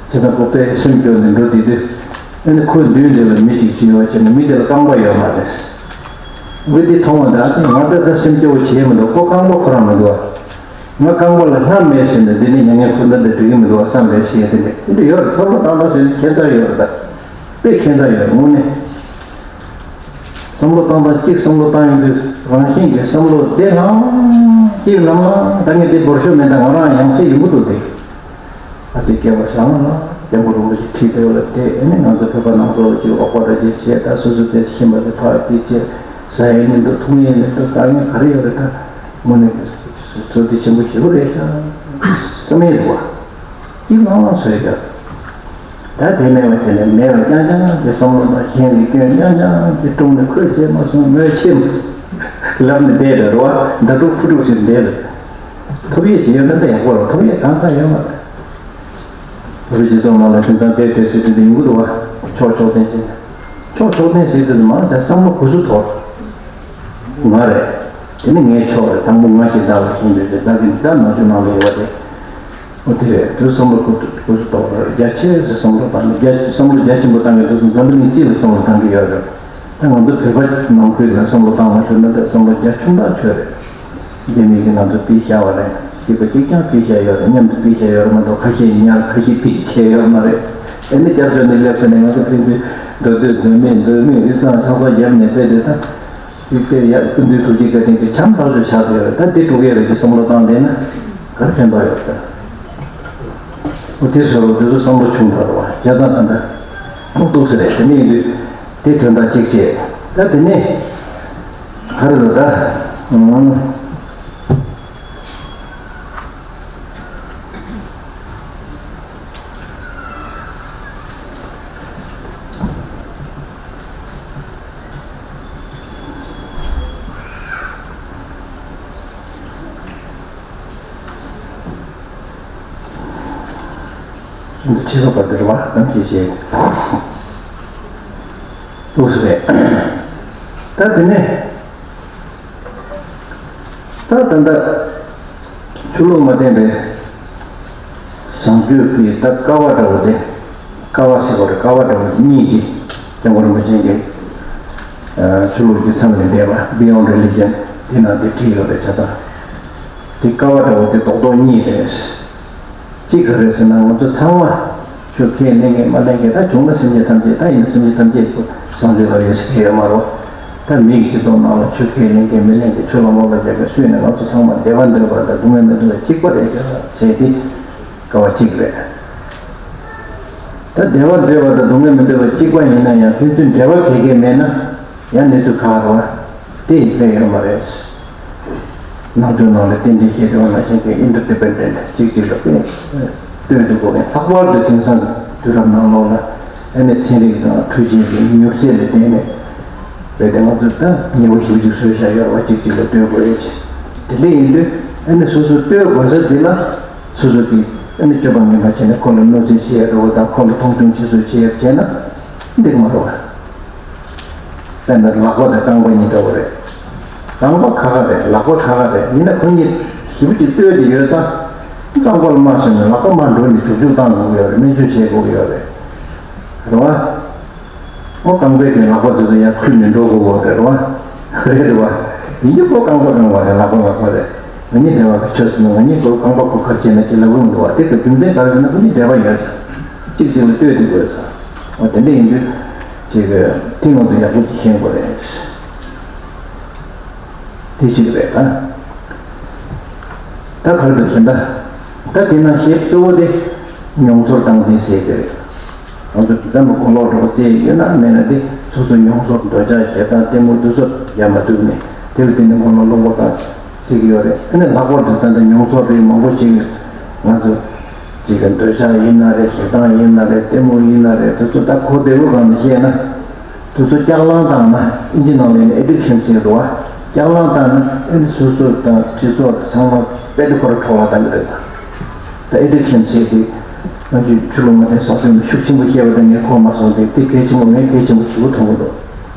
བྱས་ཙང་ཁོ་དཔེ་སེམས་སྐྱོ་ནས་འགྲོ་དེ་དུས། ཨ་ནི་ཁོའི་མདུན་དེ་ལ་མི་གཅིག་ཅིག་ཡོད་བྱས་ནས་མི་དེ་ལ་རྐང་པ་ཡོད་མ་རེད། འོ་དེ་མཐོང་བ་ད་ཨ་ནི་ང་ད་ད་སེམས་སྐྱོ་བོ་བྱེད་མི་འདུག་ཁོ་རྐང་པ་ཁོ་རང་མི་འདུག་ང་རྐང་པ་ལ་ལྷམ་མེད་ཟེར་ནས་འདི་ནི་མྱ་ངན་ཁོ་ད་འདི་འགྲིག་གི་མི་འདུག་བསམ་རེད་ཟེར་དེ་འདྲ་དེ་འདྲ་ཡོད་རེད། ཁོ་ལ་ཏག་ཏག་ཟེར་ནས་ཁྱད་མཚར་ཡོད་རེད་ད། དཔེ་ཁྱད་མཚར་ཡོད་རེད་དངོས་གནས། བསམ་བློ་བཏང་སྟངས་གཅིག་བསམ་བློ་བཏང་ཡོང་དུས་རང་བཞིན་གྱི་བསམ་བློ་བདེ་ལྷང་གཅིག་ལམ་ལྷང་། ད་ངས་འདི་འབོར་ཤོག་མེད། ད་ང་རང་ཡང་སེ་ཡོང་གི་འདུག་སྟེ། ཨ་ཙི་སྐྱེ་བ་བཟང་ལ་སྐྱབས་མགོན་རིན་པོ་ཆེ་ཁྲི་ལྟེ་བ་ལ་བསྡད། ཨ་ནི་ང་ཚོ་བོད་པ་ནང་ཚོ་ཅིག་འོག་པ་འདྲ་ཅིག་བྱས། ད་སོ་སོ་དེ་ཤེས་པ་དེ་ཕར་དེ་བྱས། ཟ་ཡས་མི་འདུག་འཐུང་ཡས་མི་འདུག་ད་ངས་ག་རེ་ཡོད་རེད། ད་དངོས་གནས་ཚོད་འདི་ཆེན་པོ་ཞེ་པོ་རེད་ཤག་བསམ་ཡས་འདུག་བ། སྐྱིད་ལྷང་ལྷང་བཟོས་ཀྱང་། ད་དེ་མེད་པ་བྱས་ནས་མེད་པ་རྐྱང་རྐྱང་གི་བསམ་བློ་དང་གཞན་གྱི་སྐྱོན་རྐྱང་རྐྱང་གི་དཀྲུགས་ནས་ཁོས་བྱས་མ་སོང་ངོས་བྱས་མ་སོང་ལབ་ནས་བསྡད་རེད་བ། ད་དཀྲུག་ཕུ་དཀྲུག་བྱས་བསྡད་རེད། ཐོབ་ཡས་ཅིག་ཡོད་ན་ད་ཡག་པོ་རེད། ཐོབ་ཡས་གང་གང་ཡོད་མ་རེད། བོད་རིགས་སྤྱི་ཚོགས་ནང་ལ་དེང་སང་དེ་དེ་ཟེར་དུས་ཡོང་གི་འདུག་བ། ཕྱོགས་ཕྱོགས་འཐེན་བྱས་ནས། ཕྱོགས་ཕྱོགས་འཐེན་ཟེར་དུས་མང་ཆེ་བསམ་བློ་གུ་སུ་དོར། ང་རེད། དེ་ནི་ངའི་ཕྱོགས་རེད། དང་པོ་ང་ཞིག་བདག་ལ་ཤེས་འདོད་དེ་བདག་གི་འདི་ལྟར་ནང་ཆོས་ནང་ལ་ཡོད་པ་རེད། འོ་དེ་རེད། དུ་བསམ་བློ་ཁུ་ཁུ་སུ་དོག་རེད། རྒྱ་ཆེ་ཟེར་བསམ་བློ་བཏང་ནས་རྒྱ་བསམ་བློ་རྒྱ་ཆེན་པོ་བཏང་གི་འདུག་འཛམ་བུ་གླིང་སྤྱི་ལ་བསམ་བློ་བཏང་གི་ཡོད་རེད། ད་ང་ཚོ་བོད་པ་ནང་ཁུལ་ལ་བསམ་བློ་བཏང་བ་ཞུ་ན་ད་བསམ་བློ་རྒྱ་ཆུང་དག་ཆོད་རེད། རྒྱ་མི་གིས་ང་ཚོ་ཕུད་བཞག་པ་རེད། སྐྱིད་པ་གཅིག་ཀྱང་ཕུད་བཞག་ཡོད་རེད། མཉམ་དུ་ཕུད་བཞག་ཡོད་རེད་མ་གཏོགས་ཁ་ཤས་ཉར་ཁ་ཤས་ཕུད་བྱས་ཡོད་མ་རེད། ཨེ་ནི་སྐྱབས་བཅོལ་ནས་སླེབས་ཟེར་ནས་ང་ཚོ་ཕན་ཚུན་མདོ་སྟོད་མདོ་སྨད་མདོ་སྨད་དབུས་གཙང་ཆང་ས་བརྒྱབ་ནས་བསྡད་དེ་ད། དེ་དཔེ་ཡག་སྐུ་མདུན་ཐུགས་རྗེ་བཀའ་དྲིན་གྱིས་བྱམས་ཐག་ཆོད་ཆགས་བསྡད་ཡོད་རེད། ད་དེ་འགྲུབ་ཡས་རེད་ཅེས་བསམ་བློ་བཏང་བསྡད་ན་ག་རེ་ཕན་ཐོགས་ཡོད་རེད། འོ་དེ་བཟོ་རོགས་དེ་ཚོ་བསམ་བློ་ཆུང་དྲགས་རེད་བ། བྱས་ཙང་ད་ལྟ་ཁོང་གཏུགས་ས་རེད། དེ་ནས་ཡིན་དུས་དེ་དོན་དག་གཅིག་བྱས། ད་དེ་ནས་ག་རེ་རེད་ད། ཨང་། འདི་ཕྱི་སོགས་པ་འདིར་བ་ནམ་ཞིག་བྱེད། ལུགས་སུ་རེད། ད་དེ་ནས། ད་ད་ལྟ་ཆོས་ལུགས་མ་བརྟེན་པའི་བཟང་སྤྱོད་ཀྱི་ད་ཀ་བ་འདྲ་བོ་དེ། ཀ་བ་ཟེར་བ་རེད། ཀ་བ་འདྲ་བོ་གཉིས་ཀྱི་སྐྱབས་མགོན་རིན་པོ་ཆེ་གི་ཆོས་ལུགས་ཀྱི་མཚམས་ལས་འདས་པ། Beyond Religion དེ་ནང་དེ་བྲིས་ཡོད་རེད། ཆ་ཚང་དེ་ཀ་བ་འདྲ་བོ་དེ་རྡོག་རྡོག་གཉིས་རེད། གཅིག་ག་རེ་ཟེར་ན་ང་ཚོ་ཚང་མ་ཆོས་ཁས་ལེན་མཁན་མ་ལེན་མཁན་ད་བྱུང་ན་སེམས་ཅན་ཐམས་ཅད་ད་ཡིན་ན་སེམས་ཅན་ཐམས་ཅད་ཀྱི་བཟང་སྤྱོད་ལ་ཡོད་ཟེར་གྱི་ཡོད་མ་རེད། ད་མི་ཡི་སྤྱི་ཚོགས་ནང་ལ་ཆོས་ཁས་ལེན་མཁན་མི་ལེན་མཁན་ཆོས་ལ་རྨོངས་པ་རྒྱག་མཁན་སུ་ཡིན་ན་ང་ཚོ་ཚང་མ་བདེ་བ་འདོད་པ་དང་སྡུག་བསྔལ་མི་འདོད་པ་གཅིག་པ་རེད་ཟེར་དེ་ཀ་བ་གཅིག་རེད། ད་བདེ་བ་འདོད་པ་དང་སྡུག་བསྔལ་མི་འདོད་པ་གཅིག་པ་ཡིན་ན་ཡང་ཕན་ཚུན་འབྲེལ་བ་གལ་གལ་མེད་ན། ཡང་གནས་ཚུལ་ཁག་རེད་བ། དེ་ཡིན་ཕན་ཡོད་མ་རེད། ནང་ཆོས་ནང་ལ་རྟེན་འབྲེལ་བཤད་དེ་བ་ནང་བཞིན་གྱི་interdependent གཅིག་གཅིག་ལ་ཕན་ལྟོས་དུ་དགོས་མཁན། ལྷག་པར་དུ་དེང་སང་དུས་རབས་ནང་ལོགས་ལ་ཨ་ནི་ཚན་རིག་དང་འཕྲུལ་ཆས་ཀྱི་མྱུར་ཚད་ལ་བརྟེན་ནས་རྦད་དེ་ང་ཚོས་ད་ཉེ་བོ་ཞིབ་འཇུག་བཟོས་བཞག་ཡོད་རེད་བ། གཅིག་གཅིག་ལ་ལྟོས་དགོས་ཡོད་ཅེས། དེ་འདྲ་ཡིན་དུས་ཨ་ནི་སོ་སོ་ལྟོས་དགོས་ས་དེ་ལ་སོ་སོ་གིས་ཨ་ནི་སྤྱོད་པ་ངན་པ་བྱས་ནས་ཁོ་ལ་གནོད་འཚེ་བྱེད་ཡ་འགྲོ་བ་དང་ཁོ་ལ་མཐོང་ཆུང་བྱེད་བཟོ་བྱེད་ཡ་བྱས་ན་འགྲིག་མ་རེད་བ། དཔེར་ན་ལག་པ་དང་རྐང་པ་གཉིས་འདྲ་བོ་རེད། རྐང་པ་ཁ་ཁ་རེད། ལག་པ་ཁ་ཁ་རེད། ཡིན་ན་ཁོ་གཉིས་ཞེ་པོ་ཅིག་ལྟོས་ཏེ་ཡོད་ཙང་རྐང་པ་ལ་མ་སོན་ནས་ལག་པ་མར་འགྲོ་ནས་བྱུག་བྱུག་བཏང་དགོས་ཀྱི་ཡོད་རེད། སྨན་བཅོས་བྱེད་དགོས་ཀྱི་ཡོད་རེད། རེད་བ། ཨོ་རྐང་པའི་གི་ལག་པ་དེ་ཚོ་ཡང་ཁུར་ནས་འགྲོ་དགོས་ཀྱི་ཡོད་རེད་བ། རེད་བ། ཡིན་གྱི་ཁོ་རྐང་པ་རྐང་པ་རེད། ལག་པ་ལག་པ་རེད། ང་གཉིས་འབྲེལ་བ་གི་ཆོས་སུ་ནི་ང་གཉིས་ཁོ་རྐང་པ་ཁོ་ཁར་བྱས་ན་ཅི་ལབ་ཀྱི་མི་འདུག་བ། དེ་གི་རྒྱུ་མཚན་ག་རེ་ཟེར་ན་ཁོ་གཉིས་འབྲེལ་བ་ཡོད་ཙང་གཅིག་གཅིག་ལ་ལྟོས་ཏེ་དགོས་ཙང་། འོ་དེ་འདྲ་ཡིན་དུས་ཅིག་གི་དེ་ང་ཚོ་ཡག་པོ་ཅིག་ཤེས་དགོས་རེད། དེ་གཅིག་རེད་ད། ད་ག་རེ་འདུག་ཟེར་ན། ད་དེ་ནང་བཤད་གཙོ་བོ་དེ་མྱོང་ཚོར་སྟངས་འཛིན་ཟེར་དེ་རེད། ང་ཚོ་དེ་ལྟར་མ་གོ་ལོག་འགྲོ་བ་བྱས་ཡོད་ན་མེད་ན་དེ་སོ་སོའི་མྱོང་ཚོར་འདོད་ཆགས་ཞེ་སྡང་གཏི་མུག་དེ་ཚོ་ཡར་མ་བཏུབ་ནས་དེ་ལ་བརྟེན་ནས་མགོ་ནང་རླུང་བུ་ལངས་སྲིད་ཀྱི་ཡོད་རེད། ཨ་ནི་ལྷག་པར་དུ་ད་ལྟ་མྱོང་ཚོར་རིགས་མང་པོ་ཅིག་ང་ཚོ་ཅིག་གི་འདོད་ཆགས་ཡིན་ན་རེད། ཞེ་སྡང་ཡིན་ན་རེད། གཏི་མུག་ཡིན་ན་རེད། དེ་ཚོ་ད་གོ་བདེ་པོ་གང་ནས་བཤད་ན། དེ་ཚོ་ལྕགས་ལང་བཏང་ན། ཨིན་ཇི་ནང་ལ་ཡིན་ན་ཨེ་ཌིག་ཤན་ཟེར་འདུག་བ། ལྕགས་ལང་བཏང་ན་ཨེ་ནི་སོ་སོ་དང་སྤྱི་ཚོགས་ཚང་མ་དཔེ་དེ་ཁོ་ར་འཕྲོག་པ་བཏང་གི་རེད་ད། ད་ཨེ་ཌིག་ཤན་ཟེར་དེ་ང་ཚོས་ཆོས་ལུགས་མ་བསྟེན་ཟེར་དུས་ཤུགས་ཆེན་པོ་བཤད་པ་དེ་ངས་གོ་མ་སོང་སྟེ། དེ་གལ་ཆེན་པོ། ངས་གལ་ཆེན་པོ་ཞེ་པོ་མཐོང་གི་འདུག་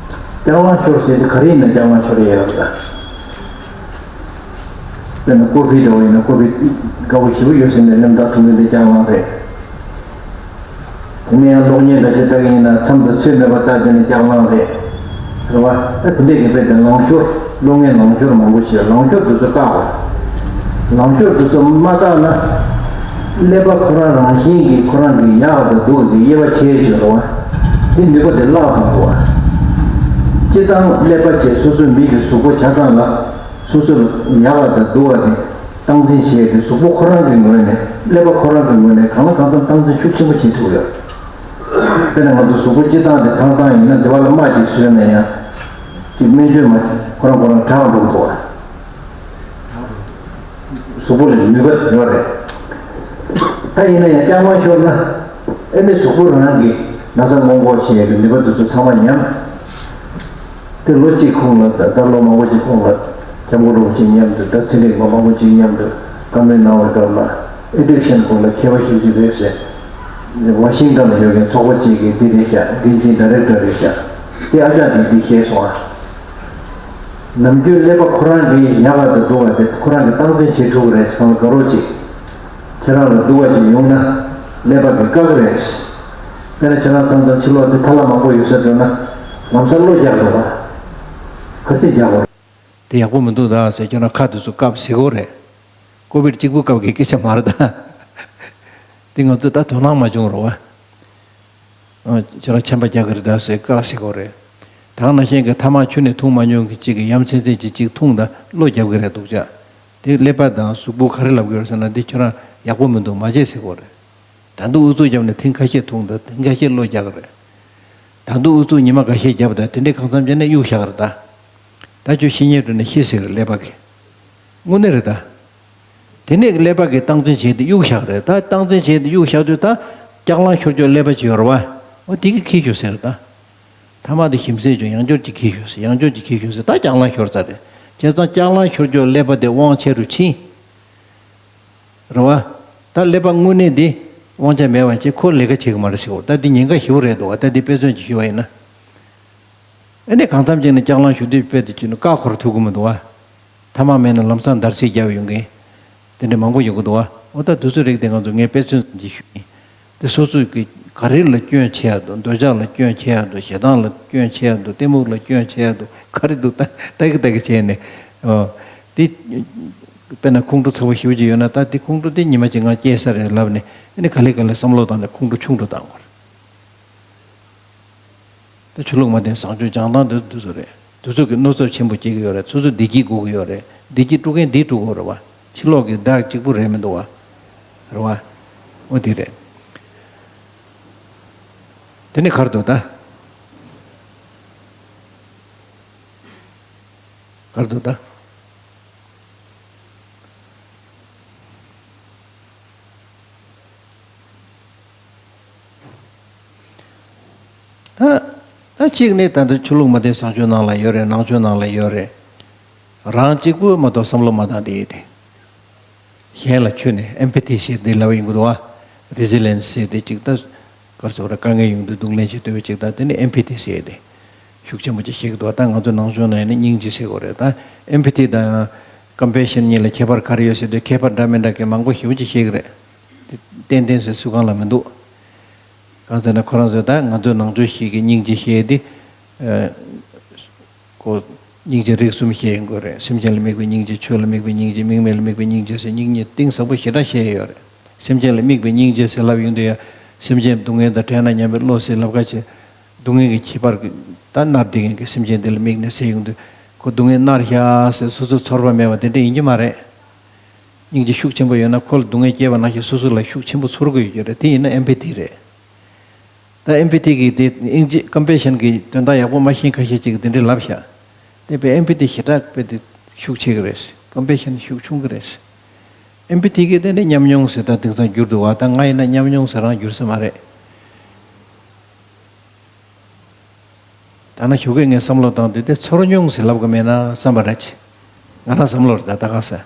ལྕགས་ལང་ཤོར་ཟེར་དེ་ག་རེ་ཡིན་ན་ལྕགས་ལང་ཤོར་ཡས་ཡོད་རེད་ད། དཔེར་ན་ཀོ་ཕི་འདྲ་བོ་ཡིན་ན་ཀོ་ཕི་དགའ་པོ་ཞེ་པོ་ཡོད་ཟེར་ནས་ལན་བཏབ་ཐུབ་མཁན་དེ་ལྕགས་ལང་རེད། དེ་ནས་ཡང་གློག་བརྙན་འདྲ་ཅིག་ལྟ་གི་ཡིན་ན་མཚམས་དང་ཚོད་མེད་པར་ལྟ་དེ་ནི་ལྕགས་ལང་རེད། རེད་བ། ད་དེ་འདྲས་ཀྱི་དཔེ་དེ་ལང་ཤོར། གློག་བརྙན་ལང་ཤོར་མང་པོ་ཞིག་ལང་ཤོར་དེ་ཚོ་བཀག་པ། ལང་ཤོར་དེ་ཚོ་མ་བཀག་ན། ཀླད་པ་ཁོ་རང་རང་བཞིན་གྱིས་ཁོ་རང་གི་ཡག་དང་སྡུག་གི་དབྱེ་བ་ཕྱེ་ཡོད་རེད་བ། དེ་ནུས་པ་དེ་བརླག་འགྲོ་འདུག་བ། སྤྱིར་བཏང་ཀླད་པ་བཅས་སོ་སོའི་མི་གི་གཟུགས་པོ་ཆ་ཚང་ལ། སོ་སོ་ལ་ཡག་པ་དང་སྡུག་པ་དེ་སྟངས་འཛིན་བྱེད་ཡས་དེ་གཟུགས་པོ་ཁོ་རང་གི་ངོས་ནས། ཀླད་པ་ཁོ་རང་གི་ངོས་ནས་གང་ལ་གང་འཚམ་སྟངས་འཛིན་ཤུགས་ཆེན་པོ་བྱེད་ཐུབ་ཡོད། དཔེར་ན་ང་ཚོ་གཟུགས་པོ་སྤྱིར་བཏང་དེ་ཐང་ཐང་ཡིན་ན། དེ་བ་ལ་རྨ་ཅིག་བཟོས་ན་ཡང་། དེ་སྨན་བཅོས་མ་ཁོ་རང་ཁོ་རང་དྲག་འགྲོ་གི་འདུག་བ། གཟུགས་པོ་ལ་ནུས་པ་ཡོད་རེད། ད་ཡིན་ན་ཡང་ལྕགས་ལང་ཤོར་ན། ཨེ་ནི་གཟུགས་པོ་རང་གི་ན་ཚ་སྔོན་འགོག་བྱེད་ཡས་ཀྱི་ནུས་པ་དེ་ཚོ་ཚང་མ་ཉམས། དེ་ལོ་གཅིག་གོང་ལ། ད་ལྟ་ལོ་མང་པོ་ཅིག་གོང་ལ་སྐྱབས་མགོན་རིན་པོ་ཆེ་མཉམ་དུ། ད་ཚན་རིག་པ་མང་པོ་ཅིག་མཉམ་དུ་བཀའ་མོལ་གནང་བའི་སྐབས་ལ། ཨེ་ཌིག་ཤན་སྐོར་ལ་མཁས་པ་ཞེ་པོ་ཅིག་རེད་ཟེར། ཝ་ཤིང་ཊོན་ལ་ཡོད་མཁན་ཚོགས་པ་ཅིག་གི་འདི་རེད་ཤག་འགན་འཛིན་ཌའི་རེག་ཊར་རེད་ཤག་དེ་ཨ་ཅག་གིས་འདི་བཤད་སོང་ཨ། ནམ་རྒྱུན་ཀླད་པ་ཁོ་རང་གི་ཡག་པ་དང་སྡུག་པ་དེ་ཁོ་རང་གིས་སྟངས་འཛིན་བྱེད་ཐུབ་ཀྱི་རེད། ཁོང་ལ་དགའ་རོགས་ཅིག་ཁྱེད་རང་ལ་སྡུག་པ་ཅིག་ཡོང་ན་ཀླད་པ་གིས་བཀག་གི་རེད། དཔེར་ན་ཁྱེད་རང་ཚང་ཚང་ཕྱི་ལོགས་དེ་ཐ་ལ་མང་པོ་ཡོད་ས་འགྲོ་ན་ལམ་སང་གློ་རྒྱག་དགོས་པ། ག་ཚོད་རྒྱག་དགོས་རེད། དེ་ཡག་པོ་མི་འདུག་ད་ཟེར་ཁྱོད་རང་ཁ་དེ་ཚོ་བཀབ་ཟེར་དགོས་རེད། ཀོ་བིཌ་གཅིག་པུ་སྐབས་ཀྱི་སྐད་ཆ་མ་རེད་ད། དེ་ང་ཚོས་ད་དོ་སྣང་མ་བྱུང་རོགས་བ། ཁྱེད་རང་ཆམ་པ་རྒྱག་གི་རེད་ད་ཟེར་བཀག་ཟེར་དགོས་རེད། ད་ག་ནང་བཞིན་གྱི་ཐ་མག་ཆུ་ནས་འཐུང་མ་མྱོང་མཁན་གཅིག་གིས་ཡ་མཚན་ཚན་གཅིག་གཅིག་འཐུང་ད་གློ་རྒྱབ་ཀྱི་རེད་འདུག་ཅག་དེ་ཀླད་པ་དང་གཟུགས་པོ་ག་རེ་ལབ་ཀྱི་ཡོད་རེད་ཟེར་ན། འདི་ཁྱོད་རང་ཡག་པོ་མི་འདུག་མ་བྱེད་ཟེར་དགོས་རེད། ད་དུང་ཨུ་ཚུགས་བརྒྱབ་ནས་ཐེངས་ཁ་ཤས་འཐུང་ད་ཐེངས་ཁ་ཤས་གློ་རྒྱག་གི་རེད། ད་དུང་ཨུ་ཚུགས་ཉི་མ་འགའ་ཤས་བརྒྱབ་ད་དེ་འདྲའི་གང་འཚམ་བྱས་ནས་གཡུག་བཞག་གི་རེད་ད། ད་ཁྱོད་ཤི་ཉེན་འགྲོ་ནས་ཤི་ཟེར་གི་རེད་ཀླད་པ་གིས། དངོས་གནས་རེད་ད། དེ་ནས་ཀླད་པ་གིས་སྟངས་འཛིན་བྱས་ཏེ་གཡུག་བཞག་རེད་ད། སྟངས་འཛིན་བྱས་ཏེ་གཡུག་བཞག་དུས་ད་ལྕགས་ལང་ཤོར་ཀྱོག་ཀླད་པ་ཅིག་ཡོད་རེད་བ། འོ་དེ་གིས་འཁྱེར་ཤོག་ཟེར་རེད་ད། ཐ་མག་དེ་ཞིམ་ཟས་ཅིག་ཡང་བསྐྱར་ཅིག་འཁྱེར་ཤོག་ཟེར། ཡང་བསྐྱར་ཅིག་འཁྱེར་ཤོག་ཟེར། ད་ལྕགས་ལང་ཤོར་ཚར་རེད། བྱས་ཙང་ལྕགས་ལང་ཤོར་ཀྱོག་ཀླད་པ་དེ་དབང་ཆེ་རུ་ཕྱིན། རེད་བ། ད་ཀླད་པ་དངོས་གནས་དེ་དབང་ཆ་མེད་པ་བྱས། ཁོ་ལས་ཀ་བྱེད་གི་མ་རེད་ཟེར་གོ། ད་དེ་ཉེན་ཁ་ཞེ་པོ་རེད་འདུག་བ། ད་དེ་དཔེ་མཚོན་ཅིག་ཞུས་པ་ཡིན་ན། ཨ་ནི་གང་འཚམ་ཅིག་ནས་ལྕགས་ལང་ཤོར་དུས་དཔེ་དེ་ཅིག་ནི་བཀག་འཁོར་ཐུབ་གི་མི་འདུག་བ། ཐ་མག་མེད་ན་ལམ་སང་འདར་སིག་རྒྱབ་ཡོང་མཁན་དེ་འདྲ་མང་པོ་ཡོང་གི་འདུག་བ། འོ་ད་དེ་ཚོའི་རིགས་དེ་ང་ཚོ་ངས་དཔེ་མཚོན་ཙམ་ཅིག་ཞུས་ཡིན། དེ་སོ་སོས་ཀྱི་ག་རེ་ལ་སྐྱོན་ཆེ་ཡག་འདུག་འདོད་ཆགས་ལ་སྐྱོན་ཆེ་ཡག་འདུག་ཞེ་སྡང་ལ་སྐྱོན་ཆེ་ཡག་འདུག་གཏི་མུག་ལ་སྐྱོན་ཆེ་ཡག་འདུག་ག་རེ་འདུག་ལྟ་ལྟ་གི་ལྟ་གི་བྱས་ནས། ཨོ། དེ། དཔེར་ན་ཁོང་ཁྲོ་ཚ་པོ་ཞེ་པོ་ཅིག་ཡོད་ན། ད་དེ་ཁོང་ཁྲོ་དེ་ཉི་མ་གཅིག་ངང་སྐྱེས་ས་རེད་ལབ་ནས། ཨ་ནི་ག་ལེ་ག་ལེ་བསམ་བློ་བཏང་ནས་ཁོང་ཁྲོ་ཆུང་དུ་བཏང་དགོས་རེད། ད་ཆོས་ལུགས་མ་བསྟེན་བཟང་སྤྱོད་སྦྱང་སྟངས་དེ་དེ་ཚོ་རེད། དེ་ཚོ་གི་གནོད་ཚབས་ཆེན་པོ་སྐྱེལ་གི་ཡོད་རེད། སོ་སོ་བདེ་སྐྱིད་དགོས་གི་ཡོད་རེད། བདེ་སྐྱིད་དཀྲུག་མཁན་འདིས་དཀྲུག་དགོས་རེད་བ། ཕྱི་ལོགས་ཀྱི་བདག་གཅིག་པུ་རེད་མི་འདུག་བ། རེད་བ། འོ་དེ་རེད། དེ་ནི་ག་རེ་འདུག་ད། ག་རེ་འདུག་ད། ད། ད་གཅིག་ནི་ད་ལྟ་ཆོས་ལུགས་མ་བསྟེན་བཟང་སྤྱོད་ནང་ལ་ཡོད་རེད། ནང་ཆོས་ནང་ལ་ཡོད་རེད། རང་གཅིག་པུ་མ་གཏོགས་བསམ་བློ་མ་བཏང་བསྡད་ཡོད་དེ། གཞན་ལ་ཁྱོན་ནས་ཨེམ་པ་ཐི་ཟེར་དེ་ལབ་ཡོང་གི་འདུག་བ། རི་ཟི་ལི་ཡན་སི་ཟེར་དེ་གཅིག་ད། ག་རེ་ཟེར་དགོས་རེད། དཀའ་ངལ་ཡོང་དུས་གདོང་ལེན་བྱེད་ཐུབ་པའི་གཅིག་ད། དེ་ནི་ཨེམ་པ་ཐི་ཟེར་དེ། ཤུགས་ཆེན་པོ་ཅིག་བཤད་ཀྱི་འདུག་ད་ང་ཚོ་ནང་ཆོས་ནང་ཡིན་ན་སྙིང་རྗེ་ཟེར་དགོས་རེད། ད་ཨེམ་པ་ཐི་དང་ཀམ་པེ་ཤན་གཉིས་ལ་ཁྱད་པར་ག་རེ་ཡོད་ཟེར་དུས། ཁྱད་པར་འདྲ་མི་འདྲ་གི་མང་པོ་ཞེ་པོ་ཅིག་བཤད་ཀྱི་རེད། དེ་ཏན་ཏན་ཟེར་སུ་གང་ལ་མི་འདུག་གང་ཟེར་ན་ཁོ་རང་ཚོས་ད་ང་ཚོ་ནང་ཆོས་ཤིག་གི་སྙིང་རྗེ་བཤད་དེ། ཨ། ཁོ་སྙིང་རྗེ་རིགས་གསུམ་བཤད་ཡོང་གི་རེད། སེམས་ཅན་ལ་དམིགས་པའི་སྙིང་རྗེ། ཆོས་ལ་དམིགས་པའི་སྙིང་རྗེ། དམིགས་མེད་ལ་དམིགས་པའི་སྙིང་རྗེ་ཟེར། སྙིང་རྗེ་གཏིང་ཟབ་པོ་ཞེ་དྲག་བཤད་ཡོད་རེད། སེམས་ཅན་ལ་དམིགས་པའི་སྙིང་རྗེ་ཟེར་ལབ་ཡོང་དུས་ཡ། སེམས་ཅན་སྡུག་བསྔལ་དང་བྲལ་ན་སྙམ་པའི་བློ་ཟེར་ལབ་ཁ་ཆེ། སྡུག་བསྔལ་གྱི་ཁྱད་པར་གྱི་ད་མནར་བསྡད་མཁན་གྱི་སེམས་ཅན་དེ་ལ་དམིགས་ནས་ཟེར་ཡོང་དུས། ཁོ་སྡུག་བསྔལ་མནར་ཤག་ཟེར་སོ་སོ་ཚོར་བ་མེད་པ་དེ་འདྲ་ཡིན་གྱི་མ་རེད། སྙིང་རྗེ་ཤུགས་ཆེན་པོ་ཡོད་ན་ཁོ་ལ་སྡུག་བསྔལ་སྐྱེས་པ་ནང་བཞིན་སོ་སོ་ལ་ཤུགས་ཆེན་པོ་ཚོར་དགོས་ཡོད་ཀྱི་རེད། དེ་ཡིན་ན་ཨེམ་པ་ཐི་རེད། ད་ཨེམ་པ་ཐི་གི་དེ་ཨིན་ཇི་ཀམ་པེ་ཤན་གི་དོན་དག་ཡག་པོ་མ་ཤེས་ཁ་ཤས་ཅིག་དེ་འདྲའི་ལབ་ཤག་དེ་བས་ཨེམ་པ་ཐི་ཞེ་དྲག་དཔེ་དེ་ཤུགས་ཆེ་གི་རེད། ཀམ་པེ་ཤན་ཤུགས་ཆུང་གི་རེད། ཨེམ་པ་ཐི་གི་དེ་ནི་ཉམས་མྱོང་ཟེར་ད་དེང་སང་འགྱུར་འདུག་བ། ད་ང་ཡིན་ན་ཉམས་མྱོང་ཟེར་རང་འགྱུར་ས་མ་རེད། ད་ན་ཞོགས་ཀས་ངས་བསམ་བློ་བཏང་དུས་དེ་ཚོར་མྱོང་ཟེར་ལབ་གི་མེད་ན་བསམ་པ་རེད། ང་རང་བསམ་བློ་རེད་ད་ད་ག་ས།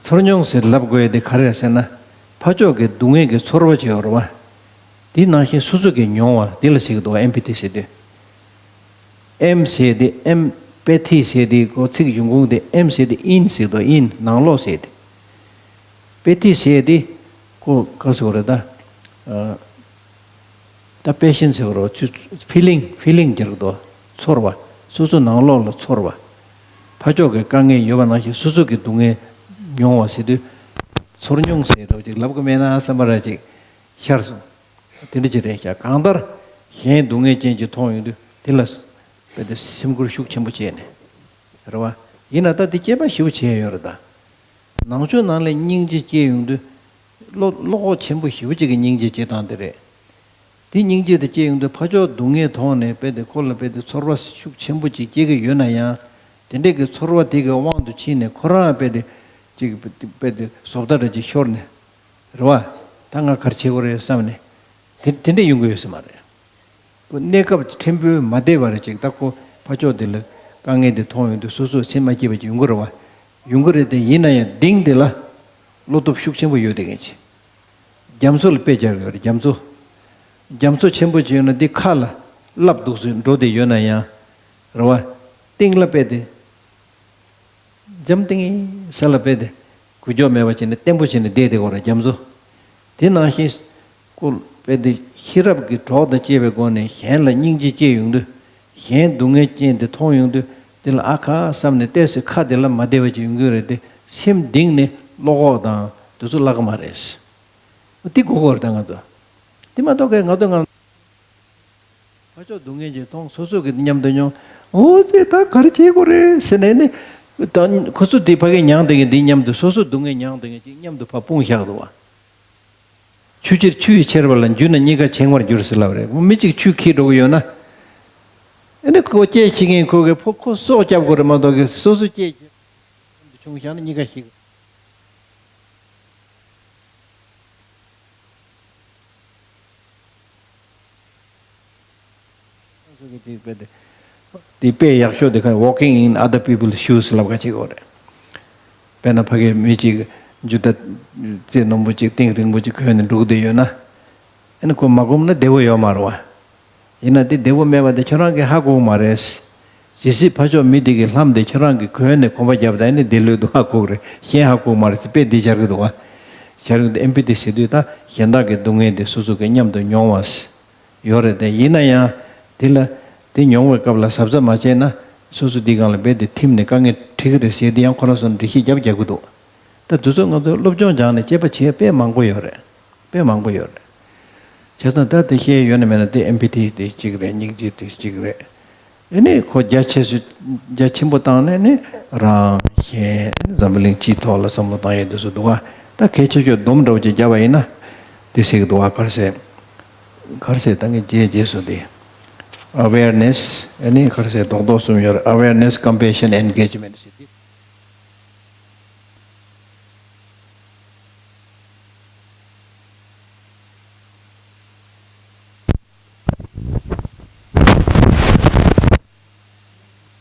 ཚོར་མྱོང་ཟེར་ལབ་དགོས་དེ་ག་རེ་རེད་ཟེར་ན། ཕར་ཕྱོགས་ཀྱི་སྡུག་བསྔལ་གྱི་ཚོར་བ་ཅིག་ཡོད་རེད་བ། དེ་ནང་བཞིན་སོ་སོ་གིས་མྱོང་བ་དེ་ལ་ཟེར་གི་འདུག་ཨེམ་པ་ཐི་ཟེར་དུས། ཨེམ་ཟེར་དེ་ཨེམ་པ་ཐི་ཟེར་དེ་ཁོ་ཚིག་འབྱུང་ཁུངས་དེ་ཨེམ་ཟེར་དེ་ཨིན་ཟེར་གི་འདུག་ཨིན་ནང་ལོགས་ཟེར་དེ། པ་ཐི་ཟེར་དེ་ཁོ་ག་ཟེར་དགོས་རེད་ད། ཨ། ད་པེ་ཤན་ཟེར་བ་རོ་ཚུ་ཕི་ལིང་ཕི་ལིང་སྦྱར་གི་འདུག་ཚོར་བ། སོ་སོ་ནང་ལོགས་ལ་ཚོར་བ། ཕར་ཕྱོགས་ཀྱི་དཀའ་ངལ་ཡོད་པ་ནང་བཞིན་སོ་སོ་གི་སྡུག་བསྔལ་མྱོང་བ་ཟེར་དུས། ཚོར་མྱོང་ཟེར་རོ་ཅིག་ལབ་གི་མེད་ན་བསམ་པ་ར་ཅིག་ཤར་སོང་། དེ་འདྲ་ཅིག་རེད་ཤག་གང་ལྟར་གཞན་སྡུག་བསྔལ་ཅན་ཅིག་མཐོང་ཡོང་དུས་དེ་ལ་དཔེ་དེ་སེམས་ཁུར་ཤུགས་ཆེན་པོ་བྱས་ནས་རེད་བ། ཡིན་ན་ད་དེ་སྐྱེས་པ་ཞེ་པོ་བྱས་ཡོད་རེད་ད། ནང་ཆོས་ནང་ལ་སྙིང་རྗེ་སྐྱེས་ཡོང་དུས། བློ་བློ་ཁོག་ཆེན་པོ་ཞེ་པོ་ཅིག་གི་སྙིང་རྗེ་སྐྱེ་སྟངས་དེ་རེད། དེ་སྙིང་རྗེ་དེ་སྐྱེས་ཡོང་དུས་ཕར་ཕྱོགས་སྡུག་བསྔལ་མཐོང་ནས་དཔེ་དེ་ཁོ་ལ་དཔེ་དེ་ཚོར་བ་ཤུགས་ཆེན་པོ་ཅིག་སྐྱེ་གི་ཡོད་ན་ཡང་། དེ་འདྲས་ཀྱི་ཚོར་བ་དེ་གི་དབང་དུ་ཕྱིན་ནས་ཁོ་རང་དཔེ་དེ་ཅིག་དཔེ་དེ་བཟོ་ལྟ་འདྲ་ཅིག་ཤོར་ནས། རེད་བ། ད་ང་ག་རེ་བྱེད་དགོས་རེད་བསམ་ནས། དེ་དེ་འདྲས་ཡོང་གི་ཡོད་ས་མ་རེད། ཁོ་གནས་སྐབས་ཕྲན་བུ་མ་བདེ་བ་རེ་ཅིག་ད་ཁོ་ཕར་ཕྱོགས་དེ་ལ་དཀའ་ངལ་དེ་མཐོང་ཡོང་དུས་སོ་སོ་སེམས་མ་སྐྱིད་པ་ཅིག་ཡོང་གི་རེད་བ། ཡོང་གི་རེད་དེ་ཡིན་ན་ཡང་གཏིང་དེ་ལ་བློ་སྟོབས་ཤུགས་ཆེན་པོ་ཡོད་དེ་གན་ཅིག་རྒྱ་མཚོ་ལ་དཔེ་སྦྱར་ཡོད་རེད་རྒྱ་མཚོ། རྒྱ་མཚོ་ཆེན་པོ་ཅིག་ཡོད་ན་འདི་ཁ་ལ་སླབ་འདུག་སེ་འགྲོ་བསྡད་ཡོད་ན་ཡང་། རེད་བ། གཏིང་ལ་དཔེ་དེ། འཇམ་ཐིང་ངེ་ས་ལ་དཔེ་དེ། འགུལ་སྐྱོད་མེད་པ་བྱས་ནས་བརྟན་པོ་བྱས་ནས་བསྡད་དེ་གོ་ར་རྒྱ་མཚོ། དེ་ནང་བཞིན། ཀོ་དཔེ་དེ་ཤེས་རབ་ཀྱི་གྲོགས་དང་བཅས་པའི་སྒོ་ནས་གཞན་ལ་སྙིང་རྗེ་སྐྱེ་ཡོང་དུས། གཞན་སྡུག་བསྔལ་ཅན་དེ་མཐོང་ཡོང་དུས་དེ་ལ་ཨ་ཁ་བསམ་ནས་ཏོག་ཙམ་ཁ་དེ་ལ་མ་བདེ་བ་ཅིག་ཡོང་གི་རེད་དེ་སེམས་གཏིང་ནས་བློ་ཁོག་དང་དེ་ཚོ་བརླག་གི་མ་རེད། དེ་དགོས་ཀྱི་རེད་ད་ང་ཚོ། དེ་མ་གཏོགས་ཀྱི་ང་ཚོ་ང་། ཕར་ཕྱོགས་སྡུག་བསྔལ་ཅིག་མཐོང་སོ་སོ་གི་མཉམ་དུ་མྱོང་། འོ་ཙེ་ད་ག་རེ་བྱེད་དགོས་རེད་ཟེར་ནས་ནི། ད་ཁོ་ཚོ་དེ་ཕ་གི་མྱངས་དེ་གི་འདི་མཉམ་དུ་སོ་སོ་སྡུག་བསྔལ་མྱངས་དེ་གི་ཅིག་མཉམ་དུ་ཕར་སྤུངས་བཞག་འདུག་བ། ཆུ་ཕྱིར་ཆུ་ཡིས་ཁྱེར་བ་ལ་འཇུ་ན་གཉིས་ཀ་བྱེང་བར་འགྱུར་ཟེར་ལབ་རེད། མི་གཅིག་ཆུ་འཁྱེར་འགྲོ་གི་ཡོད་ན། ཨ་ནི་ཁོ་སྐྱེལ་ཤེས་མཁན་ཁོ་གི་ཕོ་ཁོ་སྲོག་སྐྱབས་དགོས་རེད་མ་གཏོགས་གི་སོ་སོ་སྐྱེལ་མཉམ་དུ་བྱུང་བཞག་ན་གཉིས་ཀ་ཤི་གི། སོ་སོ་གི་ཅིག་དཔེ་དེ། དེ་དཔེ་ཡག་ཤོས་དེ་ག་walking in other people's shoes ལབ་ཁ་ཅིག་ཡོད་རེད། དཔེར་ན་ཕ་གིའི་མི་གཅིག་འཇུ་ད་རྩེ་རྣོན་པོ་ཅིག་གཏིང་རིང་པོ་ཅིག་གོན་ནས་འགྲོ་གི་བསྡད་ཡོད་ན། ཨ་ནི་ཁོ་མ་སྒོམ་ན་བདེ་བོ་ཡོད་མ་རེད་བ། ཡིན་ན་དེ་བདེ་བོ་མེད་པ་དེ་ཁྱོད་རང་གིས་ཧ་གོ་གི་མ་རེད། ཇི་སྲིད་ཕར་ཕྱོགས་མི་དེ་གི་ལྷམ་དེ་ཁྱོད་རང་གིས་གོན་ནས་གོམ་པ་བརྒྱབ་ད་ཨ་ནི་དེ་ལོས་དུ་ཧ་གོ་གི་རེད། གཞན་ཧ་གོ་གི་མ་རེད་ཟེར་དཔེ་འདི་སྦྱར་གི་འདུག་བ། སྦྱར་གི་འདུག་ཨེམ་པ་ཐི་ཟེར་དུས་ད་གཞན་དག་གི་སྡུག་བསྔལ་དེ་སོ་སོ་གིས་མཉམ་དུ་མྱོང་བ། ཡོད་རེད་དེ་ཡིན་ན་ཡང་། དེ་ལ། དེ་མྱོང་བའི་སྐབས་ལ་གཟབ་གཟབ་མ་བྱས་ན། སོ་སོ་དེའི་སྒང་ལ་རྦད་དེ་ཐིམ་ནས་དཀའ་ངལ་འཕྲད་ཀྱི་རེད་ཟེར་དེ་ཡང་ཁོ་རང་ཚོར་འགྲེལ་བཤད་རྒྱབ་རྒྱག་གི་འདུག་ད་དུས་ཚོད་ང་ཚོས་སློབ་སྦྱོང་སྦྱངས་ནས་དཔྱད་པ་བྱེད་དཔེ་མང་པོ་ཡོད་རེད། དཔེ་མང་པོ་ཡོད་རེད། བྱས་ཙང་ད་དེ་བཤད་ཡོད་ན་མེད་ན་དེ་ཨེམ་པ་ཐི་དེ་གཅིག་རེད། སྙིང་རྗེ་དེ་གཅིག་རེད། ཨེ་ནས་ཁོ་རྒྱ་ཆེ་སུ། རྒྱ་ཆེན་པོ་བཏང་ནས་ནི་རང་གཞན་འཛམ་བུ་གླིང་སྤྱིའི་ཐོག་ལ་བསམ་བློ་བཏང་ཡས་དུས་སུ་འདུག་ག་ད་གལ་ཆེ་ཤོས་སྡོམ་འདྲ་བོ་ཅིག་བརྒྱབ་པ་ཡིན་ན། དེ་ཟེར་གི་འདུག་ག་ག་རེ་ཟེར། ག་རེ་ཟེར་ད་ངས་རྗེས་རྗེས་སུ་དེ། awareness ཨེ་ནས་ག་རེ་ཟེར་རྡོག་རྡོག་གསུམ་ཡོད་རེད། awareness, compassion, engagement ཟེར་དེ།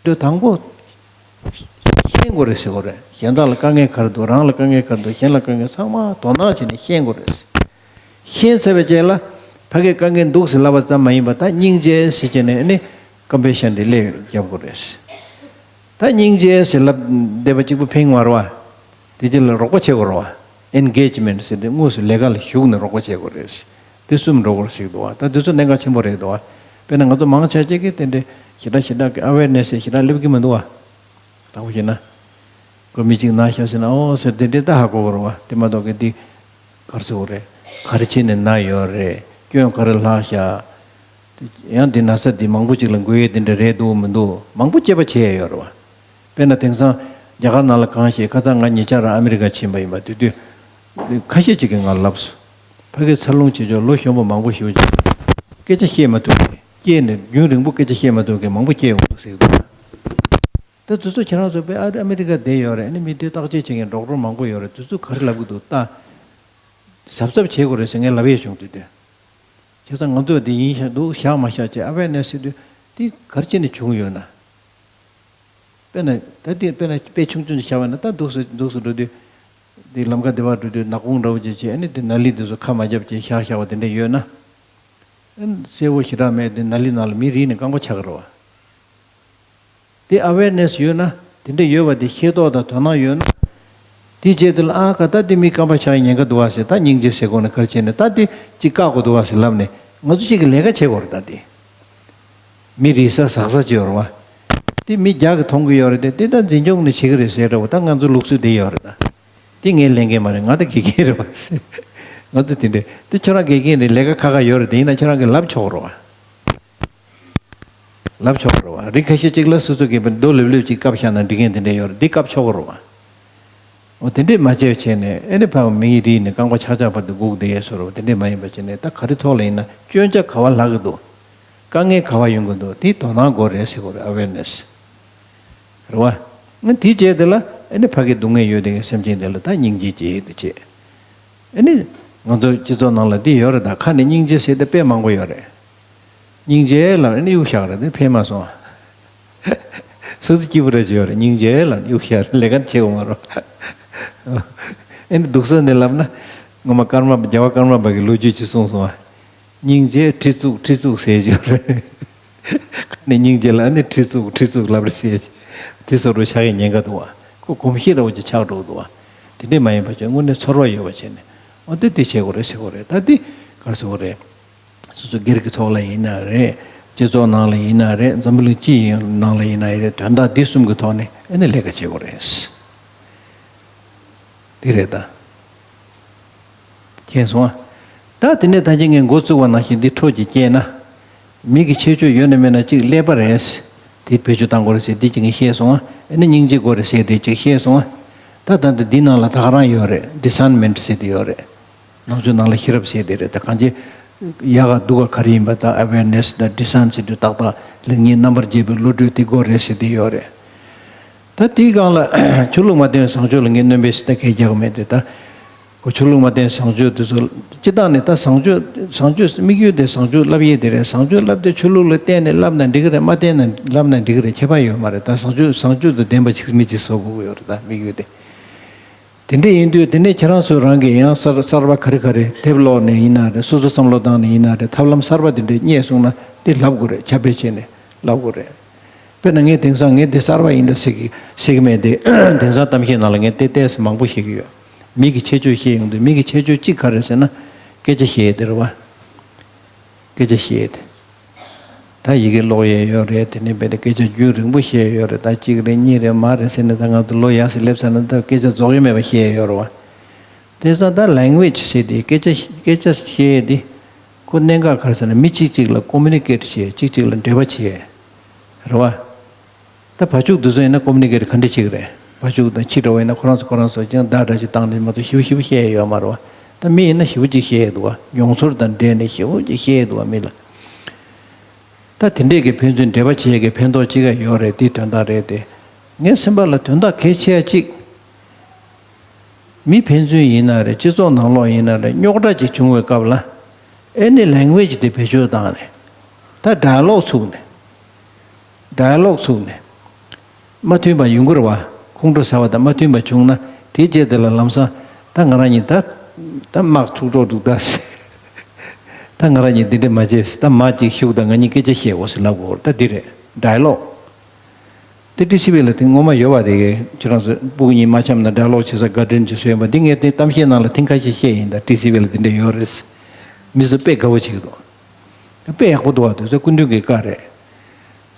དེ་དང་པོ། ཤེས་དགོས་རེད་ཟེར་དགོས་རེད། གཞན་དག་ལ་དཀའ་ངལ་ག་རེ་འདུག་རང་ལ་དཀའ་ངལ་ག་རེ་འདུག་གཞན་ལ་དཀའ་ངལ་ཚང་མ་དོ་སྣང་བྱས་ནས་ཤེས་དགོས་རེད། ཤེས་ཚར་བའི་རྗེས་ལ་ཕ་གིར་དཀའ་ངལ་འདུག་ཟེར་ལབ་པ་ཙམ་མ་ཡིན་པར་ད་སྙིང་རྗེ་ཟེར་བྱས་ནས་ནི་ཀམ་པེ་ཤན་དེ་སླེབས་རྒྱབ་དགོས་རེད། ད་སྙིང་རྗེ་ཟེར་ལབ་བསྡད་པ་གཅིག་པུ་ཕན་མ་རེད་བ། དེ་རྗེས་ལ་རོགས་པ་བྱེད་དགོས་རེད་བ། ཨེན་གེཇ་མེན་ཊི་ཟེར་ཏེ་དངོས་སུ་ལས་ཀ་ལ་ཞུགས་ནས་རོགས་པ་བྱེད་དགོས་རེད། དེ་གསུམ་འགྲོ་དགོས་ཟེར་གྱི་འདུག་བ། ད་དེ་ཚོ་གནད་འགག་ཆེན་པོ་རེད་འདུག་བ། དཔེར་ན་ང་ཚོ་མང་ཆེ་ཅིག་གིས་དེ་འདྲའི་ཞེ་དྲག་ཞེ་དྲག་གི་ཨ་ཝེར་ནེ་སི་ཞེ་དྲག་སླེབས་ཀྱི་མི་འདུག་བ། དྲང་པོ་བཤད་ན། ཁོ་མི་གཅིག་ན་ཤ་ཟེར་ན་ཨོ་ཟེར་དེ་འདྲའི་ད་ཧ་གོ་གི་རེད་བ། དེ་མ་གཏོགས་གི་འདི་ག་རེ་ཟེར་དགོས་རེད། ག་རེ་བྱས་ནས་ན་ཡོད་རེད། སྐྱོན་ག་རེ་ལྷག་ཤག་ཡང་འདི་ན་ཚ་འདི་མང་པོ་ཅིག་ལ་འགོས་ཡས་དེ་འདྲ་རེད་འདུག་མི་འདུག་མང་པོ་དཔྱད་པ་བྱས་ཡོད་རེད་བ། དཔེར་ན་དེང་སང་རྒྱ་གར་ནང་ལ་གང་ཤེས། ཁ་སང་ང་ཉེ་ཆར་རང་ཨ་མི་རི་ཀ་ཕྱིན་པ་ཡིན་པ། དེ་དུས་ཁ་ཤས་ཅིག་གིས་ང་ལ་ལབ་སོང་། ཕ་གིའི་འཚར་ལོངས་བྱེད་ཕྱོགས་ལོ་གཞོན་པ་མང་པོ་ཞེ་པོ་ཅིག་སྐད་ཆ་བཤད་མ་ཐུབ་མཁན། སྐྱེས་ནས་རྒྱུན་རིང་པོ་སྐད་ཆ་བཤད་མ་ཐུབ་མཁན་མང་པོ་སྐྱེས་ཡོང་འདུག་ཟེར་གྱི་འདུག་ད་དེ་ཚོ་ཁྱེད་རང་ཚོ་དཔེ་ཨ་ཨ་མི་རི་ཀ་བསྡད་ཡོད་རེད། ཨ་ནི་མི་དེ་བརྟག་དཔྱད་བྱེད་མཁན་ཌོག་ཊར་མང་པོ་ཡོད་རེད། དེ་ཚོ་ག་རེ་ལབ་ཀྱི་འདུག་ད་གཟབ་གཟབ་བྱེད་དགོས་རེད་ཟེར་ངས་ལབ་ཡས་བྱུང་། དུས་དེ་བྱས་ཙང་ང་ཚོས་འདི་ཡིན་ཤག་འདུག་ཤག་མ་ཤག་བྱས། ཨ་ཝེར་ནེ་སི་ཟེར་དུས་དེ་ག་རེ་བྱས་ནས་བྱུང་ཡོད་ན། དཔེར་ན་ད་དེ་དཔེར་ན་དཔེ་ཆུང་ཆུང་ཅིག་བཞག་པ་ན། ད་འདུག་སེ་འདུག་སེ་འགྲོ་དུས་དེ་ལམ་ཁ་དེ་བར་འགྲོ་དུས་ནག་ཁུང་འདྲ་བོ་ཅིག་བྱས། ཨ་ནི་དེ་ནཱ་ལི་དེ་ཚོ་ཁ་མ་བརྒྱབ་བྱས་བཞག་བཞག་པ་དེ་འདྲ་ཡོད་ན། ཨ་ནི་གསལ་པོ་ཞེ་དྲག་མེད་དེ་ནཱ་ལི་ནང་ལ་མི་རིལ་ནས་རྐང་པ་འཆག་གི་རེད་བ། དེ་ཨ་ཝེར་ནེ་སི་ཡོད་ན། དེ་འདྲ་ཡོད་པ་དེ་ཤེས་རྟོགས་དང་དོ་སྣང་ཡོད་ན། དེ་རྗེས་དེ་ལ་ཨ་ཁ་ད་དེ་མི་རྐང་པ་ཆག་ཉེན་ཁ་འདུག་བ་ཟེར། ད་སྙིང་རྗེ་ཟེར་དགོས་ན་ག་རེ་བྱས་ནས། ད་དེ་ཅིག་བཀག་དགོས་འདུག་བ་ཟེར་ལབ་ནས་ང་ཚོ་གཅིག་གི་ལས་ཀ་བྱེད་དགོས་རེད། ད་དེ་མི་རིལ་ས་ཟག་ས་ཅིག་ཡོད་རེད་བ། དེ་མི་བརྒྱ་གིས་མཐོང་གི་ཡོད་རེད་དེ། དེ་ད་འཛིན་སྐྱོང་ནས་བྱེད་ཀྱི་རེད་ཟེར་འདྲ་བོ། ད་ང་ཚོ་ལུགས་སྲོལ་དེ་ཡོད་རེད་ད། དེ་ངས་ལེན་མཁན་མ་རེད། ང་ད་དགེ་རྒན་རེད་བ། ང་ཚོ་དེ་འདྲས། དེ་ཁྱོད་རང་དགེ་རྒན་རེད། ལས་ཀ་ཁག་ཁག་ཡོད་རེད། དེ་ཡིན་ན་ཁྱོད་རང་གིས་ལབ་ཆོག་རེད་བ། ལབ་ཆོག་རེད་བ། རིགས་ཁ་ཤས་ཅིག་ལ་སོ་སོ་གིས་རྡོ་ལེབ་ལེབ་ཅིག་བཀབ་བཞག་ན་འགྲིག་མཁན་དེ་འདྲས་ཡོད་རེད། འདི་བཀབ་ཆོག་གི་རེད་བ། འོ་དེ་འདྲས་མ་བྱས་བྱས་ནས། ཨ་ནི་ཕར་མི་རིལ་ནས་རྐང་པ་ཆག་ཆག་བར་དུ་སྒུག་བསྡད་ཡས་བཟོ་འདྲ་བོ་དེ་འདྲས་མ་ཡིན་པ་བྱས་ནས། ད་ག་རེ་ཐོག་ལ་ཡིན་ན་སྐྱོན་ཆ་ག་པར་ལྷག་གི་འདུག་དཀའ་ངལ་ག་པར་ཡོང་གི་འདུག་དེ་དོ་སྣང་དགོས་རེད་ཟེར་དགོས་རེད། ཨ་ཝེར་ནེ་སི། རེད་བ། ཨ་དེའི་རྗེས་དེ་ལ་ཨ་ནི་ཕ་གི་སྡུག་བསྔལ་ཡོད་བསྡད་མཁན་སེམས་ཅན་དེ་ལ་ད་སྙིང་རྗེ་སྐྱེ་ཡས་དེ་བྱས། ཨ་ནི་ང་ཚོ་སྤྱི་ཚོགས་ནང་ལ་འདི་ཡོད་རེད། ད་ཁ་ནས་སྙིང་རྗེ་ཟེར་དེ་དཔེ་མང་པོ་ཡོད་རེད། སྙིང་རྗེ་ལབ་ཨ་ནི་གཡུག་བཞག་རེད། དེ་ཕན་མ་སོང་། སོ་སོ་སྐྱིད་པོ་རེ་ཅིག་ཡོད་རེད། སྙིང་རྗེ་ལབ་ཨ་ནི་གཡུག་བཞག་རེད། ལས་ཀ་བྱེད་དགོས་མ་རེད། ཨ་ནི་སྡུག་ས་ནས་ལབ་ན། ངོ་མ་ཀརྨ་རྒྱལ་བ་ཀརྨ་པ་གི་ལོ་རྒྱུས་ཅིག་གསུངས་སོང་བ། སྙིང་རྗེ་ཁྲི་གཙུག་ཁྲི་གཙུག་ཟེར་གྱི་ཡོད་རེད། ཁ་ནས་སྙིང་རྗེ་ལ་ཨ་ནི་ཁྲི་གཙུག་ཁྲི་གཙུག་ལབ་རེད་ཟེར། དེ་བཟོ་འདྲ་ཆགས་ཡས་ཉེན་ཁ་འདུག་བ། ཁོ་གོམས་གཤིས་འདྲ་བོ་ཅིག་ཆགས་འགྲོ་གི་འདུག་བ། དེ་འདྲས་མ་ཡིན་པ་བྱས་དངོས་གནས་ཚོར་བ་ཡོད་པ་བྱས་ནས། འོ་དེ་དེ་བྱེད་དགོས་རེད་ཟེར་དགོས་རེད། ད་དེ་ག་རེ་ཟེར་དགོས་རེད། སོ་སོ་སྒེར་གྱི་ཐོག་ལ་ཡིན་ན་རེད། སྤྱི་ཚོགས་ནང་ལ་ཡིན་ན་རེད། འཛམ་བུ་གླིང་སྤྱི་ཡི་ནང་ལ་ཡིན་ན་རེད། དོན་དག་འདི་གསུམ་གྱི་ཐོག་ནས་ཨ་ནི་ལས་ཀ་བྱེད་དགོས་རེད། དེ་རེད་ད། མཁྱེན་སོང་ཨ། ད་དེ་ནས་ད་ཅི་ངས་འགོ་བཙུགས་པ་ནང་བཞིན་འདི་འཕྲོ་ཅིག་བསྐྱལ་ན། མི་གི་ཁྱད་ཆོས་ཡོད་ན་མེད་ན་གཅིག་ཀླད་པ་རེད། དེ་བེད་སྤྱོད་གཏང་དགོས་རེད་ཟེར་འདི་གཅིག་ངས་བཤད་སོང་ཨ། ཨ་ནི་སྙིང་རྗེ་དགོས་རེད་ཟེར་དེ་གཅིག་བཤད་སོང་ཨ། ད་ད་ལྟ་འདི་ནང་ལ་ད་ག་རང་ཡོད་རེད། ཌི་སརན་མེན་ཊི་ཟེར་དེ་ཡོད་རེད། ནང་ཆོས་ནང་ལ་ཤེས་རབ་ཟེར་དེ་རེད། ད་གང་ཅི་ཡག་ག་སྡུག་ག་ག་རེ་ཡིན་པ། ད་ཨ་ཝེར་ནེ་སི་དང་ཌི་སརན་ཟེར་དུས་ཏག་ཏག་ལེགས་ཉེས་རྣམ་པར་འབྱེད་པའི་བློ་གྲོས་དེ་དགོས་རེད་ཟེར་དེ་ཡོད་རེད། ད་དེའི་སྒང་ལ་ཆོས་ལུགས་མ་བསྟེན་བཟང་སྤྱོད་ལ་ངས་སྣོན་པ་ཞིག་ད་གས་རྒྱག་གི་མེད་དེ། ད་ཁོ་ཆོས་ལུགས་མ་བསྟེན་བཟང་སྤྱོད་དེ་ཚོ་སྤྱི་བཏང་ནས་ད་བཟང་སྤྱོད་བཟང་སྤྱོད་དམིགས་ཡུལ་དེ་བཟང་སྤྱོད་བསླབ་ཡས་དེ་རེད། བཟང་སྤྱོད་བསླབ་དེ་ཆོས་ལུགས་ལ་བརྟེན་ནས་བསླབ་ན་འགྲིག་གི་རེད། མ་བརྟེན་ན་བསླབ་ན་འགྲིག་གི་རེད། ཁྱད་པར་ཡོད་མ་རེད། ད་བཟང་སྤྱོད་བཟང་སྤྱོད་དང་ལྡན་པ་ཅིག་མི་གཅིག་བཟོ་དགོས་ཀྱི་ཡོད་རེད། ད་དམིགས་ཡུལ་དེ། དེ་འདྲ་ཡིན་དུས་དེ་ནས་ཁྱེད་རང་ཚོ་རང་གིས་ཡང་གསར་གསར་པ་ག་རེ་ག་རེ་དེབ་ཀློག་ནས་ཡིན་ན་རེད། སོ་སོ་བསམ་བློ་བཏང་ནས་ཡིན་ན་རེད། ཐབས་ལམ་གསར་པ་དེ་འདྲ་རྙེད་སོང་ན་དེ་ལབ་དགོས་རེད། ཁྱབ་སྤེལ་བྱས་ནས་ལབ་དགོས་རེད། དཔེར་ན་ངས་དེང་སང་ངས་འདི་གསར་པ་ཡིན་ད་ཟེར་གི་ཟེར་གི་མེད་དེ། དེང་སང་གཏམ་བཤད་ནང་ལ་ངས་དེ་ཏོག་ཙམ་མང་པོ་བཤད་གི་ཡོད། མི་གི་ཁྱད་ཆོས་བཤད་ཡོང་དུས་མི་གི་ཁྱད་ཆོས་གཅིག་ག་རེ་ཟེར་ན་སྐད་ཆ་བཤད་ཡས་དེ་རེད་བ། སྐད་ཆ་བཤད་ཡས་དེ། ད་ཡི་གེ་ཀློག་ཡས་ཡོད་རེད། དེ་ནས་རྦད་དེ་སྐད་ཆ་རྒྱུན་རིང་པོ་བཤད་ཡས་ཡོད་རེད། ད་གཅིག་རེད་གཉིས་རེད་མ་རེད་ཟེར་ནས་ད་ང་ཚོ་ལོ་ཡག་སེ་སླེབས་ཚར་ན་ད་སྐད་ཆ་རྫོགས་ཡས་མེད་པ་བཤད་ཡས་ཡོད་རེད་བ། དེང་སང་ད་ལེང་གུ་ཨེ་ཇི་ཟེར་དེ་སྐད་ཆ་སྐད་ཆ་བཤད་ཡས་དེ་ཁོ་གནད་འགག་ག་རེ་ཟེར་ན་མི་གཅིག་གཅིག་ལ་ཀོ་མུ་ནི་ཀེ་ཊི་བྱེད་ཡས། གཅིག་གཅིག་ལ་འབྲེལ་བ་བྱེད་ཡས་རེད་བ། ད་བ་ཕྱུགས་དེ་ཚོ་ཡིན་ན་ཀོ་མུ་ནི་ཀེ་ཊི་ག་འདྲ་བྱེད་ཀྱི་རེད། བ་ཕྱུགས་དང་ཁྱི་འདྲ་བོ་ཡིན་ན་ཁོ་རང་ཚོ་ཁོ་རང་ཚོ་ཀྱང་བརྡ་འདྲ་ཞིག་བཏང་ནས་མ་གཏོགས་ཞེ་པོ་ཞེ་པོ་བཤད་ཡས་ཡོད་མ་རེད་བ། ད་མི་ཡིན་ན་ཞེ་པོ་ཅིག་བཤད་ཡས་འདུག་བ། མྱོང་ཚོར་དང་འབྲེལ་ནས་ཞེ་པོ་ཅིག་བཤད་ཡས་འདུག་བ་མི་ལ། ད་དེ་འདྲས་ཀྱི་ཕན་ཚུན་འབྲེལ་བ་བྱེད་ཡས་ཀྱི་ཕན་ཐོགས་གཅིག་ག་ཡོད་རེད། དེ་དོན་དག་རེད་དེ། ངའི་སེམས་པ་ལ་དོན་དག་གལ་ཆེ་བ་གཅིག་མི་ཕན་ཚུན་ཡིན་ན་རེད། སྤྱི་ཚོགས་ནང་ལོགས་ཡིན་ན་རེད། རྙོག་དྲ་ཅིག་བྱུང་བའི་སྐབས་ལ་ཨེ་ནི་ལེང་གུ་ཨེ་ཇི་དེ་བེད་སྤྱོད་བཏང་ནས་ད་ཌའི་ལོག་ཚུགས་ནས་ཌའི་ལོག་ཚུགས་ནས་མ་མཐུན་པ་ཡོང་གི་རེད་བ། ཁོང་ཁྲོ་ཟ་བ་དང་མ་མཐུན་པ་བྱུང་ན་དེའི་རྗེས་དེ་ལ་ལམ་སང་ད་ང་རང་གཉིས་ད་ད་དམག་ཚུགས་འགྲོ་འདུག་ད་ཟེར། ད་ང་རང་གཉིས་འདི་འདྲ་མ་བྱེད་ཟེར། ད་མ་ཅིག་ཤུགས་དང་ང་གཉིས་སྐད་ཆ་བཤད་འོ་ཟེར་ལབ་དགོས་རེད། ད་འདི་རེད་ཌའི་ལོག་དེ་ཊི་སི་ཝི་ལ་དེ་ངོ་མ་ཡོད་པ་དེ་གས་ཁྱེད་རང་ཚོ་སྤུ་གུ་གཉིས་མ་འཆམ་ན་ཌའི་ལོག་བྱེད་ས་གྷར་ཌེན་ཅིག་བཟོས་ཡོད་པ་འདི་ངས་དེ་གཏམ་བཤད་ནང་ལ་ཐེངས་ཁ་ཤས་བཤད་ཡིན། ད་ཊི་སི་ཝི་ལ་དེ་འདྲ་ཡོད་རེད། མི་ཚོ་དཔེ་དགའ་བོ་བྱེད་ཀྱི་འདུག་དཔེ་ཡག་པོ་འདུག་བ། དེ་ཚོ་སྐུ་མདུན་གྱི་བཀའ་རེད།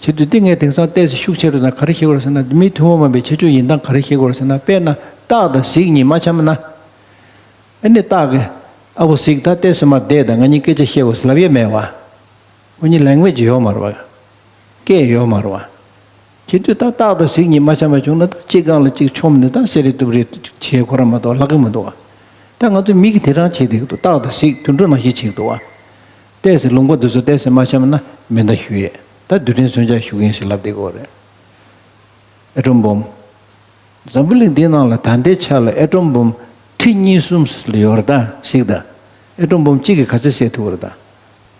བྱེད་དུས་འདི་ངས་དེང་སང་ཏོག་ཙམ་ཤུགས་ཆེ་རུ་དང་ག་རེ་བཤད་དགོས་རེད་ཟེར་ན་མི་ཐུན་མོང་མ་ཡིན་པའི་ཁྱད་ཆོས་ཡིན་སྟངས་ག་རེ་བཤད་དགོས་རེད་ཟེར་ན། དཔེར་ན་སྟག་དང་གཟིག་གཉིས་མ་འཆམ་ན། ཨ་ནི་སྟག་གིས་ཨ་བོ་གཟིག་ད་ཏོག་ཙམ་མར་བསྡད་དང་ང་གཉིས་སྐད་ཆ་བཤད་དགོས་ཟེར་ལབ་ཡས་མེད་བ། ཁོ་གཉིས་ལེང་ཝེ་ཇི་ཡོད་མ་རེད་བ། སྐད་ཡོད་མ་རེད་བ། བྱེད་དུས་ད་སྟག་དང་གཟིག་གཉིས་མ་འཆམ་པ་བྱུང་ན་ད་གཅིག་སྒང་ལ་གཅིག་མཆོངས་ནས་ད་སེ་རེ་སྟུབ་རེ་བྱེད་ཁོ་རང་མ་གཏོགས་ལྷག་གི་མི་འདུག་བ། ད་ང་ཚོ་མི་གིས་དེ་རང་བྱེད་བསྡད་ཀྱི་འདུག་སྟག་དང་གཟིག་དུད་འགྲོ་ནང་བཞིན་བྱེད་ཀྱི་འདུག་བ། ཏོག་ཙམ་ལུང་པ་འདི་ཚོ་ཏོག་ཙམ་མ་འཆམ་ན་མེ་མདའ་གཞུ་ཡས། ད་རྡུལ་ཕྲན་མཚོན་ཆ་གཞུ་གི་ཡིན་ཟེར་ལབ་བསྡད་ཀྱི་ཡོད་རེད། ཨེ་ཊོམ་བོམ། འཛམ་བུ་གླིང་འདིའི་ནང་ལ་ད་ལྟའི་ཆ་ལ་ཨེ་ཊོམ་བོམ་ཁྲི་གཉིས་གསུམ་ལ་ཡོད་རེད་ད། གཟིགས་དང་། ཨེ་ཊོམ་བོམ་གཅིག་གིས་ག་ཚོད་བསད་ཐུབ་རེད་ད།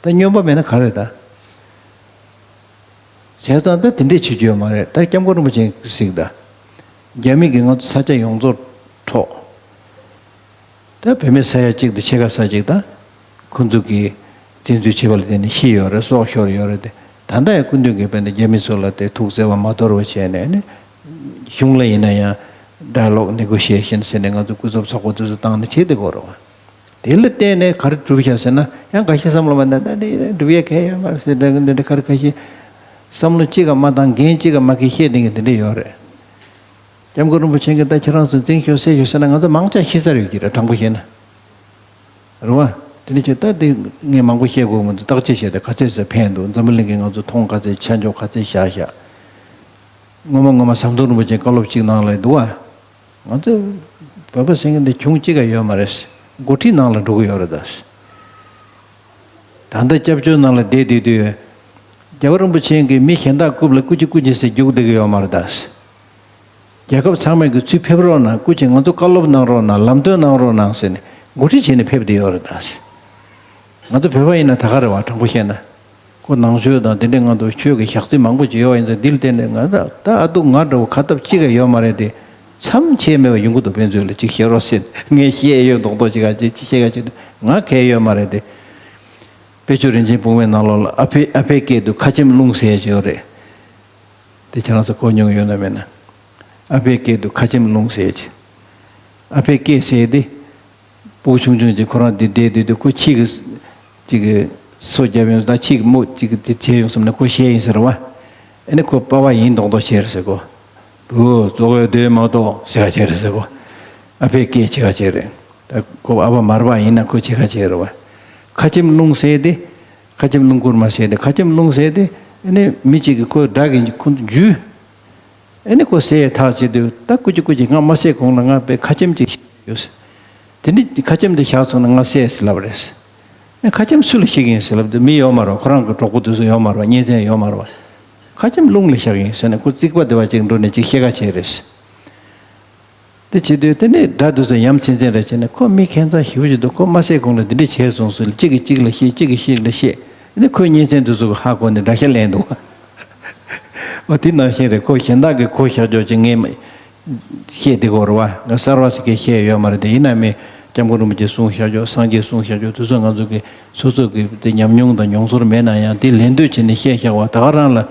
ད་སྨྱོན་པ་མེད་ན་ག་རེད་ད། བྱས་ཙང་ད་དེ་འདྲས་བྱེད་རྒྱུ་ཡོད་མ་རེད། ད་སྐྱབས་མགོན་རིན་པོ་ཆེ་གཟིགས་དང་། རྒྱ་མི་གིས་ང་ཚོ་ས་ཆ་ཡོངས་རྫོགས་འཕྲོག་ད་བུད་མེད་ས་ཡ་གཅིག་དང་ཕྱེད་ཀ་ས་གཅིག་དང་། ཁོ་ཚོ་གིས་བཙན་འཛུལ་བྱས་པ་ལ་བརྟེན་ནས་ཤི་ཡོད་རེད། སྲོག་ཤོར་ཡོད་རེད་དེ། ད་ལྟ་ཡང་སྐུ་མདུན་གྱིས་དཔེར་ན་རྒྱ་མི་ཚོ་ལ་དེ་ཐུགས་བརྩེ་བ་མ་དོར་བ་བྱས་ནས་ནི། གཞུང་ལ་ཡིན་ན་ཡང་ཌའི་ལོག་ནེ་གོ་ཤི་ཨེ་ཤན་ཟེར་ནས་ང་ཚོ་སྐུ་ཚབ་ཚོགས་པ་དེ་ཚོ་བཏང་ནས་བྱས་བསྡད་ཀྱི་ཡོད་རེད་བ། དེ་ལ་བརྟེན་ནས་ག་རེ་གྲུབ་ཤག་ཟེར་ན། ཡང་འགའ་ཤས་བསམ་བློ་མ་བཏང་། ད་དེ་གྲུབ་ཡས་གང་ཡོད་མ་རེད་ཟེར། འདྲ་འདྲ་འདྲ་ག་རེ་ཁ་ཤས་བསམ་བློ་གཅིག་ག་མ་བཏང་། འགན་གཅིག་ག་མ་འཁྱེར་བཤད་བསྡད་མཁན་དེ་འདྲ་ཡོད་རེད། སྐྱབས་མགོན་རིན་པོ་ཆེ་གིས་ད་ཁྱེད་རང་ཚོ་འཛིང་ཤོག་བསད་ཤོག་ཟེར་ན་ང་ཚོ་མང་ཆེ་ཤི་ས་རེད་ཀྱི་རེད། དྲང་པོ་བཤད་ན། རེད་བ། དེ་ནི་ཁྱོད་ད་དེ་ངས་མང་པོ་བཤད་དགོས་མི་འདུག་བརྟག་དཔྱད་བྱས་ཏེ་ག་ཚད་ཙམ་ཕན་འདུག་འཛམ་བུ་གླིང་གིས་ང་ཚོ་མཐོང་ག་ཚད། ཆ་འཇོག་ག་ཚད་བཞག་བཞག་སྔོན་མ་སྔོན་མ་ཟམ་གདོང་རིན་པོ་ཆེ་བཀའ་སློབ་གཅིག་གནང་ལབ་འདུག་བ། ང་ཚོ་བོད་པ་ཟེར་མཁན་འདི་གྱོང་གཅིག་ག་ཡོད་མ་རེད། འགོ་ཁྲིད་ནང་ལ་འགྲོ་གི་ཡོད་རེད་ད། ད་ལྟ་སྐྱབས་བཅོལ་ནང་ལ་བསྡད་བསྡད་དུས། རྒྱལ་བ་རིན་པོ་ཆེ་གིས་མི་གཞན་དག་རྐུབ་ལ་རྐུ་ཅིག་རྐུ་ཅིག་ཟེར་རྒྱུགས་བསྡད་ཀྱི་ཡོད་མ་རེད་ད། རྒྱལ་ཁབ་ཚང་མས་ཀྱི་ཚུར་ཕེབས་རོགས་གནང་། སྐུ་མཁྱེན་ང་ཚོ་བཀའ་སློབ་གནང་རོགས་གནང་། ལམ་སྟོན་གནང་རོགས་གནང་ཟེར་ནས་འགོ་ཁྲིད་བྱས་ནས་ཕེབས་བསྡད་ཡོད་རེད་ད། ང་ཚོ་བོད་པ་ཡིན་ན་ད་ག་རེད་བ། དྲང་པོ་བཤད་ན། ཁོ་ནང་ཆོས་དང་དེ་འདྲའི་ང་ཚོ་ཆོས་ཀྱི་ཞག་རྩི་མང་པོ་ཅིག་ཡོད་པ་ཡིན་ཙང་། འདི་ལ་བརྟེན་ནས་ང་ད་ད་ཨ་སྡུག་ང་འདྲ་བོ་ག་སྟབས་གཅིག་ག་ཡོད་མ་རེད་དེ། མཚམས་ཆད་མེད་པ་ཡོང་གི་འདུག་ཕན་ཚུན་ལ་ཅིག་བཤད་རོགས་ཟེར། ངས་བཤད་ཡོད་མདོག་མདོག་ཅིག་ག་ཅིག་ཅིག་བཤད་ག་ཅིག་ང་གལ་ཡོད་མ་རེད་དེ། དཔལ་ཆོས་རིན་ཆེན་སྤུངས་པའི་ནང་ལོགས་ལ་ཨ་ཕའི་ཨ་ཕའི་སྐད་དུ་ཁ་ཆེམས་ལུང་ཟེར་ཅིག་ཡོད་རེད། དེ་ཁྱེད་རང་ཚོ་གོ་མྱོང་ཡོད་ན་མེད་ན། ཨ་ཕའི་སྐད་དུ་ཁ་ཆེམས་ལུང་ཟེར་ཅིག་ཨ་ཕའི་སྐད་ཟེར་དེ། སྤུ་གུ་ཆུང་ཆུང་ཅིག་ཁོ་རང་འདི་བསྡད་དུས་དུས་ཁོ་ཁྱི་གི་ཅིག་གི་སོ་བརྒྱབ་ཡོང་། ད་ཁྱི་གི་མོ་ཅིག་གི་དེ་བྱས་ཡོང་བསམ་ནས་ཁོ་བཤད་ཡིན་ཟེར་བ། ཨ་ནི་ཁོ་པ་ཕ་ཡིན་མདོག་མདོག་བྱས་རེད་ཟེར་གོ། བུ་ཙོག་ཡོད་དུས་མ་གཏོགས་ཟེར་ག་བྱས་རེད་ཟེར་གོ། ཨ་ཕའི་སྐད་བྱེད་ག་བྱས་རེད། ད་ཁོ་ཨ་ཕ་མར་པ་ཡིན་ན་ཁོ་བྱེད་ག་བྱས་རེད་བ། ཁ་ཆེམས་ལུང་ཟེར་དེ། ཁ་ཆེམས་ལུང་བསྐུར་མ་ཟེར་དེ། ཁ་ཆེམས་ལུང་ཟེར་དེ། ཨ་ནི་མི་གཅིག་གིས་ཁོ་དགྲ་གི་ཁོ་འཇུས། ཨ་ནི་ཁོ་ཟས་ཐག་བཅད་དུས་ད་སྐུ་མཁྱེན་སྐུ་མཁྱེན་ང་མ་ཟས་གོང་ལ་ང་དཔེ་ཁ་ཆེམས་ཅིག་ཡོད། དེ་འདྲ་ཁ་ཆེམས་འདི་བཞག་སོང་ན་ང་ཟས་ཟེར་ལབ་རེད། ཨ་ཁ་ཆེམས་སུ་ལ་བཤད་ཀྱི་ཡིན་ཟེར་ལབ་དུས་མི་ཡོད་མ་རེད། ཁོ་རང་གི་གྲོགས་པོ་དེ་ཚོ་ཡོད་མ་རེད། གཉེན་ཚན་ཡོད་མ་རེད། ཁ་ཆེམས་ལུང་ལ་བཞག་ཡིན་ཟེར་ནས་ཁོ་རྩིག་པ་དེ་བ་ཅིག་འགྲོ་ནས་ཅིག་བཤད་ག་བྱས་རེད། དེ་བྱེད་དུས་དེ་ནས་དགྲ་དེ་ཚོ་ཡ་མཚན་ཅན་རེད་བྱས་ནས་ཁོ་མི་ཁྱད་མཚར་ཞེ་པོ་ཅིག་འདུག་ཁོ་མ་ཟས་གོང་ལ་འདི་འདྲ་བྱས་སོང་ཟེར། གཅིག་གིས་གཅིག་ལ་བཤད། གཅིག་གིས་གཅིག་ལ་བཤད། ཨ་ནི་ཁོའི་གཉེན་ཚན་དེ་ཚོ་གིས་ཧ་གོ་ནས་དགྲ་ཤ་ལེན་འདུག་འོ་དེ་ནང་བཞིན་རེད། ཁོ་གཞན་དག་གིས་ཁོ་བཞག་ཆོག་ཅིག་ངས་བཤད་བསྡད་ཀྱི་ཡོད་རེད་བ། ང་གསར་བ་ཞིག་གིས་བཤད་ཡོད་མ་རེད་དེ། ཡིན་ན་མི་སྐྱབས་མགོན་རིན་པོ་ཆེས་གསུངས་བཞག་ཆོག་སངས་རྒྱས་གསུངས་བཞག་ཆོག་དེ་ཚོ་ང་ཚོ་གི་སོ་སོ་གི་དེ་ཉམས་མྱོང་དང་མྱོང་ཚོར་མེད་ན་ཡང་དེ་ལེན་འདོད་བྱས་ནས་བཤད་བཞག་པ་ད་ག་རང་ལ་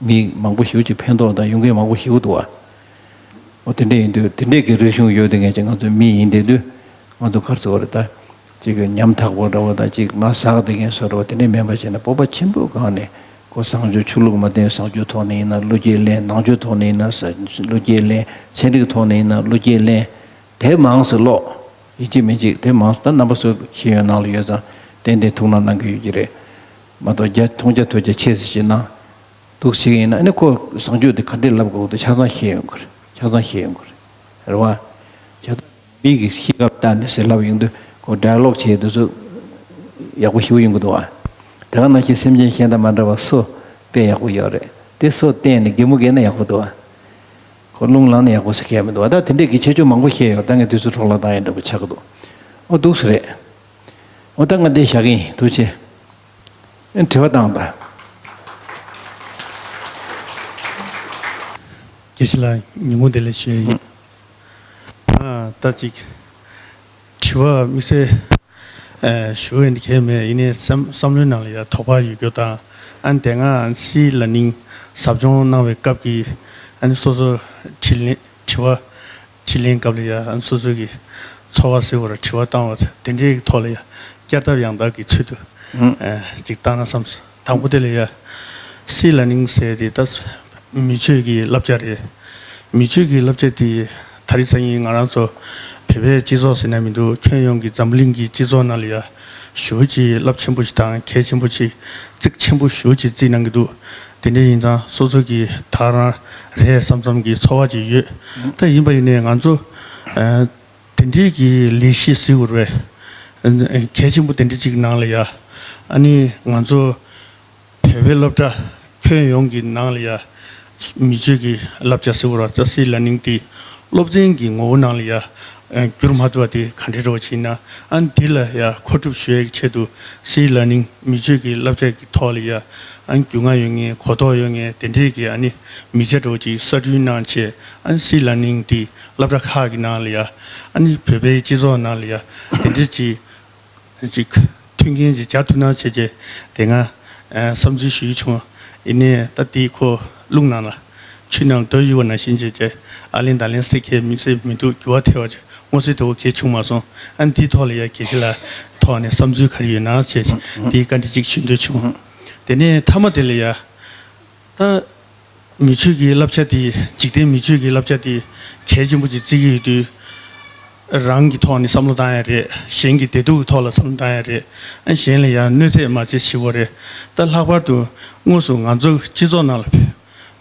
མི་མང་པོ་ཞེ་པོ་ཅིག་ཕན་ཐོགས་དང་ཡོང་མཁན་མང་པོ་ཞེ་པོ་འདུག་བ། འོ་དེ་འདྲ་ཡིན་དུས་དེ་འདྲས་ཀྱི་རིག་གཞུང་ཡོད་དེ་ངས་ཀྱི་ང་ཚོ་མི་ཡིན་དེ་དུས་ང་ཚོ་ག་རེ་ཟེར་དགོས་རེད་ད། ཅིག་གི་ཉམ་ཐག་པོ་འདྲ་བོ་དང་ཅིག་མ་ཟག་བསྡད་མཁན་བཟོ་འདྲ་བོ་དེ་འདྲས་མིན་པ་བྱས་ན་སྤོབས་པ་ཆེན་པོའི་སྒང་ནས་ཁོ་བཟང་སྤྱོད་ཆོས་ལུགས་མ་བསྟེན་བཟང་སྤྱོད་ཐོག་ནས་ཡིན་ན་བློ་སྐྱེད་ལེན། ནང་ཆོས་ཐོག་ནས་ཡིན་ན་བློ་སྐྱེད་ལེན། ཚན་རིག་ཐོག་ནས་ཡིན་ན་བློ་སྐྱེད་ལེན། དེབ་མང་ཙམ་ཀློག་ཡིན་གཅིག་མིན་གཅིག་དེབ་མང་ཙམ་ད་རྣམ་པ་ཚོ་ཤེས་ཡོན་ནང་ལ་ཡོད་ཙང་ཏན་ཏན་ཐུགས་སྣང་གནང་གི་ཡོད་ཀྱི་རེད། མ་གཏོགས་རྒྱ་མཐོང་རྒྱ་ཐོས་རྒྱ་ཆེ་ཙམ་ཞིག་གནང་འདུག་ཟེར་གྱི་ཡིན་ན། ཨ་ནི་ཁོ་བཟང་སྤྱོད་དེ་ག་འདྲས་ལབ་དགོས་འདུག་ཆ་ཚང་ཤེས་ཡོང་གི་རེད། ཆ་ཚང་ཤེས་ཡོང་གི་རེད། རེད་བ། ཆ་ཚང་མི་གི་གཤིས་ཀ་ལྟ་ནས་ཟེར་ལབ་ཡོང་དུས་ཁོ་ཌའི་ལོག་བྱེད་དུས་ཚོད་ཡག་པོ་ཞེ་པོ་ཡོང་གི་འདུག་བ། དེ་ག་ནང་བཞིན་སེམས་ཅན་གཞན་དང་མ་འདྲ་བ་སོ་དཔེ་ཡག་པོ་ཡོད་རེད། དེ་སོ་བསྟན་ནས་གད་མོ་བགད་ན་ཡག་པོ་འདུག་བ། ཁོ་རླུང་ལངས་ན་ཡག་པོ་ཟེར་མཁན་མི་འདུག་བ། ད་དེ་འདྲས་ཀྱི་ཁྱད་ཆོས་མང་པོ་བཤད་ཡོད། ད་ངས་དུས་ཚོད་འཕྲོ་བརླག་བཏང་ཡ་འདྲ་པོ་ཆགས་ཀྱི་འདུག་ཨོ་འདུག་སེ་རེད། ཨོ་ད་ང་འདི་བཞག་གི་ཡིན། ཐུགས་རྗེ་ཆེ། ཨེ་དྲི་བ་བཏང་དང་། དགེ་བཤེས་ལགས་ཉིན་གུང་བདེ་ལེགས་ཞུ་ཡ་ཡིན། ཨ་ད་ཅིག་དྲི་བ་དམིགས་བསལ་ཨ་ཞུ་ཡ་འདི་གས་མེད། ཡིན་ནའི་བསམ་བསམ་བློའི་ནང་ལ་ཡ་དོགས་པ་ཡོད་རྒྱུ་དང་། ཨ་ནི་དེ་སྔ་སྲིད་བླ་གླིང་ཟབ་སྦྱོང་གནང་བའི་སྐབས་ཀྱི་ཨ་ནི་སོ་སོ་དྲིས་ལན་དྲི་བ་དྲིས་ལན་སྐབས་ལ་ཡ་ཨ་ནི་སོ་སོ་གི་ཚོར་བ་ཟེར་བ་ར་དྲི་བ་བཏང་བ་དེ་འདྲའི་ཐོག་ལ་ཡ་བསྐྱར་ལྡབ་ཡང་ལྡབ་ཀྱི་ཚུལ་དུ་ཨ་ཅིག་བཏང་ན་བསམ་སོང་། དང་པོ་དེ་ལ་ཡ། སྲིད་བླ་གླིང་ཟེར་དེ་ད་མི་ཆོས་ཀྱི་བསླབ་བྱ་རེད། མི་ཆོས་ཀྱི་བསླབ་བྱ་དེ་ད་རེས་སང་ཉིན་ང་རང་ཚོ་བོད་པའི་སྤྱི་ཚོགས་ཟེར་ན་མི་འདུག་ཁྱོན་ཡོངས་ཀྱི་འཛམ་བུ་གླིང་གི་སྤྱི་ཚོགས་ནང་ལ་ཡ་ ཞེ་པོ་ཅིག་རླབས་ཆེན་པོ་ཞིག་དང་གལ་ཆེན་པོ་ཞིག་གཙིགས་ཆེན་པོ་ཞེ་པོ་ཅིག་བརྩིས་གནང་གི་འདུག་དེ་འདྲ་ཡིན་ཙང་སོ་སོ་གིས་ད་རང་རེད་བསམ་བསམ་གྱི་ཚོར་བ་ཅིག་ཡོད། ད་ཡིན་པ་ཡིན་ནའི་ང་ཚོ་ཨ་དེ་འདྲའི་གི་ལས་གཞི་ཟེར་དགོས་རེད་པས། གལ་ཆེན་པོ་དེ་འདྲ་ཅིག་ནང་ལ་ཡ། ཨ་ནི་ང་ཚོ་བོད་པའི་སློབ་གྲྭ་ཁྱོན་ཡོངས་ཀྱི་ནང་ལ་ཡ། མི་ཆོས་ཀྱི་བསླབ་བྱ་ཟེར་བ་ར་ཙ་སི་ལར་ནིང་དེ་སློབ་ཚན་གྱི་ངོ་བོ་ནང་ལ་ཡ། ཨ་འགྱུར་མ་ཐུབ་པ་དེ་ག་འདྲ་རེད་བ་ཅིག་ན། ཨ་ནི་འདི་ལ་ཡ་མཁོ་སྒྲུབ་ཞུ་ཡས་ཀྱི་ཆེད་དུ་སི་ལར་ནིང་མི་ཆོས་ཀྱི་བསླབ་བྱ་གི་ཐོག་ལ་ཡ། ཨ་ནི་རྒྱུས་མངའ་ཡོད་མཁན་གོ་རྟོགས་ཡོད་མཁན་དེ་འདྲས་ཀྱི་ཨ་ནི་མི་ཆ་འདྲ་བོ་ཅིག་གསར་སྐྲུན་གནང་བྱས། ཨ་ནི་སི་ལར་ནིང་དེ་སློབ་གྲྭ་ཁག་གི་ནང་ལ་ཡ། ཨ་ནི་བོད་པའི་སྤྱི་ཚོགས་ནང་ལ་ཡ་དེ་འདྲས་ཅིག་ཅིག་མཐུན་རྐྱེན་ཅིག་སྦྱར་ཐུབ་ན་བྱས་རྗེས་དེ་སྔ་ཨ་བསམ་ཚུལ་ཞུ་རྒྱུ་བྱུང་། ཡིན་ནའི་ད་དེའི་ཁོ་རླུང་ནང་ལ་ཆུ་ནང་ལ་རྡོ་གཡུགས་པ་ནང་བཞིན་བྱས་རྗེས་ཨ་ལན་ད་ལན་སེ་ཁའི་མི་སེ་མི་འདུག་འགྱུར་བ་ཐེབས་པ་ཅིག་མངོན་གསལ་དོད་པོ་གང་ཡང་བྱུང་མ་སོང་། ཨ་ནི་དེའི་ཐོག་ལ་ཡ་དགེ་བཤེས་ལགས་ཐོག་ནས་བསམ་ཚུལ་ག་རེ་ཡོད་ན་བྱས་རྗེས་དེའི་བཀའ་འདྲི་ཅིག་ཞུ་འདོད་བྱུང་། དེ་ནས་མཐའ་མ་དེ་ལ་ཡ། ད། མི་ཆོས་ཀྱི་བསླབ་བྱ་དེ་འཇིག་རྟེན་མི་ཆོས་ཀྱི་བསླབ་བྱ་དེ་གལ་ཆེན་པོ་ཅིག་བརྩི་གི་ཡོད་དུས། རང་གི་ཐོག་ནས་བསམ་བློ་བཏང་ཡ་རེད། གཞན་གྱི་བདེ་སྡུག་གི་ཐོག་ལ་བསམ་བློ་བཏང་ཡ་རེད། ཨ་གཞན་ལ་ཡང་གནོད་འཚེ་མ་བྱེད་ཞེས་པ་རེད། ད་ལྷག་པར་དུ་དངོས་སུ་ང་ཚོ་སྤྱི་ཚོགས་ནང་ལ་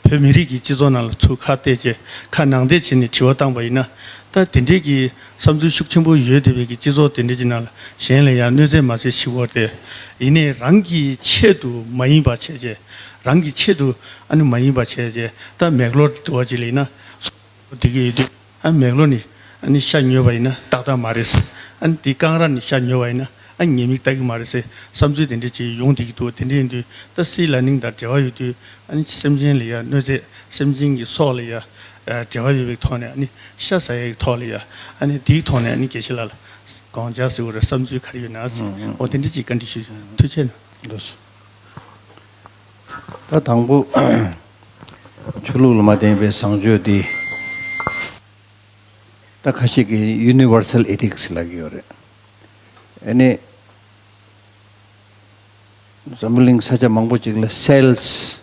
བོད་མི་རིགས་ཀྱི་སྤྱི་ཚོགས་ནང་ལ་ཚུར་ཁ་གཏད་བྱས་ཁ་ནང་བསྡད་བྱས་ནས་དྲི་བ་བཏང་པ་ཡིན་ན། ད་དེ་འདྲས་ཀྱི་བསམ་ཚུལ་ཤུགས་ཆེན་པོ་ཡོད་བསྡད་པའི་གི་སྤྱི་ཚོགས་དེ་འདྲས་ཀྱི་ནང་ལ་གཞན་ལ་ཡང་གནོད་འཚེ་མ་བྱེད་ཞེས་པ་རེད། ཡིན་ནའི་རང་གི་ཆེད་དུ་མ་ཡིན་པ་བྱས་རྗེས། རང་གི་ཆེད་དུ་ཨ་ནི་མ་ཡིན་པ་བྱས་རྗེས་ད་མེག་ལོར་དུ་བ་ཅིག་ལ་ཡིན་ན་སོ་སོ་བསྡད་ཀྱི་ཡོད་དུས། ཨ་མེག་ལོར་ནི་ཨ་ནི་ཤ་ཉོས་པ་ཡིན་ན་ཏག་ཏག་མ་རེད་ཟེར། ཨ་ནི་དེ་རྐང་ར་ནི་ཤ་ཉོས་པ་ཡིན་ན་ཨ་ཉེས་དམིགས་ལྟ་གི་མ་རེད་ཟེར་བསམ་ཚུལ་དེ་འདྲ་ཅིག་ཡོང་བསྡད་ཀྱི་འདུག་དེ་འདྲ་ཡིན་དུས་ད་སི་ལར་ནིང་དང་འབྲེལ་བ་ཡོད་དུས་ཨ་ནི་སེམས་ཅན་ལ་ཡ་གནོད་འཚེ་སེམས་ཅན་གྱི་སྲོག་ལ་ཡ་འབྲེལ་བ་ཡོད་པའི་ཐོག་ནས་ཨ་ནི་ཤ་ཟ་ཡའི་ཐོག་ལ་ཡ་ཨ་ནི་དེའི་ཐོག་ནས་ཨ་ནི་དགེ་བཤེས་ལགས་ལ་དགོངས་འཆར་ཟེར་བ་རེད། བསམ་ཚུལ་ག་རེ་ཡོད་ན་ཟེར། འོ་དེ་འདྲ་ཅིག་བཀའ་འདྲི་ཞུ། ཐུགས་རྗེ་ཆེ། ད་དང་པོ། ཆོས་ལུགས་ལ་མ་བརྟེན་པའི་བཟང་སྤྱོད་འདི། ད་ཁ་ཤས་ཀྱིས་universal ethics ལབ་ཀྱི་ཡོད་རེད། ཨ་ནི། འཛམ་བུ་གླིང་ས་ཆ་མང་པོ་ཅིག་ལ་sales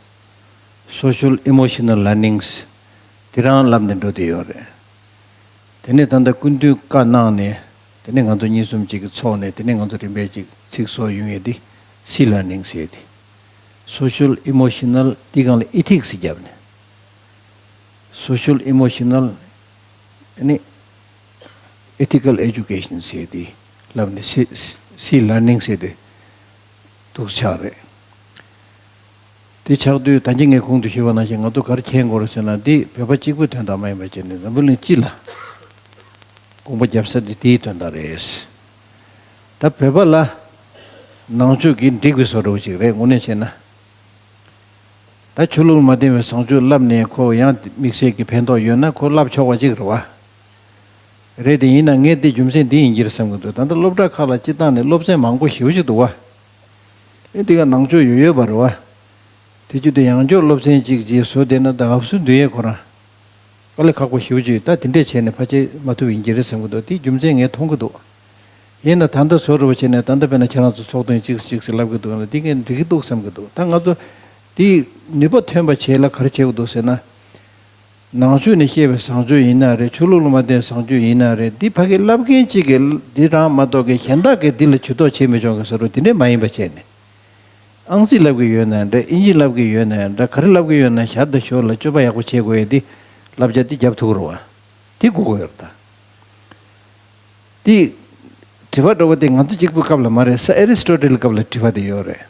social emotional learnings དེ་རང་ལབ་ནས་འགྲོ་བསྡད་ཡོད་རེད། དེ་ནས་ད་ལྟ་སྐུ་མདུན་བཀའ་གནང་ནས་དེ་ནས་ང་ཚོ་གཉིས་གསུམ་ཅིག་གིས་ཚོགས་ནས་དེ་ནས་ང་ཚོ་རིམ་པས་ཅིག་ཚིག་སོགས་ཡོང་ཡས་དེ་sea learning ཟེར་ཏེ། social emotional དེ་སྒང་ལ་ethics བརྒྱབ་ནས། social emotional ཨ་ནི་ethical education ཟེར་ཏེ་ལབ་ནས་sea sea learning ཟེར་ཏེ་འདུག་ཆགས་རེད། དེ་ཆགས་དུས་ད་གིན་ངས་གོང་དུ་ཞུས་པ་ནང་བཞིན་ང་ཚོ་ག་རེ་མཁྱེན་དགོས་རེད་ཟེར་ན་འདི་བོད་པ་གཅིག་པུའི་དོན་དག་མ་ཡིན་པ་བྱས་ནས་འཛམ་བུ་གླིང་སྤྱི་ལ་དགོངས་པ་བརྒྱབ་ས་དེ་དེའི་དོན་དག་རེད། ད་བོད་པ་ལ་ནང་ཆོས་ཀྱིས་འགྲིག་པའི་བཟོ་འདྲ་བོ་ཅིག་རེད་དངོས་གནས་བྱས་ན། ད་ཆོས་ལུགས་མ་བརྟེན་པའི་བཟང་སྤྱོད་བསླབས་ནས་ཁོ་ཡང་དམིགས་བསལ་གྱི་ཕན་ཐོགས་ཡོད་ན་ཁོ་བསླབ་ཆོག་པ་ཅིག་རེད་བ། རེད་དེ་ཡིན་ན་ངས་འདི་རྒྱུ་མཚན་འདི་ཡིན་གྱི་རེད་བསམ་གྱི་འདུག་ད་ལྟ་སློབ་གྲྭ་ཁག་ལ་སྤྱི་བཏང་ནས་སློབ་ཚན་མང་པོ་ཞེ་པོ་ཅིག་འདུག་བ། ཨེ་འདི་ག་ནང་ཆོས་ཡོད་ཡོད་པ་རེད་བ། དེ་བརྒྱུད་དེ་ཡང་བསྐྱར་སློབ་ཚན་གཅིག་ཅིག་བཟོས་བསྡད་ན་ད་ཧབ་སུ་འདུས་ཡས་ཁོ་རང་དཀའ་ལས་ཁག་པོ་ཞེ་པོ་ཅིག་ད་དེ་འདྲས་བྱས་ནས་ཕལ་ཆེར་མ་ཐུབ་ཡིན་གྱི་རེད་བསམ་གྱི་འདུག་དེའི་རྒྱུ་མཚན་ངས་མཐོང་གི་འདུག་ཡིན་ན་ད་ལྟ་བཟོ་འདྲ་བོ་བྱས་ནས་ད་ལྟ་དཔེར་ན་ཁྱེད་རང་ཚོ་ཚོགས་ཐེངས་གཅིག་གཅིག་ཟེར་ལབ་གི་འདུག་ན་འདི་ངས་འགྲིག་གི་འདུག་བསམ་གྱི་འདུག་ད་ང་ཚོ་དེའི་ནུས་པ་ཐོན་པ་བྱེད་ལ་ག་རེ་བྱེད་དགོས་འདུག་ཟེར་ན། ནང་ཆོས་ནས་བཤད་པའི་བཟང་སྤྱོད་ཡིན་ན་རེད། ཆོས་ལུགས་ལ་མ་བརྟེན་བཟང་སྤྱོད་ཡིན་ན་རེད། འདི་ཕ་གི་བསླབ་མཁན་གཅིག་གིས་འདི་རང་མ་གཏོགས་ཀྱི་གཞན་དག་གིས་འདི་ལ་ཇུས་གཏོགས་བྱེད་མི་ཆོག་གི་བཟོ་འདྲ་འདི་འདྲས་མ་ཡིན་པ་བྱས་ནས། ཨང་རྩིས་བསླབ་ཀྱི་ཡོད་ན་འདྲ། ཨིན་ཇི་བསླབ་ཀྱི་ཡོད་ན་འདྲ། ག་རེ་བསླབ་ཀྱི་ཡོད་ན་ཞར་དང་ཞོར་ལ་སྤྱོད་པ་ཡག་པོ་བྱེད་དགོས་ཡ་འདི་བསླབ་བྱ་འདི་རྒྱབ་ཐུབ་ཀྱི་རེད་བ། འདི་དགོས་ཀྱི་ཡོད་རེད་ད། འདི་དྲི་བ་འདྲ་བོ་དེ་ང་ཚོ་གཅིག་པུའི་སྐབས་ལ་མ་རེད། ས་ཨེ་རི་སི་ཊོ་ཊལ་སྐབས་ལ་དྲི་བ་དེ་ཡོད་རེད།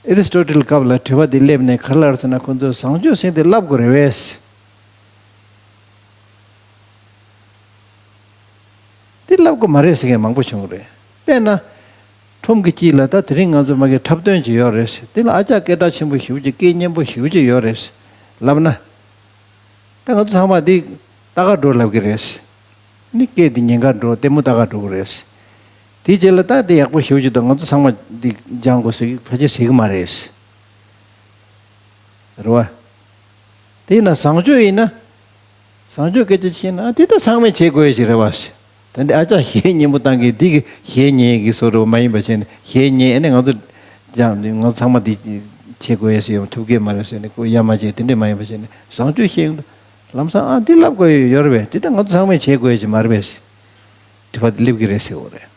ཨེ་རི་སི་ཊོ་ཊལ་སྐབས་ལ་དྲི་བ་དེ་སླེབས་ནས་ག་རེ་ལབ་ཟེར་ན་ཁོ་ཚོས་བཟང་སྤྱོད་ཟེར་དེ་བསླབ་དགོས་རེད་བས། དེ་བསླབ་དགོས་མ་རེད་ཟེར་མཁན་མང་པོ་བྱུང་རེད། དཔེར་ན། ཁྲོམ་གྱི་དཀྱིལ་ལ་ད་དེ་རིང་ང་ཚོ་མ་གི་འཁྲབ་སྟོན་ཅིག་ཡོད་རེད། དེ་ལ་ཨ་ཅག་སྐད་གྲགས་ཆེན་པོ་ཞེ་པོ་ཅིག་སྐད་སྙན་པོ་ཞེ་པོ་ཅིག་ཡོད་རེད་ལབ་ན། ད་ང་ཚོ་ཚང་མ་འདི་ལྟ་ག་འགྲོ་ལབ་ཀྱི་རེད། ནི་སྐད་འདི་ཉན་ག་འགྲོ་ལྟད་མོ་ལྟ་ག་འགྲོ་གི་རེད། དེའི་རྗེས་ལ་ད་དེ་ཡག་པོ་ཞེ་པོ་ཅིག་འདུག་ང་ཚོ་ཚང་མ་འདི་སྦྱང་དགོས་ཟེར་གི་ཕལ་ཆེར་ཟེར་གི་མ་རེད། རེད་བ། དེས་ན་བཟང་སྤྱོད་ཡིན་ན། བཟང་སྤྱོད་སྐད་ཆ་བཤད་ན་དེ་ད་ཚང་མས་བྱེད་དགོས་ཡ་ཞིག་རེད་བ། ད་འདི་ཨ་ཅག་གཞས་སྙན་པོ་བཏང་གི་འདི་གི་གཞས་ཉན་གི་བཟོ་འདྲ་བོ་མ་ཡིན་པ་བྱས་ནས་གཞས་ཉན་ཨ་ནི་ང་ཚོ་ཀྱང་ང་ཚོ་ཚང་མ་འདི་བྱེད་དགོས་ཡ་ཞིག་ཡོང་ཐུབ་ཀྱི་མ་རེད་ཟེར་ནས་ཁོ་ཡ་མ་བྱས་དེ་འདྲས་མ་ཡིན་པ་བྱས་ནས་བཟང་སྤྱོད་བཤད་ཡོང་དུས་ལམ་སང་ཨ་འདི་བསླབ་དགོས་ཡ་ཡོད་རེད་པས། དེ་ད་ང་ཚོ་ཚང་མས་བྱེད་དགོས་ཡ་ཞིག་མ་རེད་པས། དྲི་བ་འདི་སླེབས་ཀྱི་རེད་ཟེར་བ་རེད།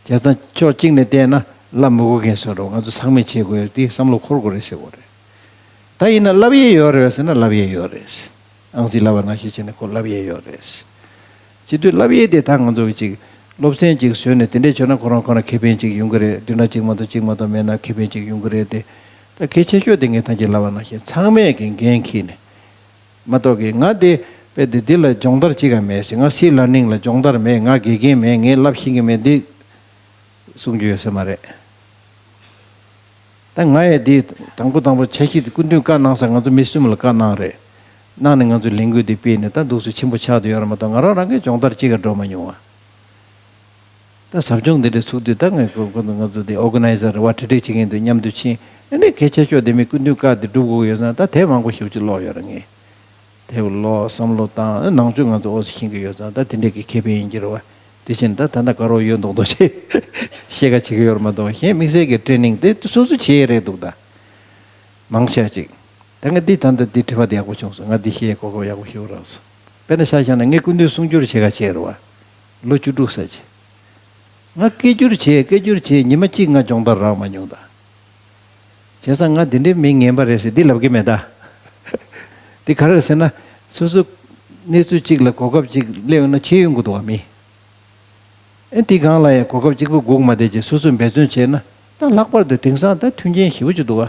བྱས་ཙང་ཕྱོགས་གཅིག་ནས་བལྟས་ན་བསླབ་མི་དགོས་མཁན་བཟོ་འདྲ་ང་ཚོ་ཚང་མས་བྱེད་དགོས་ཡོད་དེ་བསམ་བློ་འཁོར་དགོས་རེད་ཟེར་དགོས་རེད། ད་ཡིན་ན་བསླབ་ཡས་ཡོད་རེད་ཟེར་ན་བསླབ་ཡས་ཡོད་རེད། ཨང་རྩིས་བསླབ་པ་ནང་བཞིན་བྱས་ནས་ཁོ་བསླབ་ཡས་ཡོད་རེད། བྱེད་དུས་བསླབ་ཡས་དེ་ད་ང་ཚོ་གི་ཅིག་སློབ་ཚན་ཅིག་བཟོས་ནས་དེ་འདྲས་བྱོས་ན་ཁོ་རང་ཁོ་རང་ཁེ་ཕན་ཅིག་ཡོང་གི་རེད། བདུན་ཕྲག་གཅིག་མ་གཏོགས་གཅིག་མ་གཏོགས་མེད་ན་ཁེ་ཕན་ཅིག་ཡོང་གི་རེད་དེ། ད་གལ་ཆེ་ཤོས་དེ་ངས་ད་གིན་ལབ་པ་ནང་བཞིན་ཚང་མས་ཀྱི་འགན་འཁྱེར་ནས། མ་གཏོགས་ཀྱི་ང་དེ་དཔེ་དེ་འདི་ལ་སྦྱོང་བརྡར་ཅིག་ཀྱང་མེད་ཟེར། ང་སི་ལར་ནིང་ལ་སྦྱོང་བརྡར་མེད། ང་དགེ་རྒན་མེད། ངས་བསླབ་ཤེས་ཀྱི་མེད། འདི་གསུང་རྒྱུ་ཡོད་ས་མ་རེད། ད་ང་ཡི་འདི་དང་པོ་དང་པོ་འཆར་གཞི་དེ་སྐུ་མདུན་བཀའ་གནང་ས་ང་ཚོ་མི་གསུམ་ལ་བཀའ་གནང་རེད། གནང་ནས་ང་ཚོ་ལས་འགུལ་འདི་སྤེལ་ནས་ད་འདུག་སེ་ཆེན་པོ་ཆགས་བསྡད་ཡོད་རེད་མ་གཏོགས་ང་རང་རང་གི་སྦྱོང་བརྡར་ཅིག་ཀྱང་འགྲོ་མ་མྱོང་བ། ད་ཟབ་སྦྱོང་འདི་འདྲ་ཚུགས་དུས་ད་ང་ཁོ་ཁོ་ང་ཚོ་དེ་ཨོ་ག་ནའི་ཛར་རེད་བ། གྲ་སྒྲིག་བྱེད་མཁན་དེ་མཉམ་དུ་ཕྱིན། ཨ་ནི་གལ་ཆེ་ཤོས་དེ་མི་སྐུ་མདུན་བཀའ་དེ་སྒྲུབ་དགོས་ཀྱི་ཡོད་ཙང་ད་དེབ་མང་པོ་ཞེ་པོ་ཅིག་ཀློག་ཡོད་རེད་ངས། དེབ་ཀློག་བསམ་བློ་བཏང་། ཨ་ནང་ཆོས་ང་ཚོ་ཨོ་ཙི་ཤེས་ཀྱི་ཡོད་ཙང་ད་དེ་འདྲས་ཀྱི་ཁེ་ཕན་ཡིན་གྱི་རེད་བ། དེ་བཞིན་ད་ད་ལྟ་དགའ་རོགས་ཡོད་མདོག་མདོག་བྱས་བཤད་ཁ་བྱེད་ཀྱི་ཡོད་རེད་མ་གཏོགས་གཞན་དམིགས་བསལ་གྱི་ཊེ་རེ་ནིང་དེ་སོ་སོ་བྱེད་ཡས་རེད་འདུག་ད་མང་ཆེ་ཅིག་ད་ང་འདི་ད་ལྟ་འདི་དྲི་བ་འདི་ཡག་པོ་བྱུང་སོང་། ང་འདི་བཤད་གོ་སྐབས་ཡག་པོ་ཞིག་རག་སོང་། དཔེར་ན་ཆ་བཞག་ན་ངས་སྐུ་མདུན་གསུང་སྒྱུར་བྱེད་ག་བྱས་རེད་བ། ལོ་བཅུ་དྲུག་ཙམ་བྱས། ང་སྐད་སྒྱུར་བྱས་སྐད་སྒྱུར་བྱས་ཉི་མ་གཅིག་ང་སྦྱོང་བརྡར་རག་མ་མྱོང་ད། བྱས་ཙང་ང་འདི་འདྲའི་མི་ངན་པ་རེད་ཟེར་འདི་ལབ་ཀྱི་མེད་ད། འདི་ག་རེ་རེད་ཟེར་ན། སོ་སོ་གནས་ཚུལ་གཅིག་ལ་གོ་སྐབས་གཅིག་སླེབས་ཡོང་ན་བྱེད་ཡོང་གི་འདུག་བ་མི། ཨེ་འདི་སྒང་ལ་ཡང་གོ་སྐབས་གཅིག་པོ་སྒུག་མ་བསྡད་ཅིག་སོ་སོས་འབད་བརྩོན་བྱས་ན་ད་ལྷག་པར་དུ་དེང་སང་ད་མཐུན་རྐྱེན་ཞེ་པོ་ཅིག་འདུག་བ།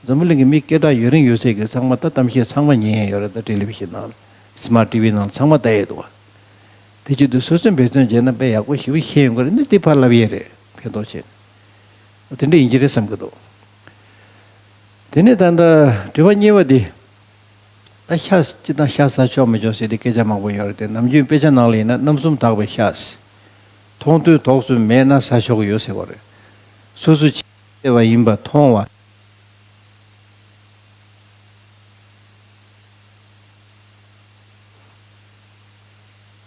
འཛམ་བུ་གླིང་གི་མི་སྐད་གྲགས་ཡོད་རིང་ཡོད་ཚད་ཀྱི་ཚང་མ་ད་གཏམ་བཤད་ཚང་མ་ཉན་ཡ་ཡོད་རེད། ད་ཊེ་ལི་བི་ཤན་ནང་ལ་སི་མཱར་ཊི་ཝི་ནང་ལ་ཚང་མ་ལྟ་ཡས་འདུག་བ། དེ་བྱེད་དུས་སོ་སོས་འབད་བརྩོན་བྱས་ན་དཔེ་ཡག་པོ་ཞེ་པོ་ཤེས་ཡོང་གི་རེད། འདི་འདི་ཕར་ལབ་ཡས་རེད། ཕན་ཐོགས་ཆེ། དེ་འདྲ་ཡིན་གྱི་རེད་བསམ་གྱི་འདུག་དེ་ནས་ད་ལྟ་དྲི་བ་གཉིས་པ་འདི། ད་ཤ་སྤྱི་དང་ཤ་ཟ་ཆོག་མི་ཆོག་ཟེར་ཏེ་སྐད་ཆ་མང་པོ་ཡོད་རེད་དེ། ནམ་རྒྱུན་དཔེ་ཆ་ནང་ལ་ཡིན་ན་རྣམ་གསུམ་དག་པའི་ཤ་ཟེར། མཐོང་ཐོས་དོགས་གསུམ་མེད་ན་ཟ་ཆོག་གི་ཡོད་ཟེར་བ་རེད། སོ་སོ་ཆེས་བསད་པ་ཡིན་པ་མཐོང་བ།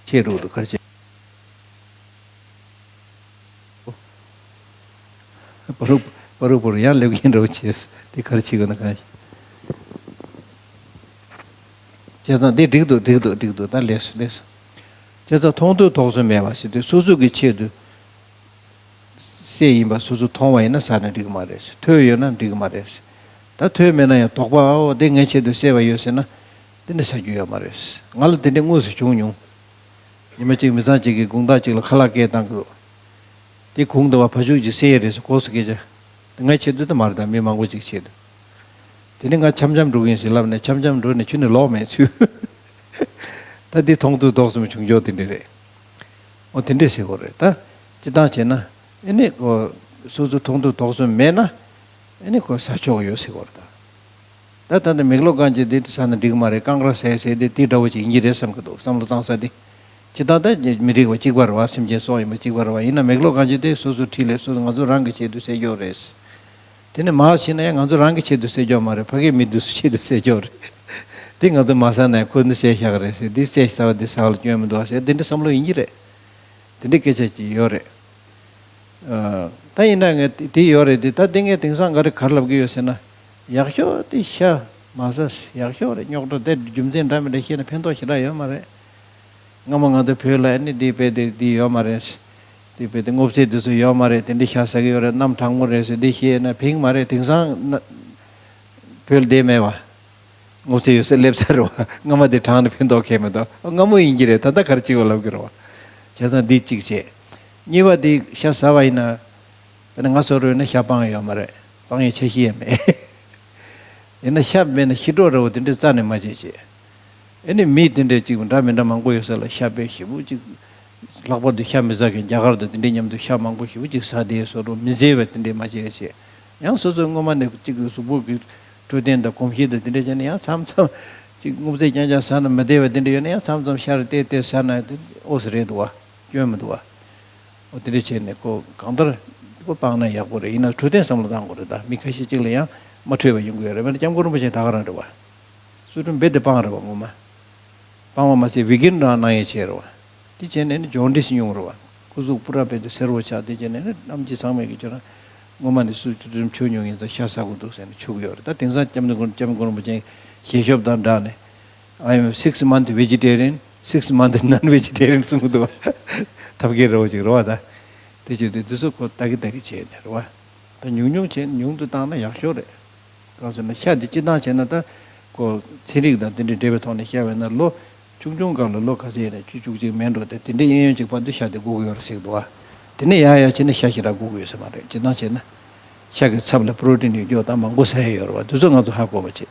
ཆེ་རུ་དུ་གར་ཆེ། པ་རུ་པ་རུ་པ་རུ་ཡང་ལེབ་ཀྱིན་འགྲོ་ཆེ། དེ་གར་ཆེ་གོ་ན་གང་ཞིག་བྱས་ཙང་དེ་འགྲིག་འདུག་འགྲིག་འདུག་འགྲིག་འདུག་ད་ལས་སུ་ལས་སུ། བྱས་ཙང་མཐོང་ཐོས་དོགས་གསུམ་མེད་པ་ཞིག་དུས་སོ་སོ་གི་ཆེད་དུ། བསད་ཡིན་པ་སོ་སོ་མཐོང་བ་ཡིན་ན་ཟ་ན་འགྲིག་གི་མ་རེད། ཐོས་ཡོད་ན་འགྲིག་གི་མ་རེད། ད་ཐོས་མེད་ན་ཡང་དོགས་པ་ཨོ་དེ་ངའི་ཆེད་དུ་བསད་པ་ཡོད་ཟེར་ན། དེ་འདྲ་ཟ་རྒྱུ་ཡོད་མ་རེད། ང་ལ་དེ་འདྲ་དངོས་སུ་བྱུང་མྱོང་། ཉི་མ་གཅིག་མི་ཚང་གཅིག་གིས་དགུང་ཐག་གཅིག་ལ་ཁ་ལག་སྐད་བཏང་གི་འདུག་དེ་གུང་དུ་བ་ཕ་ཕྱུགས་ཀྱིས་བསད་ཡས་རེད་ཟེར་གོ་སོ་སྐད་ཆ། ང་ཆེད་དུ་དེ་མ་རེད། ད་མི་མང་པོ་ཅིག་ཆེད་དུ། དེ་ནས་ང་འཆམ་འཆམ་འགྲོ་གི་ཡིན་ཟེར་ལབ་ནས་འཆམ་འཆམ་འགྲོ་ནས་ཁྱོན་ནས་ལོག་མེད་ཚུལ། ད་འདི་མཐོང་ཐོས་དོགས་གསུམ་བྱུང་ཆོག་དེ་འདྲ་རེད། འོ་དེ་འདྲས་ཟེར་དགོས་རེད་ད། སྤྱི་བཏང་བྱས་ན། ཨེ་ནི་ཁོ། སོ་སོ་མཐོང་ཐོས་དོགས་གསུམ་མེད་ན། ཨེ་ནི་ཁོ་ཟ་ཆོག་གི་ཡོད་ཟེར་དགོས་རེད་ད། ད་ད་ལྟ་མིག་ལོག་གང་ཅི་འདི་ཟ་ན་འགྲིག་མ་རེད། རྐང་ར་ཟས་ཟས་འདི་དེ་འདྲ་བོ་ཅིག་ཡིན་གྱི་རེད་བསམ་གྱི་འདུག་བསམ་བློ་བཏང་ས་འདི། སྤྱི་བཏང་ད་མི་འགྲིག་པ་གཅིག་པ་རེད་བ། སེམས་ཅན་སྲོག་ཡིན་པ་གཅིག་པ་རེད་བ། ཡིན་ན་མིག་ལོག་གང་ཅི་དེ་སོ་སོ་ཁྲིད་ལས་སོ་སོ་ང་ཚོ་རང་གི་ཆེད་དུ་ཟས་རྒྱུ་རེད། དེ་ནས་མར་ཕྱིན་ན་ཡང་ང་ཚོ་རང་གི་ཆེད་དུ་ཟས་རྒྱུ་མ་རེད། ཕ་གིའི་མི་འདི་ཚོ་ཆེད་དུ་ཟས་རྒྱུ་རེད། དེ་ང་ཚོ་མ་ཟ་ན་ཡང་ཁོ་ནི་ཟས་ཤག་རེད་ཟེར། འདི་ཟས་ཟ་བ་འདི་ཟ་བ་ལ་སྐྱོན་མི་འདུག་ཟེར་དེ་འདྲ་བསམ་བློ་ཡིན་གྱི་རེད། དེ་འདྲའི་སྐད་ཆ་ཅིག་ཡོད་རེད། ཨ། ད་ཡིན་ན་ངས་དེ་ཡོད་རེད་དེ། ད་དེ་ངས་དེང་སང་ག་རེ་ག་རེ་ལབ་ཀྱི་ཡོད་ཟེར་ན། ཡག་ཤོས་དེ་ཤ་མ་ཟ། ཡག་ཤོས་རེད། རྙོག་དྲ་དེ་རྒྱུ་མཚན་འདྲ་མི་འདྲ་བཤད་ན་ཕན་ཐོགས་ཞེ་དྲག་ཡོད་མ་རེད། སྔ་མོ་ང་ཚོ་བོད་ལ་ཨ་ནི་འདི་དཔེ་དེ་འདི་ཡོད་མ་རེད། འདི་དཔེ་དེ་སྔོ་ཚལ་འདི་ཚོ་ཡོད་མ་རེད། དེ་འདྲའི་ཤ་ཟ་གི་ཡོད་རེད། གནམ་གྲང་མོ་རེད་ཟེར་འདི་བཤད་ན་ཕན་གི་མ་རེད། དེང་སང་ན་བོད་ལ་བསྡད་མེད་བ། སྔོ་ཚལ་ཡོད་ས་སླེབས་ཚར་རེད་བ། སྔ་མ་དེ་གྲང་ནས་ཕན་ཐོགས་ཁེལ་མེད་དོ། སྔ་མོ་ཡིན་གྱི་རེད། ད་ལྟ་ག་རེ་བྱེད་དགོས་ལབ་ཀྱི་རེད་བ། བྱས་ཙང་འདི་གཅིག་བྱས། གཉིས་པ་དེ་ཤ་ཟ་བ་ཡིན་ན། དཔེར་ན་ང་ཚོ་རོལ་ན་ཤ་སྤང་ཡོད་མ་རེད། སྤང་ཡས་འཆར་གཞི་ཡང་མེད། ཡིན་ན་ཤ་མེད་ན་ཤི་གྲོགས་འདྲ་བོ་དེ་འདྲས་རྩ་ནས་མ་བྱེད་ཅེས། ཨེ་ནི་མི་དེ་འདྲས་ཅིག་འདྲ་མི་འདྲ་མང་པོ་ཡོད་ས་ལ་ཤ་དཔེ་ཞེ་པོ་ཅིག་ལྷག་པར་དུ་ཤ་མི་ཟ་མཁན་རྒྱ་གར་དང་དེ་འདྲས་མཉམ་དུ་ཤ་མང་པོ་ཞེ་པོ་ཅིག་ཟ་བསྡད་བཟོ་འདྲ་མི་བཟས་པ་དེ་འདྲས་མ་བྱེད་ཅེས། ཡང་སོ་སོའི་སྔོན་མ་ནས་ཅིག་གི་གཟུགས་པོ་གི་འཕྲོད་བསྟེན་དང་གོམས་གཤིས་དང་དེ་འདྲས་བྱས་ནས་ཡང་མཚམས་མཚམས་ཅིག་སྔོ་ཚལ་རྐྱང་རྐྱང་ཟ་ན་མི་བདེ་བ་དེ་འདྲས་ཡོད་ན་ཡང་མཚམས་མཚམས་ཤ་རེ་བལྟས་བལྟས་ཟ་ན་ཨོ་ཙི་རེད་འདུག་བ། སྐྱོན་མི་འདུག་བ། འོ་དེ་འདྲ་བྱས་ནས་ཁོ་གང་ལྟར་ཁོ་སྤངས་ན་ཡག་པོ་རེད། ཡིན་ན་འཕྲོད་བསྟེན་བསམ་བློ་བཏང་དགོས་རེད། ད་མི་ཁ་ཤས་གཅིག་ལ་ཡང་མ་འཕྲོད་པ་ཡོང་གི་ཡོད་རེད། དཔེར་ན་སྐྱབས་མགོན་རིན་པོ་ཆེ་ད་ག་རང་རེད་བ། སུ་ཁྲིམས་རྦད་དེ་སྤངས་རེད་བ་ངོ་མ། སྤངས་པ་མ་ཟད་བི་གིན་རང་གནང་ཡས་བྱས་རེད་བ། དེ་བྱས་ནས་ནི་ཇོན་ཏིས་ཉུང་རེད་བ། སྐུ་གཟུགས་པུ་ར་རྦད་དེ་སེར་པོ་ཆགས། དེ་བྱས་ནས་ནི་གནམ་གྱི་ཚང་མས་ཀྱི་ཁྱོད་རང་སྔོན་མ་ནས་སུ་སུ་ཁྲིམས་མཆོད་མྱོང་ཡིན་ཙང་ཤ་ཟ་དགོས་འདུག་ཟེར་ནས་འཁྱུག་གི་ཡོད་རེད། ད་དེང་སང་སྐྱབས་མགོན་སྐྱབས་མགོན་རིན་པོ་ཆེ་ཞལ་ཤོབ་དང་སྦྲགས་ནས། I am six month vegetarian, six month non-vegetarian གསུང་གི་འདུག་བ། ཐབས་མཁས་ར་བ་ཅིག་རེད་བ་ད། དེ་བྱས་ཏེ་འདི་ཚོ་ཁོ་ལྟ་གི་ལྟ་གི་བྱས་ནས་རེད་བ། ད་ཉུང་ཉུང་བྱས་ཉུང་དུ་བཏང་ན་ཡག་ཤོས་རེད། གང་ཟེར་ན་ཤ་འདི་སྤྱི་བཏང་བྱས་ན་ད་ཁོ་ཚན་རིག་དང་དེ་འདྲའི་འབྲེལ་བའི་ཐོག་ནས་བཤད་པ་ཡིན་ན་ལོ་ཆུང་ཆུང་སྐབས་ལ་ལོ་ག་ཚོད་ཡིན་ན་བཅུ་བཅུ་གཅིག་མིན་འགྲོ་དེ་དེ་འདྲའི་གཡས་གཡོན་གཅིག་བར་དུ་ཤ་དེ་དགོས་ཀྱི་ཡོད་རེད་ཟེར་གི་འདུག་བ། དེ་ནས་ཡར་ཡར་ཕྱིན་ན་ཤ་ཞེ་དྲག་དགོས་ཀྱི་ཡོད་ས་མ་རེད། སྤྱི་བཏང་བྱས་ན་ཤ་གི་ཚབ་ལ་པྲོ་ཊིན་ཡོད་རྒྱུ་དང་མང་པོ་ཟ་ཡ་ཡོད་རེད་བ། དེ་ཚོ་ང་ཚོ་ཧ་གོ་བ་བྱེད།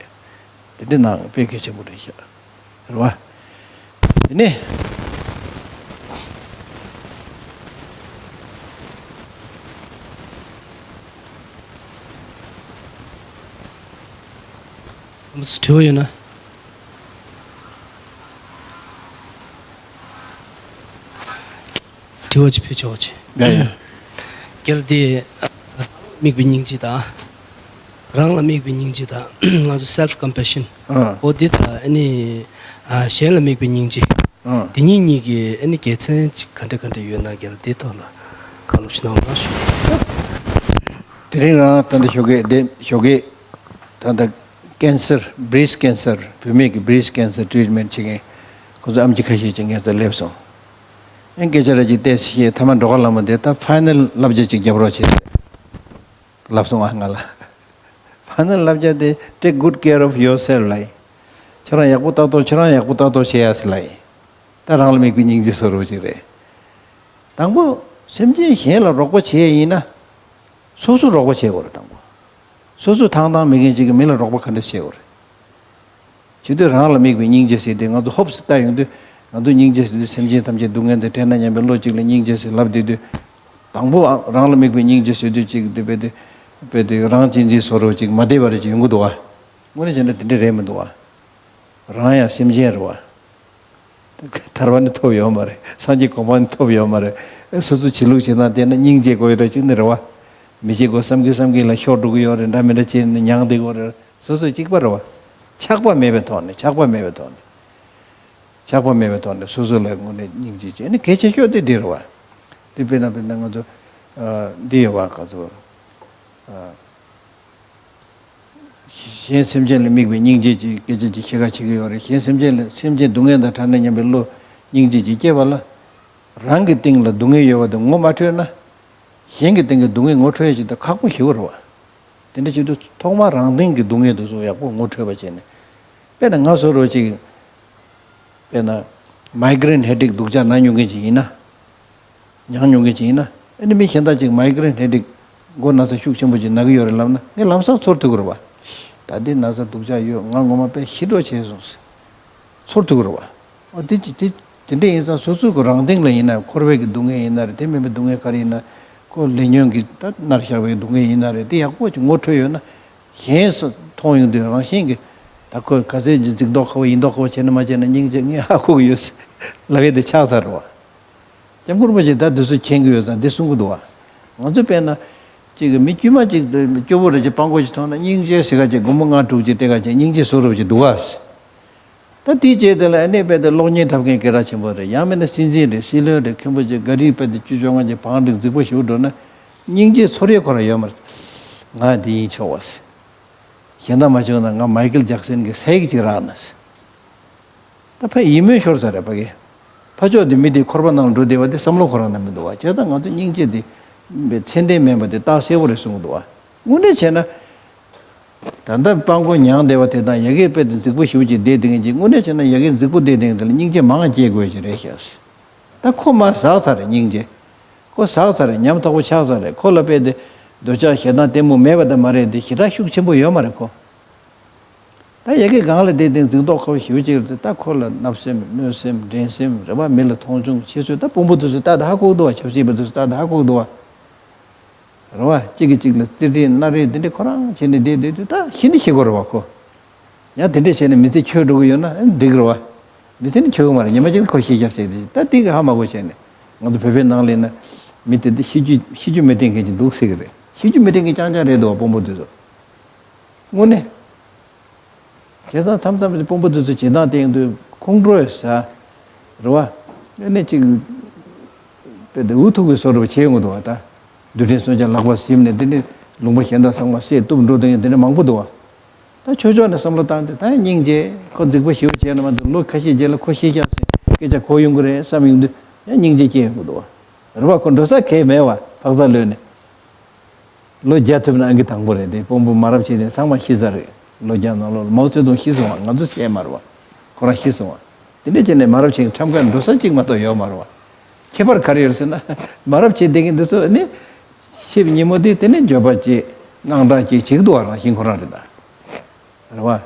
དེ་འདྲའི་ནང་དཔེ་གལ་ཆེན་པོ་རེད་ཤག་རེད་བ། དེ་ནས། དྲི་བ་ཡོད་ན། དྲི་བ་ཅིག་ཕུལ་ཆོག་ཅིག་ཡ་ཡ། རྒན་ལགས་དེ། དམིགས་པའི་སྙིང་རྗེ་དང་། རང་ལ་དམིགས་པའི་སྙིང་རྗེ་དང་། ང་ཚོ་self compassion ཨ། འོ་འདི་དང་ཨ་ནི། ཨ། གཞན་ལ་དམིགས་པའི་སྙིང་རྗེ། ཨ། དེ་གཉིས་གཉིས་ཀྱི་ཨ་ནི་དགེ་མཚན་ཅིག་ག་འདྲ་ག་འདྲ་ཡོད་ན་རྒན་ལགས་དེའི་ཐོག་ལ་བཀའ་སློབ་ཞིག་གནང་རོགས་ཞུ། དེ་རིང་རང་ད་ལྟ་ཞོགས་ཀས་བསྡད་ཞོགས་ཀས་ད་ལྟ་cancer breast cancer བུད་མེད་ཀྱི་breast cancer treatment བྱེད་མཁན་ཁོ་ཚོ་ཨམ་ཆི་ཁ་ཤས་ཅིག་ངའི་རྩར་སླེབས་སོང་། ཨེ་སྐད་ཆ་ར་ཅིག་བལྟས་ཤེས་ཐ་མ་འགྲོ་ཁ་ལ་མ་བསྡད་ད་final བསླབ་བྱ་ཅིག་རྒྱབ་རོགས་བྱེད། ལབ་སོང་ཨ་ང་ལ། ཕ་ནི་བསླབ་བྱ་དེ་take good care of yourself ལབ་ཡིན། ཁྱོད་རང་ཡག་པོ་ལྟ་རྟོག་ཁྱོད་རང་ཡག་པོ་ལྟ་རྟོག་བྱེད་ཡ་ཟེར་ལབ་ཡིན། ད་རང་ལ་དམིགས་པའི་སྙིང་རྗེ་བཟོ་རོགས་ཅིག་རེད། དང་པོ་སེམས་ཅན་གཞན་ལ་རོགས་པ་བྱེད་ཡ་ཡིན་ན། སོ་སོ་རོགས་པ་བྱེད་དགོས་རེད་དང་པོ། སོ་སོ་ཐང་ཐང་མེད་མཁན་ཅིག་གིས་མི་ལ་རོགས་པ་ག་འདྲ་བྱེད་དགོས་རེད། བྱེད་དུས་རང་ལ་དམིགས་པའི་སྙིང་རྗེ་ཟེར་ཏེ་ང་ཚོ་ཧོབ་སེ་ལྟ་ཡོང་དུས་ང་ཚོ་སྙིང་རྗེ་ཟེར་དུས་སེམས་ཅན་ཐམས་ཅད་སྡུག་བསྔལ་འདི་འཕྲད་ན་སྙམ་པའི་བློ་གཅིག་ལ་སྙིང་རྗེ་ཟེར་ལབ་བསྡད་དུས། དང་པོ་རང་ལ་དམིགས་པའི་སྙིང་རྗེ་ཟེར་དུས་གཅིག་འདི་རྦད་དེ་རྦད་དེ་རང་གཅེས་འཛིན་བཟོ་རོགས་གཅིག་མ་བསྡད་པ་རེ་ཅིག་ཡོང་གི་འདུག་བ། དངོས་གནས་བྱས་ན་དེ་འདྲ་རེད་མི་འདུག་བ། རང་ཡང་སེམས་ཅན་རེད་བ། ཐར་པ་ནི་ཐོབ་ཡོད་མ་རེད། སངས་རྒྱས་གོ་འཕང་ནི་ཐོབ་ཡོད་མ་རེད། ཨེ་སོ་སོ་བྱེད་ལུགས་བྱེད་སྟངས་བལྟས་ན་སྙིང་རྗེ་དགོས་ཡོད་འདྲ་ཅིག་ནི་རེད་བ། མི་བྱེད་དགོས་བསམ་གི་བསམ་གི་ལ་ཤོར་འགྲོ་གི་ཡོད་རེད། འདྲ་མི་འདྲ་བྱས་ནས་མྱངས་བསྡད་དགོས་རེད། སོ་སོ་གཅིག་པ་རེད་བ། ཆགས་པ་མེད་པའི་ཐོག་ནས་ཆགས་པ་མེད་པའི་ཐོག་ནས། ཆགས་པ་མེད་པའི་ཐོག་ནས་སོ་སོ་ལ་དངོས་གནས་སྙིང་རྗེ་བྱས་ནས་གལ་ཆེ་ཤོས་དེ་འདི་རེད་བ། འདི་དཔེར་ན་དཔེར་ན་ང་ཚོ་ཨ་འདི་ཡོད་བ་ག་ཚོད་ཨ། གཞན་སེམས་ཅན་ལ་དམིགས་པའི་སྙིང་རྗེ་གྱི་སྐད་ཆ་ཅིག་བཤད་ཁ་བྱེད་ཀྱི་ཡོད་རེད། གཞན་སེམས་ཅན་ལ་སེམས་ཅན་སྡུག་བསྔལ་དང་བྲལ་ན་སྙམ་པའི་བློ་སྙིང་རྗེ་ཅིག་སྐྱེས་པ་ལ། རང་གི་སྟེང་ལ་སྡུག་བསྔལ་ཡོད་པ་དེ་ངོ་མ་འཕྲོད་ན། གཞན་གྱི་སྟེང་གི་སྡུག་བསྔལ་ངོ་འཕྲོད་ཡ་ཅིག་ད་ཁག་པོ་ཞེ་པོ་རེད་བ། དེ་འདྲ་བྱེད་དུས་ཐོག་མར་རང་སྟེང་གི་སྡུག་བསྔལ་དེ་ཚོ་ཡག་པོ་ངོ་འཕྲོད་པ་བྱས་ནས། དཔེར་ན་ང་བཟོ་འདྲ་ཅིག་དཔེར་ན་migraine headache སྡུག་ཅག་ན་མྱོང་མཁན་ཅིག་ཡིན་ན། མྱང་མྱོང་མཁན་ཅིག་ཡིན་ན། ཨ་ནི་མི་གཞན་དག་ཅིག་migraine headache མགོ་ན་ཚ་ཤུགས་ཆེན་པོ་ཅིག་ན་གི་ཡོད་རེད་ལབ་ན་ངས་ལམ་སང་ཚོར་ཐུབ་ཀྱི་རེད་བ། ད་འདི་ན་ཚ་སྡུག་ཅག་ཡོད། ང་ངོ་མ་དཔེ་ཤི་འགྲོ་བྱས་སོང་ཟེར། ཚོར་ཐུབ་ཀྱི་རེད་བ། ཨོ་དེ་ཅི་དེ་དེ་འདྲ་ཡིན་ཙང་སོ་སོའི་གི་རང་སྟེང་ལ་ཡིན་ན་འཁོར་བའི་གི་སྡུག་བསྔལ་ཡིན་ན་རེད། དེ་མིན་པའི་སྡུག་བསྔལ་ག་རེ་ཡིན་ན། ཁོ་ལས་ཉོན་གི་ད་མནར་བཞག་པའི་སྡུག་བསྔལ་ཡིན་ན་རེད། དེ་ཡག་པོ་ཅིག་ངོ་འཕྲོད་ཡོད་ན། གཞན་སུ་མཐོང་ཡོང་དུས་རང་བཞིན་གྱིས་ད་ཁོས་ག་ཚད་ཅིག་འཛིག་མདོག་ཁ་པོ་ཡིན་མདོག་ཁ་པོ་བྱས་ན་མ་བྱས་ན་སྙིང་རྗེ་ངས་ཧ་གོ་གི་ཡོད་ཟེར་ལབ་ཡས་དེ་ཆགས་ཚར་རེད་བ། སྐྱབས་མགོན་རིན་པོ་ཆེས་ད་དེ་ཚོ་མཁྱེན་གྱི་ཡོད་ཙང་འདི་གསུང་གི་འདུག་བ། ང་ཚོ་དཔེར་ན། གཅིག་གི་མི་དཀྱུས་མ་གཅིག་སྐྱོ་པོ་རེ་གཅིག་སྤྲང་པོ་ཞིག་མཐོང་ན་སྙིང་རྗེ་ཟེར་ག་ཅིག་སྒོར་མོ་ལྔ་དྲུག་ཅིག་སྤྲད་ག་ཅིག་སྙིང་རྗེ་བཟོ་རུབ་ཅིག་འདུག་ག་ད་དེའི་རྗེས་དེ་ལ་ཨ་ནེ་དཔེ་དེ་གློག་བརྙན་འཁྲབ་མཁན་སྐད་གྲགས་ཆེན་པོ་རེད། ཡང་མིན་ན་སྲིད་འཛིན་རེད། སྲིད་བློན་རེད། མཁན་པོ་ཅིག་ག་རིའི་དཔེ་དེ་བཅུ་བཅོ་ལྔ་ཅིག་བང་སྒྲིག་རྫིག་པོ་ཞིག་འགྲོ་ན། སྙིང་རྗེ་ཚོར་ཡས་ཁོ་རང་ཡོད་མ་རེད། ང་འདི་ཡིན་ཆོག་བ་ཟེར། གཞན་དག་མ་བྱུང་ན་ང་མའི་ཀལ་ཇེག་སན་གྱི་ས་ཡིག་ཅིག་རག་ན་ཟེར། ད་ཕ་ཡིད་སྨོན་ཤོར་ཚར་རེད་ཕ་གི། ཕ་ཕྱོགས་དེ་མི་དེ་འཁོར་བ་ནང་ལ་འགྲོ་བསྡད་པ་དེ་བསམ་བློ་ཁོ་རང་ན་མི་འདུག་བ། བྱས་ཙང་ང་ཚོ་སྙིང་རྗེ་དེ་ཚད་ལྡན་མིན་པ་དེ་རྟགས་གསལ་པོ་རེད་གསུང་གི་འདུག་བ། དངོས་གནས་བྱས་ན། ད་ལྟ་སྤྲང་པོ་མྱང་བསྡད་པ་དེ་དང་ཡ་གིའི་དཔེ་དེ་རྫིག་པོ་ཞེ་པོ་ཅིག་བསྡད་བསྡད་མཁན་ཅིག་དངོས་གནས་བྱས་ན་ཡ་གིའི་རྫིག་པོ་བསྡད་བསྡད་མཁན་དེ་ལ་སྙིང་རྗེ་མང་ང་སྐྱེ་དགོས་ཀྱི་རེད་ཤག་ད་ཁོ་མར་ཟག་ཚར་རེད་སྙིང་རྗེ། ཁོ་ཟག་ཚར་རེད། ཉམ་ཐག་པོ་ཆགས་ཚར་རེད། ཁོ་ལ་དཔེ་དེ་འདོད་ཆགས་ཞེ་སྡང་གཏི་མུག་མེད་པ་དེ་མ་རེད་དེ་ཞེ་དྲག་ཤུགས་ཆེན་པོ་ཡོད་མ་རེད་ཁོ། ད་ཡ་གི་སྒང་ལ་བསྡད་བསྡད་འཛིང་ཏོག་ཁ་པོ་ཞེ་པོ་ཅིག་རེད། ད་ཁོ་ལ་བརྣབ་སེམས་གནོད་སེམས་འགྲན་སེམས་རེད་བ། མི་ལ་མཐོང་ཆུང་བྱེད་ཚུལ་ད་དཔོན་པོ་དེ་ཚོ་ད་ད་ཧ་གོ་གི་འདུག་བ། ཆབ་སྲིད་པ་དེ་ཚོ་ད་ད་ཧ་གོ་གི་འདུག་བ། རེད་བ། གཅིག་གིས་གཅིག་ལ་རྩེད་འགྲན་སྣ་རེས་འདི་འདྲ་ཁོ་རང་བྱས་ནས་བསྡད་བསྡད་དུས་ད་ཤི་ནི་ཤི་དགོས་རེད་བ་ཁོ། ཡང་དེ་འདྲ་བྱས་ནས་མི་ཚེ་འཁྱོལ་འགྲོ་གི་ཡོད་ན་ཨ་འགྲིག་རེད་བ། མི་ཚེ་ནི་འཁྱོལ་གི་མ་རེད། ཉི་མ་གཅིག་ཁོ་ཤི་ཤག་ཟེར་དེ་ད་དེ་གི་ཧ་མ་གོ་བྱས་ནས་ང་ཚོ་བོད་པའི་ནང་ལ་ཡིན་ན་མི་དེ་འདི་ཤི་རྒྱུ་ཤི་རྒྱུ་མི་དྲན་མཁན་ཅིག་འདུག་ཟེར་གི་རེད། ཤི་རྒྱུ་མི་དྲན་མཁན་རྐྱང་རྐྱང་རེད་འདུག་བ་དཔོན་པོ་དེ་ཚོ། དངོས་གནས། བྱས་ཙང་མཚམས་མཚམས་ཀྱི་དཔོན་པོ་དེ་ཚོ་བྱེད་སྟངས་དེ་ཡིན་དུས་ཁོང་ཁྲོ་ཡོད་ས། རེད་བ། ཨ་ནི་ཅིག་དཔེ་དེ་འུ་ཐུག་གི་བཟོ་འདྲ་བ་བྱེད་ཡོང་གི་འདུག་བ་ད། རྡུལ་ཕྲན་མཚོན་ཆ་ལག་པར་ཟིན་ནས་དེ་ནི་ལུང་པ་གཞན་དག་ཚང་མ་བསད་གཏུབ་འགྲོ་དེ་ཡིན་དེ་འདྲ་མང་པོ་འདུག་བ། ད་ཆོས་ཕྱོགས་ནས་བསམ་བློ་བཏང་དུས་ད་སྙིང་རྗེ་ཁོ་རྫིག་པོ་ཞེ་པོ་བྱས་ན་མ་གཏོགས་ལོ་ཁ་ཤས་རྗེས་ལ་ཁོ་ཤི་ཤག་ཟེར་སྐད་ཆ་གོ་ཡོང་གི་རེད་བསམ་ཡོང་དུས་ཡང་སྙིང་རྗེ་སྐྱེ་ཡོང་གི་འདུག་བ། རེད་བ། ཁོ་འགྲོ་ས་གང་ཡང་མེད་བ། འཕག་འཚག་ལོས་ནས། ལོ་བརྒྱ་ཐུབ་ན་ཨང་ཀི་དང་པོ་རེད་དེ། དཔོན་པོ་མ་རབས་ཆེ་དེ་ཚང་མ་ཤི་ས་རེད། ལོ་བརྒྱ་ནང་ལོགས་ལ་མའོ་ཙེ་ཏུང་ཤི་སོང་བ། ང་ཚོ་བཤད་མ་རེད་བ། ཁོ་རང་ཤི་སོང་བ། དེ་འདྲ་བྱས་ནས་མ་རབས་ཆེ་ཁྲམ་ཁར་འགྲོ་ས་གཅིག་མ་གཏོགས་ཡོད་མ་རེད་བ། ཁྱད་པར་ག་རེ་ཡོད་ཟེར་ན། མ་རབས་ཆེ་བསྡད་མཁན་འདི་ཚོ་ནི་ཤི་བའི་ཉིན་མོ་དེ་དེ་ནས་འགྱོད་པ་སྐྱེས། དངངས་སྐྲག་སྐྱེས་བྱེད་ཀྱི་འདུག་བ། རང་བཞིན་ཁོ་རང་རེད་ད། རེད་བ།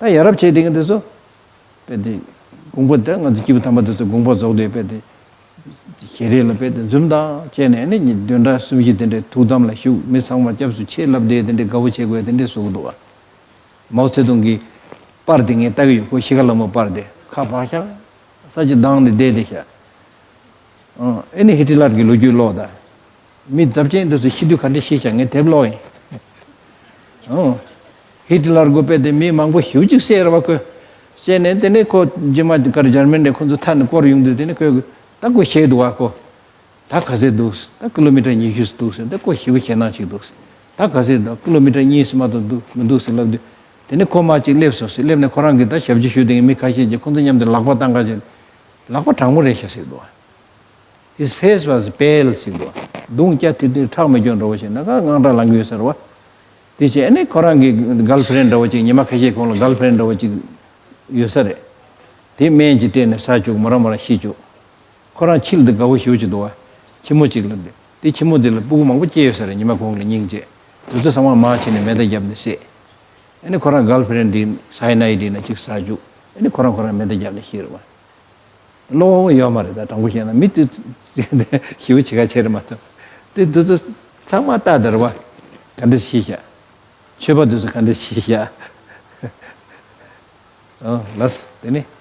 ད་ཡ་རབས་བྱས་བསྡད་མཁན་འདི་ཚོ། དཔེ་དེ། དགོངས་པ་དེ་ང་ཚོ་སྐྱེས་བུ་དམ་པ་དེ་ཚོ་དགོངས་པ་རྫོགས་དུས་དཔེ་དེ། ཞལ་རས་ལ་དཔེ་དེ་འཛུམ་མདངས་བཅས་ནས་ནི་བདུན་ཕྲག་གསུམ་བཞི་དེ་འདྲའི་ཐུགས་དམ་ལ་བཞུགས། མི་ཚང་མ་སྐྱབས་སུ་མཆི་ལབ་དེ་དེ་འདྲའི་དགའ་བོ་བྱེད་དགོས་དེ་འདྲའི་བཟོ་གི་འདུག་བ། མའོ་ཙེ་ཏུང་གི་པར་དེ་ངས་ལྟ་གི་ཡོད། ཁོ་ཤི་ཁ་ལ་མོ་པར་དེ་ཁ་བག་ཤག་ས་ཆ་བརྡངས་ནས་བསྡད་དེ་ཤག་ཨ་ཨེ་ནི་ཧི་ཏི་ལར་གྱི་ལོ་རྒྱུས་ཀློག་ད། མི་ཚབས་ཆེན་དེ་ཚོ་ཤི་དུས་ག་འདྲ་ཤི་ཤག་ངས་དེབ་ཀློག་ཡིན། ཨོ། ཧི་ཏི་ལར་གོ་དཔེ་དེ་མི་མང་པོ་ཞེ་པོ་ཅིག་བསད་ར་བ་ཁོས། བསད་ནས་དེ་ནས་ཁོ་རྗེས་མ་གར་འཇར་མན་ནས་ཁོ་ཚོ་མཐའ་ནས་བསྐོར་ཡོང་དུས་དེ་ནས་ཁོས་ད་ཁོ་བཤད་འདུག་བ་ཁོ། ད་ག་ཚད་འདུག་ད་ཀི་ལོ་མི་ཊར་ཉི་ཤུ་འདུག་ཟེར། ད་ཁོ་ཞེ་པོ་ཞེད་སྣང་ཅིག་འདུག་ད་ག་ཚད་འདུག་ཀི་ལོ་མི་ཊར་གཉིས་སུ་མ་གཏོགས་འདུག་མི་འདུག་ཟེར་ལབ་དུས། དེ་ནས་ཁོ་མར་ཅིག་སླེབས་སོང་ཟེར། སླེབས་ནས་ཁོ་རང་གིས་ད་ཞབས་ཕྱི་ཞུས་དེ་མི་ཁ་ཤས་ཀྱིས་ཁོ་ཚོ་མཉམ་དུ་ལག་པ་བཏང་ག་བྱས། ལག་པ་གྲང་མོ་རེད་ཤག་ཟེར་འདུག His face was pale ཟེར་འདུག་གདོང་སྐྱ་ཐིར་ཐིར་ཁྲག་མི་སྐྱོན་འདྲ་བོ་ཞིག་ན་ག་དངངས་སྐྲག་ལངས་ཀྱི་ཡོད་ས་རེད་བ། དེ་བྱས་ཨ་ནི་ཁོ་རང་གི་གརལ་ཕི་རེན་འདྲ་བོ་ཅིག་ཉི་མ་ཁ་ཤས་གོང་ལ་གརལ་ཕི་རེན་འདྲ་བོ་ཅིག་ཡོད་ས་རེད། དེ་སྨན་ཅིག་སྤྲད་ནས་ཟ་བཅུག་མོ་རང་མོ་རང་ཤི་བཅུག་ཁོ་རང་ཁྱིལ་དུ་དགའ་བོ་ཞེ་པོ་ཅིག་འདུག་བ། ཁྱི་མོ་ཅིག་ལ་འདི། དེ་ཁྱི་མོ་འདི་ལ་སྤུ་གུ་མང་པོ་སྐྱེས་ཡོད་ས་རེད། ཉི་མ་གོང་ལ་སྙིང་རྗེ། དེ་ཚོ་ཚང་མ་མར་ཕྱིན་ནས་མེ་མདའ་བརྒྱབ་ནས་བསད། ཨ་ནི་ཁོ་རང་གརལ་ཕི་རེན་འདི་སའི་ནའི་འདི་ན་ཅིག་ཟ་བཅུག་ཨ་ནི་ཁོ་རང་ཁོ་རང་མེ་མདའ་བརྒྱབ་ནས་ཤི་རེད་བ། བློ་ཡོད་མ་རེད་ད། དྲང་པོ་བཤད་ན་མི་དེ་ཞེ་པོ་ཅིག་ག་བྱས་རེད་མ་གཏོགས། དེ་དེ་ཚོ་ཚང་མ་ལྟ་དེ་རེད་བ། ག་འདྲ་ཤི་ཤག་ཆོས་པ་དེ་ཚོ་ག་འདྲ་ཤི་ཤག་ཨོ་ལགས་དེ་ནི་